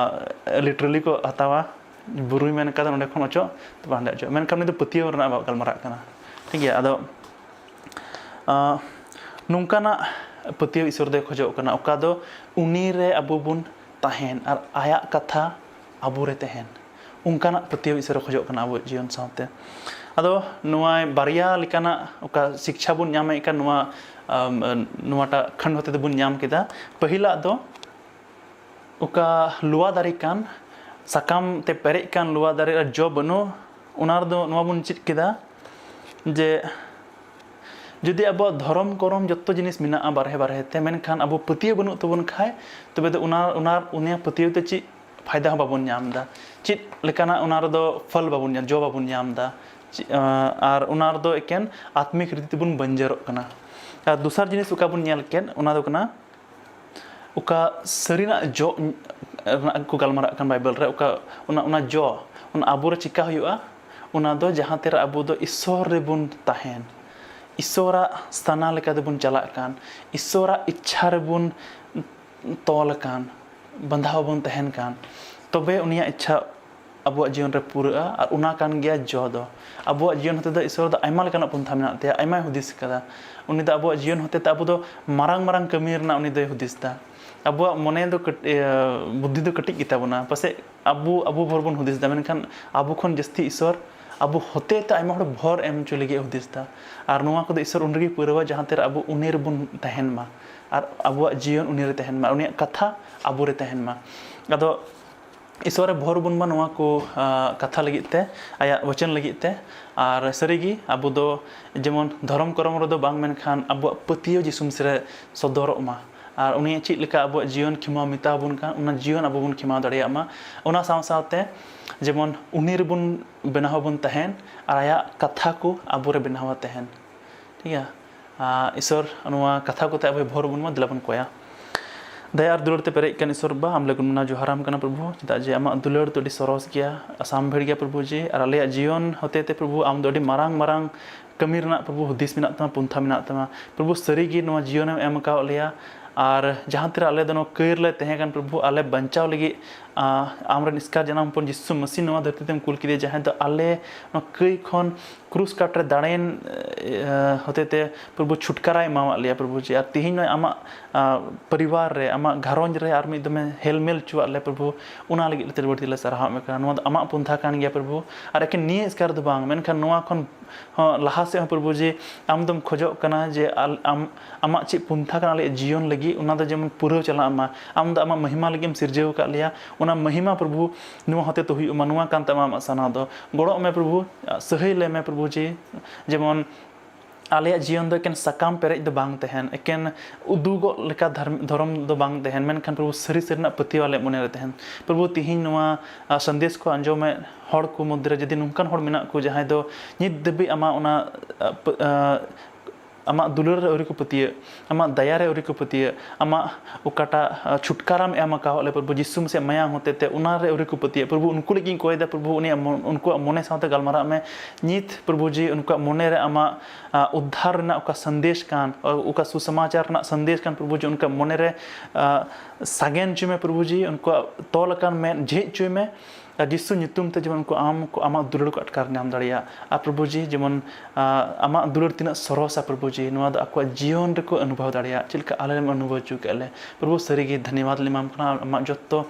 ᱞᱤᱴᱨᱟᱞᱤ ᱠᱚ ᱦᱟᱛᱟᱣᱟ, ᱵᱩᱨᱩᱭ ᱢᱮᱱ ᱠᱟᱫᱟ ᱱᱚᱸᱰᱮ ᱠᱷᱚᱱ ᱚᱪᱚᱜ, ᱛᱚᱵᱮ ᱦᱟᱸᱰᱮ ᱚᱪᱚᱜ᱾ ᱢᱮᱱᱠᱷᱟᱱ ᱩᱱᱤ ᱫᱚ ᱯᱟᱹᱛᱭᱟᱹᱣ ᱨᱮᱱᱟᱜ ᱜᱟᱞᱢᱟᱨᱟᱜ ᱠᱟᱱᱟ, ᱴᱷᱤᱠ ᱜᱮᱭᱟ᱾ ᱟᱫᱚ ᱱᱚᱝᱠᱟᱱᱟᱜ ᱯᱟᱹᱛᱭᱟᱹᱣ ᱤᱥᱚᱨ ᱫᱚᱭ ᱠᱷᱚᱡᱚᱜ ᱠᱟᱱᱟ, ᱚᱠᱟ ᱫᱚ ᱩᱱᱤ ᱨᱮ ᱟᱵᱚ ᱵᱚᱱ ᱛᱟᱦᱮᱱ ᱟᱨ ᱟᱭᱟᱜ ᱠᱟᱛᱷᱟ ᱟᱵᱚ ᱨᱮ ᱛᱟᱦᱮᱱ, ᱚᱱᱠᱟᱱᱟᱜ ᱯᱟᱹᱛᱭᱟᱹᱣ ᱤᱥᱚᱨᱮ ᱠᱷᱚᱡᱚᱜ ᱠᱟᱱᱟ ᱟᱵᱚ ᱡᱤᱭᱚᱱ ᱥᱟᱶᱛᱮ᱾ ᱟᱫᱚ ᱱᱚᱣᱟ ᱵᱟᱨᱭᱟ ᱞᱮᱠᱟᱱᱟᱜ ᱚᱠᱟ ᱥᱤᱠᱪᱷᱟ ᱵᱚᱱ ᱧᱟᱢᱮᱫ ᱠᱟᱱ, ᱱᱚᱣᱟ ᱱᱚᱣᱟᱴᱟᱜ ᱠᱷᱟᱱᱰ ᱦᱚᱛᱮ ᱛᱮᱵᱚᱱ ᱧᱟᱢ ᱠᱮᱫᱟ᱾ ᱯᱟᱹᱦᱤᱞᱟᱜ ᱫᱚ ᱚᱠᱟ ᱞᱚᱣᱟ ᱫᱟᱨᱮ ᱠᱟᱱ, ᱥᱟᱠᱟᱢ ᱛᱮ ᱯᱮᱨᱮᱡ ᱠᱟᱱ ᱞᱚᱣᱟ ᱫᱟᱨᱮ ᱨᱮ ᱡᱚ ᱵᱟᱹᱱᱩᱜ, ᱚᱱᱟ ᱨᱮᱫᱚ ᱱᱚᱣᱟ ᱵᱚᱱ ᱪᱮᱫ ᱠᱮᱫᱟ ᱡᱮ ᱡᱩᱫᱤ ᱟᱵᱚᱣᱟᱜ ᱫᱷᱚᱨᱚᱢ ᱠᱚᱨᱚᱢ ᱡᱚᱛᱚ ᱡᱤᱱᱤᱥ ᱢᱮᱱᱟᱜᱼᱟ ᱵᱟᱨᱦᱮ ᱵᱟᱨᱦᱮ ᱛᱮ, ᱢᱮᱱᱠᱷᱟᱱ ᱟᱵᱚ ᱯᱟᱹᱛᱭᱟᱹᱣ ᱵᱟᱹᱱᱩᱜ ᱛᱟᱵᱚᱱ ᱠᱷᱟᱡ, ᱛᱚᱵᱮ ᱫᱚ ᱚᱱᱟ ᱚᱱᱟ ᱩᱱᱤᱭᱟᱜ ᱯᱟᱹᱛᱭᱟᱹᱣ ᱛᱮ ᱪᱮᱫ ᱯᱷᱟᱭᱫᱟ ᱦᱚᱸ ᱵᱟᱵᱚᱱ ᱧᱟᱢ ᱮᱫᱟ, ᱪᱮᱫ ᱞᱮᱠᱟᱱᱟᱜ ᱚᱱᱟ ᱨᱮᱫᱚ ᱯᱷᱚᱞ ᱵᱟᱵᱚᱱ ᱧᱟᱢ, ᱡᱚ ᱵᱟᱵᱚᱱ ᱧᱟᱢ ᱮᱫᱟ᱾ ᱪᱮᱫ, ᱟᱨ ᱚᱱᱟ ᱨᱮᱫᱚ ᱮᱠᱮᱱ ᱟᱛᱢᱤᱠ ᱨᱤᱛᱤ ᱛᱮᱵᱚᱱ ᱵᱟᱹᱧᱡᱟᱹᱨᱚᱜ ᱠᱟᱱᱟ᱾ ᱟᱨ ᱫᱚᱥᱟᱨ ᱡᱤᱱᱤᱥ ᱚᱠᱟ ᱵᱚᱱ ᱧᱮᱞ ᱠᱮᱫ, ᱚᱱᱟ ᱫᱚ ᱠᱟᱱᱟ ᱚᱠᱟ ᱥᱟᱹᱨᱤᱱᱟᱜ ᱡᱚ ᱨᱮᱱᱟᱜ ᱠᱚ ᱜᱟᱞᱢᱟᱨᱟᱜ ᱠᱟᱱ ᱵᱟᱭᱵᱮᱞ ᱨᱮ, ᱚᱠᱟ ᱚᱱᱟ ᱚᱱᱟ ᱡᱚ, ᱚᱱᱟ ᱟᱵᱚᱨᱮ ᱪᱤᱠᱟ ᱦᱩᱭᱩᱜᱼᱟ? ᱚᱱᱟ ᱫᱚ ᱡᱟᱦᱟᱸ ᱛᱮᱨᱮ ᱟᱵᱚ ᱫᱚ ᱤᱥᱥᱚᱨ ᱨᱮᱵᱚᱱ ᱛᱟᱦᱮᱱ, ᱤᱥᱥᱚᱨᱟᱜ ᱥᱛᱷᱟᱱᱟ ᱞᱮᱠᱟ ᱛᱮᱵᱚᱱ ᱪᱟᱞᱟᱜ ᱠᱟᱱ, ᱤᱥᱥᱚᱨᱟᱜ ᱤᱪᱪᱷᱟ ᱨᱮᱵᱚᱱ ᱛᱚᱞ ᱟᱠᱟᱱ, ᱵᱟᱸᱫᱷᱟᱣ ᱵᱚᱱ ᱛᱟᱦᱮᱱ ᱠᱟᱱ, ᱛᱚᱵᱮ ᱩᱱᱤᱭᱟᱜ ᱤᱪᱪᱷᱟ ᱟᱵᱚᱣᱟᱜ ᱡᱤᱭᱚᱱ ᱨᱮ ᱯᱩᱨᱟᱹᱜᱼᱟ᱾ ᱟᱨ ᱚᱱᱟ ᱠᱟᱱ ᱜᱮᱭᱟ ᱡᱚ ᱫᱚ᱾ ᱟᱵᱚᱣᱟᱜ ᱡᱤᱭᱚᱱ ᱦᱚᱛᱮ ᱫᱚ ᱤᱥᱥᱚᱨ ᱫᱚ ᱟᱭᱢᱟ ᱞᱮᱠᱟᱱᱟᱜ ᱯᱚᱱᱛᱷᱟ ᱢᱮᱱᱟᱜ ᱛᱟᱭᱟ, ᱟᱭᱢᱟᱭ ᱦᱩᱫᱤᱥ ᱟᱠᱟᱫᱟ᱾ ᱩᱱᱤ ᱫᱚ ᱟᱵᱚᱣᱟᱜ ᱡᱤᱭᱚᱱ ᱦᱚᱛᱮ ᱛᱮ ᱟᱵᱚ ᱫᱚ ᱢᱟᱨᱟᱝ ᱢᱟᱨᱟᱝ ᱠᱟᱹᱢᱤ ᱨᱮᱱᱟᱜ ᱩᱱᱤ ᱫᱚᱭ ᱦᱩᱫᱤᱥ ᱮᱫᱟ᱾ ᱟᱵᱚᱣᱟᱜ ᱢᱚᱱᱮ ᱫᱚ ᱠᱟᱹᱴ-, ᱤᱭᱟᱹ, ᱵᱩᱫᱽᱫᱷᱤ ᱫᱚ ᱠᱟᱹᱴᱤᱡ ᱜᱮᱛᱟ ᱵᱚᱱᱟ, ᱯᱟᱥᱮᱡ ᱟᱵᱚ ᱟᱵᱚ ᱵᱷᱳᱨ ᱵᱚᱱ ᱦᱩᱫᱤᱥ ᱮᱫᱟ, ᱢᱮᱱᱠᱷᱟᱱ ᱟᱵᱚ ᱠᱷᱚᱱ ᱡᱟᱹᱥᱛᱤ ᱤᱥᱥᱚᱨ ᱟᱵᱚ ᱦᱚᱛᱮ ᱛᱮ ᱟᱭᱢᱟ ᱦᱚᱲ ᱵᱷᱳᱨ ᱮᱢ ᱦᱚᱪᱚ ᱞᱟᱹᱜᱤᱫ ᱮ ᱦᱩᱫᱤᱥ ᱮᱫᱟ᱾ ᱟᱨ ᱱᱚᱣᱟ ᱠᱚᱫᱚ ᱤᱥᱥᱚᱨ ᱩᱱ ᱨᱮᱜᱮ ᱯᱩᱨᱟᱹᱣᱟ ᱡᱟᱦᱟᱸ ᱛᱮ ᱟᱵᱚ ᱩᱱᱤ ᱨᱮᱵᱚᱱ ᱛᱟᱦᱮᱱ ᱢᱟ, ᱟᱨ ᱟᱵᱚᱣᱟᱜ ᱡᱤᱭᱚᱱ ᱩᱱᱤ ᱨᱮ ᱛᱟᱦᱮᱱ ᱢᱟ, ᱩᱱᱤᱭᱟᱜ ᱠᱟᱛᱷᱟ ᱟᱵᱚ ᱨᱮ ᱛᱟᱦᱮᱱ ᱢᱟ᱾ ᱟᱫᱚ ᱤᱥᱥᱚᱨ ᱮ ᱵᱷᱳᱨ ᱵᱚᱱ ᱢᱟ ᱱᱚᱣᱟ ᱠᱚ, ᱟ, ᱠᱟᱛᱷᱟ ᱞᱟᱹᱜᱤᱫ ᱛᱮ, ᱟᱭᱟᱜ ᱵᱚᱪᱚᱱ ᱞᱟᱹᱜᱤᱫ ᱛᱮ᱾ ᱟᱨ ᱥᱟᱹᱨᱤᱜᱮ ᱟᱵᱚ ᱫᱚ ᱡᱮᱢᱚᱱ ᱫᱷᱚᱨᱚᱢ ᱠᱚᱨᱚᱢ ᱨᱮᱫᱚ ᱵᱟᱝ, ᱢᱮᱱᱠᱷᱟᱱ ᱟᱵᱚᱣᱟᱜ ᱯᱟᱹᱛᱭᱟᱹᱣ ᱡᱤᱥᱩ ᱢᱤᱥᱤ ᱨᱮ ᱥᱚᱫᱚᱨᱚᱜ ᱢᱟ᱾ ᱟᱨ ᱩᱱᱤ ᱪᱮᱫ ᱞᱮᱠᱟ ᱟᱵᱚᱣᱟᱜ ᱡᱤᱭᱚᱱ ᱠᱷᱮᱢᱟᱣ ᱢᱮᱛᱟᱣ ᱵᱚᱱ ᱠᱟᱱ, ᱚᱱᱟ ᱡᱤᱭᱚᱱ ᱟᱵᱚ ᱵᱚᱱ ᱠᱷᱮᱢᱟᱣ ᱫᱟᱲᱮᱭᱟᱜ ᱢᱟ᱾ ᱚᱱᱟ ᱥᱟᱶ ᱥᱟᱶᱛᱮ ᱡᱮᱢᱚᱱ ᱩᱱᱤ ᱨᱮᱵᱚᱱ ᱵᱮᱱᱟᱣ ᱵᱚᱱ ᱛᱟᱦᱮᱱ ᱟᱨ ᱟᱭᱟᱜ ᱠᱟᱛᱷᱟ ᱠᱚ ᱟᱵᱚ ᱨᱮ ᱵᱮᱱᱟᱣᱟ ᱛᱟᱦᱮᱱ, ᱴᱷᱤᱠ ᱜᱮᱭᱟ᱾ ᱟᱨ ᱤᱥᱚᱨ ᱱᱚᱣᱟ ᱠᱟᱛᱷᱟ ᱠᱚᱛᱮ ᱟᱵᱚᱭ ᱵᱷᱳᱨ ᱵᱚᱱ ᱢᱟ᱾ ᱫᱮᱞᱟ ᱵᱚᱱ ᱠᱚᱭᱟ᱾ ᱫᱟᱭᱟ ᱟᱨ ᱫᱩᱞᱟᱹᱲ ᱛᱮ ᱯᱮᱨᱮᱡ ᱠᱟᱱ ᱤᱥᱚᱨ ᱵᱟ, ᱟᱢ ᱞᱟᱹᱜᱤᱫ ᱢᱟᱱᱟᱣ ᱡᱚᱦᱟᱨᱟᱢ ᱠᱟᱱᱟ ᱯᱨᱚᱵᱷᱩ, ᱪᱮᱫᱟᱜ ᱡᱮ ᱟᱢᱟᱜ ᱫᱩᱞᱟᱹᱲ ᱫᱚ ᱟᱹᱰᱤ ᱥᱚᱨᱚᱥ ᱜᱮᱭᱟ, ᱟᱥᱟᱢ ᱵᱷᱤᱲ ᱜᱮᱭᱟ ᱯᱨᱚᱵᱷᱩ ᱡᱤ᱾ ᱟᱨ ᱟᱞᱮᱭᱟᱜ ᱡᱤᱭᱚᱱ ᱦᱚᱛᱮ ᱛᱮ ᱯᱨᱚᱵᱷᱩ ᱟᱢ ᱫᱚ ᱟᱹᱰᱤ ᱢᱟᱨᱟᱝ ᱢᱟᱨᱟᱝ ᱠᱟᱹᱢᱤ ᱨᱮᱱᱟᱜ ᱯᱨᱚᱵᱷᱩ ᱦᱩᱫᱤᱥ ᱢᱮᱱᱟᱜ ᱛᱟᱢᱟ᱾ ᱯᱨᱚᱵᱷᱩ ᱥᱟᱹᱨᱤ ᱜᱮ ᱱᱚᱣᱟ ᱡᱤᱭᱚᱱᱮᱢ ᱮᱢ ᱟᱠᱟᱣᱟᱫ ᱞᱮᱭᱟ᱾ ᱟᱨ ᱡᱟᱦᱟᱸ ᱛᱤᱱᱟᱹᱜ ᱟᱞᱮ ᱫᱚ ᱱᱚᱣᱟ ᱠᱟᱹᱭ ᱨᱮᱞᱮ ᱛᱟᱦᱮᱸ ᱠᱟᱱ ᱯᱨᱚᱵᱷᱩ, ᱟᱞᱮ ᱵᱟᱧᱪᱟᱣ ᱞᱟᱹᱜᱤᱫ ᱟᱢ ᱨᱮᱱ ᱮᱥᱠᱟᱨ ᱡᱟᱱᱟᱢ ᱦᱚᱯᱚᱱ ᱡᱤᱥᱩ ᱢᱟᱹᱥᱤ ᱱᱚᱣᱟ ᱫᱷᱟᱹᱨᱛᱤ ᱛᱮᱢ ᱠᱩᱞ ᱠᱮᱫᱮᱭᱟ, ᱡᱟᱦᱟᱸᱭ ᱫᱚ ᱟᱞᱮ ᱱᱚᱣᱟ ᱠᱟᱹᱭ ᱠᱷᱚᱱ ᱠᱨᱩᱥ ᱠᱟᱴ ᱨᱮ ᱫᱟᱲᱮᱱ ᱦᱚᱛᱮ ᱛᱮ ᱯᱨᱚᱵᱷᱩ ᱪᱷᱩᱴᱠᱟᱨᱟᱭ ᱮᱢᱟᱣᱟᱫ ᱞᱮᱭᱟ ᱯᱨᱚᱵᱷᱩ ᱡᱤ᱾ ᱟᱨ ᱛᱮᱦᱮᱧ ᱱᱚᱜᱼᱚᱭ ᱟᱢᱟᱜ ᱯᱚᱨᱤᱵᱟᱨ ᱨᱮ, ᱟᱢᱟᱜ ᱜᱷᱟᱨᱚᱸᱡᱽ ᱨᱮ ᱟᱨ ᱢᱤᱫ ᱫᱚᱢᱮ ᱦᱮᱞᱢᱮᱞ ᱦᱚᱪᱚᱣᱟᱜ ᱞᱮ ᱯᱨᱚᱵᱷᱩ, ᱚᱱᱟ ᱞᱟᱹᱜᱤᱫ ᱛᱮ ᱵᱟᱹᱲᱛᱤ ᱞᱮ ᱥᱟᱨᱦᱟᱣ ᱮᱫ ᱠᱟᱱᱟ᱾ ᱱᱚᱣᱟ ᱫᱚ ᱟᱢᱟᱜ ᱯᱚᱱᱛᱷᱟ ᱠᱟᱱ ᱜᱮᱭᱟ ᱯᱨᱚᱵᱷᱩ᱾ ᱟᱨ ᱮᱠᱮᱱ ᱱᱤᱭᱟᱹ ᱮᱥᱠᱟᱨ ᱫᱚ ᱵᱟᱝ, ᱢᱮᱱᱠᱷᱟᱱ ᱱᱚᱣᱟ ᱠᱷᱚᱱ ᱦᱚᱸ ᱞᱟᱦᱟ ᱥᱮᱫ ᱦᱚᱸ ᱯᱨᱚᱵᱷᱩ ᱡᱤ, ᱟᱢ ᱫᱚᱢ ᱠᱷᱚᱡᱚᱜ ᱠᱟᱱᱟ ᱡᱮ ᱟᱞ- ᱟᱢ ᱟᱢᱟᱜ ᱪᱮᱫ ᱯᱚᱱᱛᱷᱟ ᱠᱟᱱᱟ ᱟᱞᱮᱭᱟᱜ ᱡᱤᱭᱚᱱ ᱞᱟᱹᱜᱤᱫ, ᱚᱱᱟ ᱫᱚ ᱡᱮᱢᱚᱱ ᱯᱩᱨᱟᱹᱣ ᱪᱟᱞᱟᱜ ᱢᱟ᱾ ᱟᱢ ᱫᱚ ᱟᱢᱟᱜ ᱢᱚᱦᱤᱢᱟ ᱞᱟᱹᱜᱤᱫ ᱮᱢ ᱥᱤᱨᱡᱟᱹᱣ ᱟᱠᱟᱫ ᱞᱮᱭᱟ, ᱚᱱᱟ ᱢᱚᱦᱤᱢᱟ ᱯᱨᱚᱵᱷᱩ ᱱᱚᱣᱟ ᱦᱚᱛᱮ ᱛᱮ ᱦᱩᱭᱩᱜ ᱢᱟ, ᱱᱚᱣᱟ ᱠᱟᱱ ᱛᱟᱢᱟ ᱟᱢᱟᱜ ᱥᱟᱱᱟ ᱫᱚ᱾ ᱜᱚᱲᱚᱜ ᱢᱮ ᱯᱨᱚᱵᱷᱩ, ᱥᱟᱹᱦᱟᱹᱭ ᱞᱮ ᱢᱮ ᱯᱨᱚᱵᱷᱩ ᱡᱤ, ᱡᱮᱢᱚᱱ ᱟᱞᱮᱭᱟᱜ ᱡᱤᱭᱚᱱ ᱫᱚ ᱮᱠᱮᱱ ᱥᱟᱠᱟᱢ ᱯᱮᱨᱮᱡ ᱫᱚ ᱵᱟᱝ ᱛᱟᱦᱮᱱ, ᱮᱠᱮᱱ ᱩᱫᱩᱜᱚᱜ ᱞᱮᱠᱟ ᱫᱷᱚᱨᱢ- ᱫᱷᱚᱨᱚᱢ ᱫᱚ ᱵᱟᱝ ᱛᱟᱦᱮᱱ, ᱢᱮᱱᱠᱷᱟᱱ ᱯᱨᱚᱵᱷᱩ ᱥᱟᱹᱨᱤ ᱥᱟᱹᱨᱤᱱᱟᱜ ᱯᱟᱹᱛᱭᱟᱹᱣ ᱟᱞᱮᱭᱟᱜ ᱢᱚᱱᱮ ᱨᱮ ᱛᱟᱦᱮᱱ᱾ ᱯᱨᱚᱵᱷᱩ ᱛᱤᱦᱤᱧ ᱱᱚᱣᱟ ᱟᱨ ᱥᱟᱸᱫᱮᱥ ᱠᱚ ᱟᱸᱡᱚᱢᱮᱫ ᱦᱚᱲ ᱠᱚ ᱢᱚᱫᱽᱫᱷᱮ ᱨᱮ ᱡᱩᱫᱤ ᱱᱚᱝᱠᱟᱱ ᱦᱚᱲ ᱢᱮᱱᱟᱜ ᱠᱚ ᱡᱟᱦᱟᱸᱭ ᱫᱚ ᱱᱤᱛ ᱫᱷᱟᱹᱵᱤᱡ ᱟᱢᱟᱜ ᱚᱱᱟ, ᱟ, ᱯ-, ᱟ, ᱟᱢᱟᱜ ᱫᱩᱞᱟᱹᱲ ᱨᱮ ᱟᱹᱣᱨᱤ ᱠᱚ ᱯᱟᱹᱛᱭᱟᱹᱜ, ᱟᱢᱟᱜ ᱫᱟᱭᱟ ᱨᱮ ᱟᱹᱣᱨᱤ ᱠᱚ ᱯᱟᱹᱛᱭᱟᱹᱜ, ᱟᱢᱟᱜ ᱚᱠᱟᱴᱟᱜ, ᱟ, ᱪᱷᱩᱴᱠᱟᱨᱟᱢ ᱮᱢ ᱟᱠᱟᱣᱟᱫ ᱞᱮ ᱯᱨᱚᱵᱷᱩ ᱡᱤᱥᱩ ᱢᱟᱥᱤᱭᱟᱜ ᱢᱟᱭᱟᱢ ᱦᱚᱛᱮ ᱛᱮ, ᱚᱱᱟ ᱨᱮ ᱟᱹᱣᱨᱤ ᱠᱚ ᱯᱟᱹᱛᱭᱟᱹᱜ᱾ ᱯᱨᱚᱵᱷᱩ ᱩᱱᱠᱩ ᱞᱟᱹᱜᱤᱫ ᱤᱧ ᱠᱚᱭᱮᱫᱟ ᱯᱨᱚᱵᱷᱩ, ᱩᱱᱤᱭᱟᱜ ᱢᱚ-, ᱩᱱᱠᱩᱣᱟᱜ ᱢᱚᱱᱮ ᱥᱟᱶᱛᱮ ᱜᱟᱞᱢᱟᱨᱟᱜ ᱢᱮ᱾ ᱱᱤᱛ ᱯᱨᱚᱵᱷᱩ ᱡᱤ ᱩᱱᱠᱩᱣᱟᱜ ᱢᱚᱱᱮ ᱨᱮ ᱟᱢᱟᱜ, ᱟ, ᱩᱫᱽᱫᱷᱟᱨ ᱨᱮᱱᱟᱜ ᱚᱠᱟ ᱥᱟᱸᱫᱮᱥ ᱠᱟᱱ, ᱚᱠᱟ ᱥᱩᱥᱚᱢᱟᱪᱟᱨ ᱨᱮᱱᱟᱜ ᱥᱟᱸᱫᱮᱥ ᱠᱟᱱ ᱯᱨᱚᱵᱷᱩ ᱡᱤ ᱩᱱᱠᱩᱣᱟᱜ ᱢᱚᱱᱮ ᱨᱮ, ᱟ, ᱥᱟᱜᱮᱱ ᱦᱚᱪᱚᱭ ᱢᱮ ᱯᱨᱚᱵᱷᱩ ᱡᱤ, ᱩᱱᱠᱩᱣᱟᱜ ᱛᱚᱞ ᱟᱠᱟᱱ ᱢᱮᱫ ᱡᱷᱤᱡ ᱦᱚᱪᱚᱭ ᱢᱮ᱾ ᱟᱨ ᱡᱤᱥᱩ ᱧᱩᱛᱩᱢ ᱛᱮ ᱡᱮᱢᱚᱱ ᱩᱱᱠᱩ ᱟᱢ ᱠᱚ, ᱟᱢᱟᱜ ᱫᱩᱞᱟᱹᱲ ᱠᱚ ᱟᱴᱠᱟᱨ ᱧᱟᱢ ᱫᱟᱲᱮᱭᱟᱜ᱾ ᱟᱨ ᱯᱨᱚᱵᱷᱩ ᱡᱤ, ᱡᱮᱢᱚᱱ, ᱟ, ᱟᱢᱟᱜ ᱫᱩᱞᱟᱹᱲ ᱛᱤᱱᱟᱹᱜ ᱥᱚᱨᱚᱥᱟ ᱯᱨᱚᱵᱷᱩ ᱡᱤ, ᱱᱚᱣᱟ ᱫᱚ ᱟᱠᱚᱣᱟᱜ ᱡᱤᱭᱚᱱ ᱨᱮᱠᱚ ᱚᱱᱩᱵᱷᱚᱵ ᱫᱟᱲᱮᱭᱟᱜ, ᱪᱮᱫ ᱞᱮᱠᱟ ᱟᱞᱮ ᱞᱮ ᱚᱱᱩᱵᱷᱚᱵ ᱦᱚᱪᱚ ᱠᱮᱫ ᱞᱮ᱾ ᱯᱨᱚᱵᱷᱩ ᱥᱟᱹᱨᱤ ᱜᱮ ᱫᱷᱚᱱᱭᱚᱵᱟᱫ ᱞᱮ ᱮᱢᱟᱢ ᱠᱟᱱᱟ ᱟᱢᱟᱜ ᱡᱚᱛᱚ,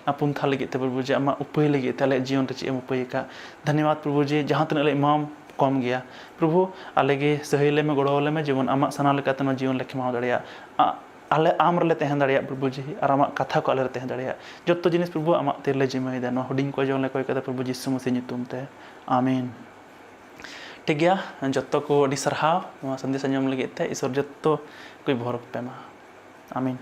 ᱟ, ᱯᱚᱱᱛᱷᱟ ᱞᱟᱹᱜᱤᱫ ᱛᱮ ᱯᱨᱚᱵᱷᱩ ᱡᱤ, ᱟᱢᱟᱜ ᱩᱯᱟᱹᱭ ᱞᱟᱹᱜᱤᱫ ᱛᱮ, ᱟᱞᱮᱭᱟᱜ ᱡᱤᱭᱚᱱ ᱨᱮ ᱪᱮᱫ ᱮᱢ ᱩᱯᱟᱹᱭ ᱟᱠᱟᱫ᱾ ᱫᱷᱚᱱᱭᱚᱵᱟᱫ ᱯᱨᱚᱵᱷᱩ ᱡᱤ, ᱡᱟᱦᱟᱸ ᱛᱤᱱᱟᱹᱜ ᱞᱮ ᱮᱢᱟᱢ ᱠᱚᱢ ᱜᱮᱭᱟ᱾ ᱯᱨᱚᱵᱷᱩ, ᱟᱞᱮ ᱜᱮ ᱥᱟᱹᱦᱟᱹᱭ ᱞᱮ ᱢᱮ, ᱜᱚᱲᱚ ᱟᱞᱮ ᱢᱮ, ᱡᱮᱢᱚᱱ ᱟᱢᱟᱜ ᱥᱟᱱᱟ ᱞᱮᱠᱟᱛᱮ ᱱᱚᱣᱟ ᱡᱤᱭᱚᱱ ᱞᱮ ᱠᱷᱮᱢᱟᱣ ᱫᱟᱲᱮᱭᱟᱜ᱾ ᱟ-, ᱟᱞᱮ ᱟᱢ ᱨᱮᱞᱮ ᱛᱟᱦᱮᱸ ᱫᱟᱲᱮᱭᱟᱜ ᱯᱨᱚᱵᱷᱩ ᱡᱤ, ᱟᱨ ᱟᱢᱟᱜ ᱠᱟᱛᱷᱟ ᱠᱚ ᱟᱞᱮ ᱨᱮ ᱛᱟᱦᱮᱸ ᱫᱟᱲᱮᱭᱟᱜ᱾ ᱡᱚᱛᱚ ᱡᱤᱱᱤᱥ ᱯᱨᱚᱵᱷᱩ ᱟᱢᱟᱜ ᱛᱤ ᱨᱮᱞᱮ ᱡᱤᱢᱟᱹᱭᱮᱫᱟ᱾ ᱱᱚᱣᱟ ᱦᱩᱰᱤᱧ ᱠᱚ ᱡᱚᱱ ᱞᱮ ᱠᱚᱭ ᱠᱟᱫᱟ ᱯᱨᱚᱵᱷᱩ ᱡᱤᱥᱩ ᱢᱟᱥᱤ ᱧᱩᱛᱩᱢ ᱛᱮ, ᱟᱢᱮᱱ᱾ ᱴᱷᱤᱠ ᱜᱮᱭᱟ, ᱡᱚᱛᱚ ᱠᱚ ᱟᱹᱰᱤ ᱥᱟᱨᱦᱟᱣ ᱱᱚᱣᱟ ᱥᱟᱸᱫᱮᱥ ᱟᱸᱡᱚᱢ ᱞᱟᱹᱜᱤᱫ ᱛᱮ᱾ ᱤᱥᱚᱨ ᱡᱚᱛᱚ ᱠᱚᱭ ᱵᱷᱚᱨ ᱯᱮ ᱢᱟ᱾ ᱟᱢᱮᱱ᱾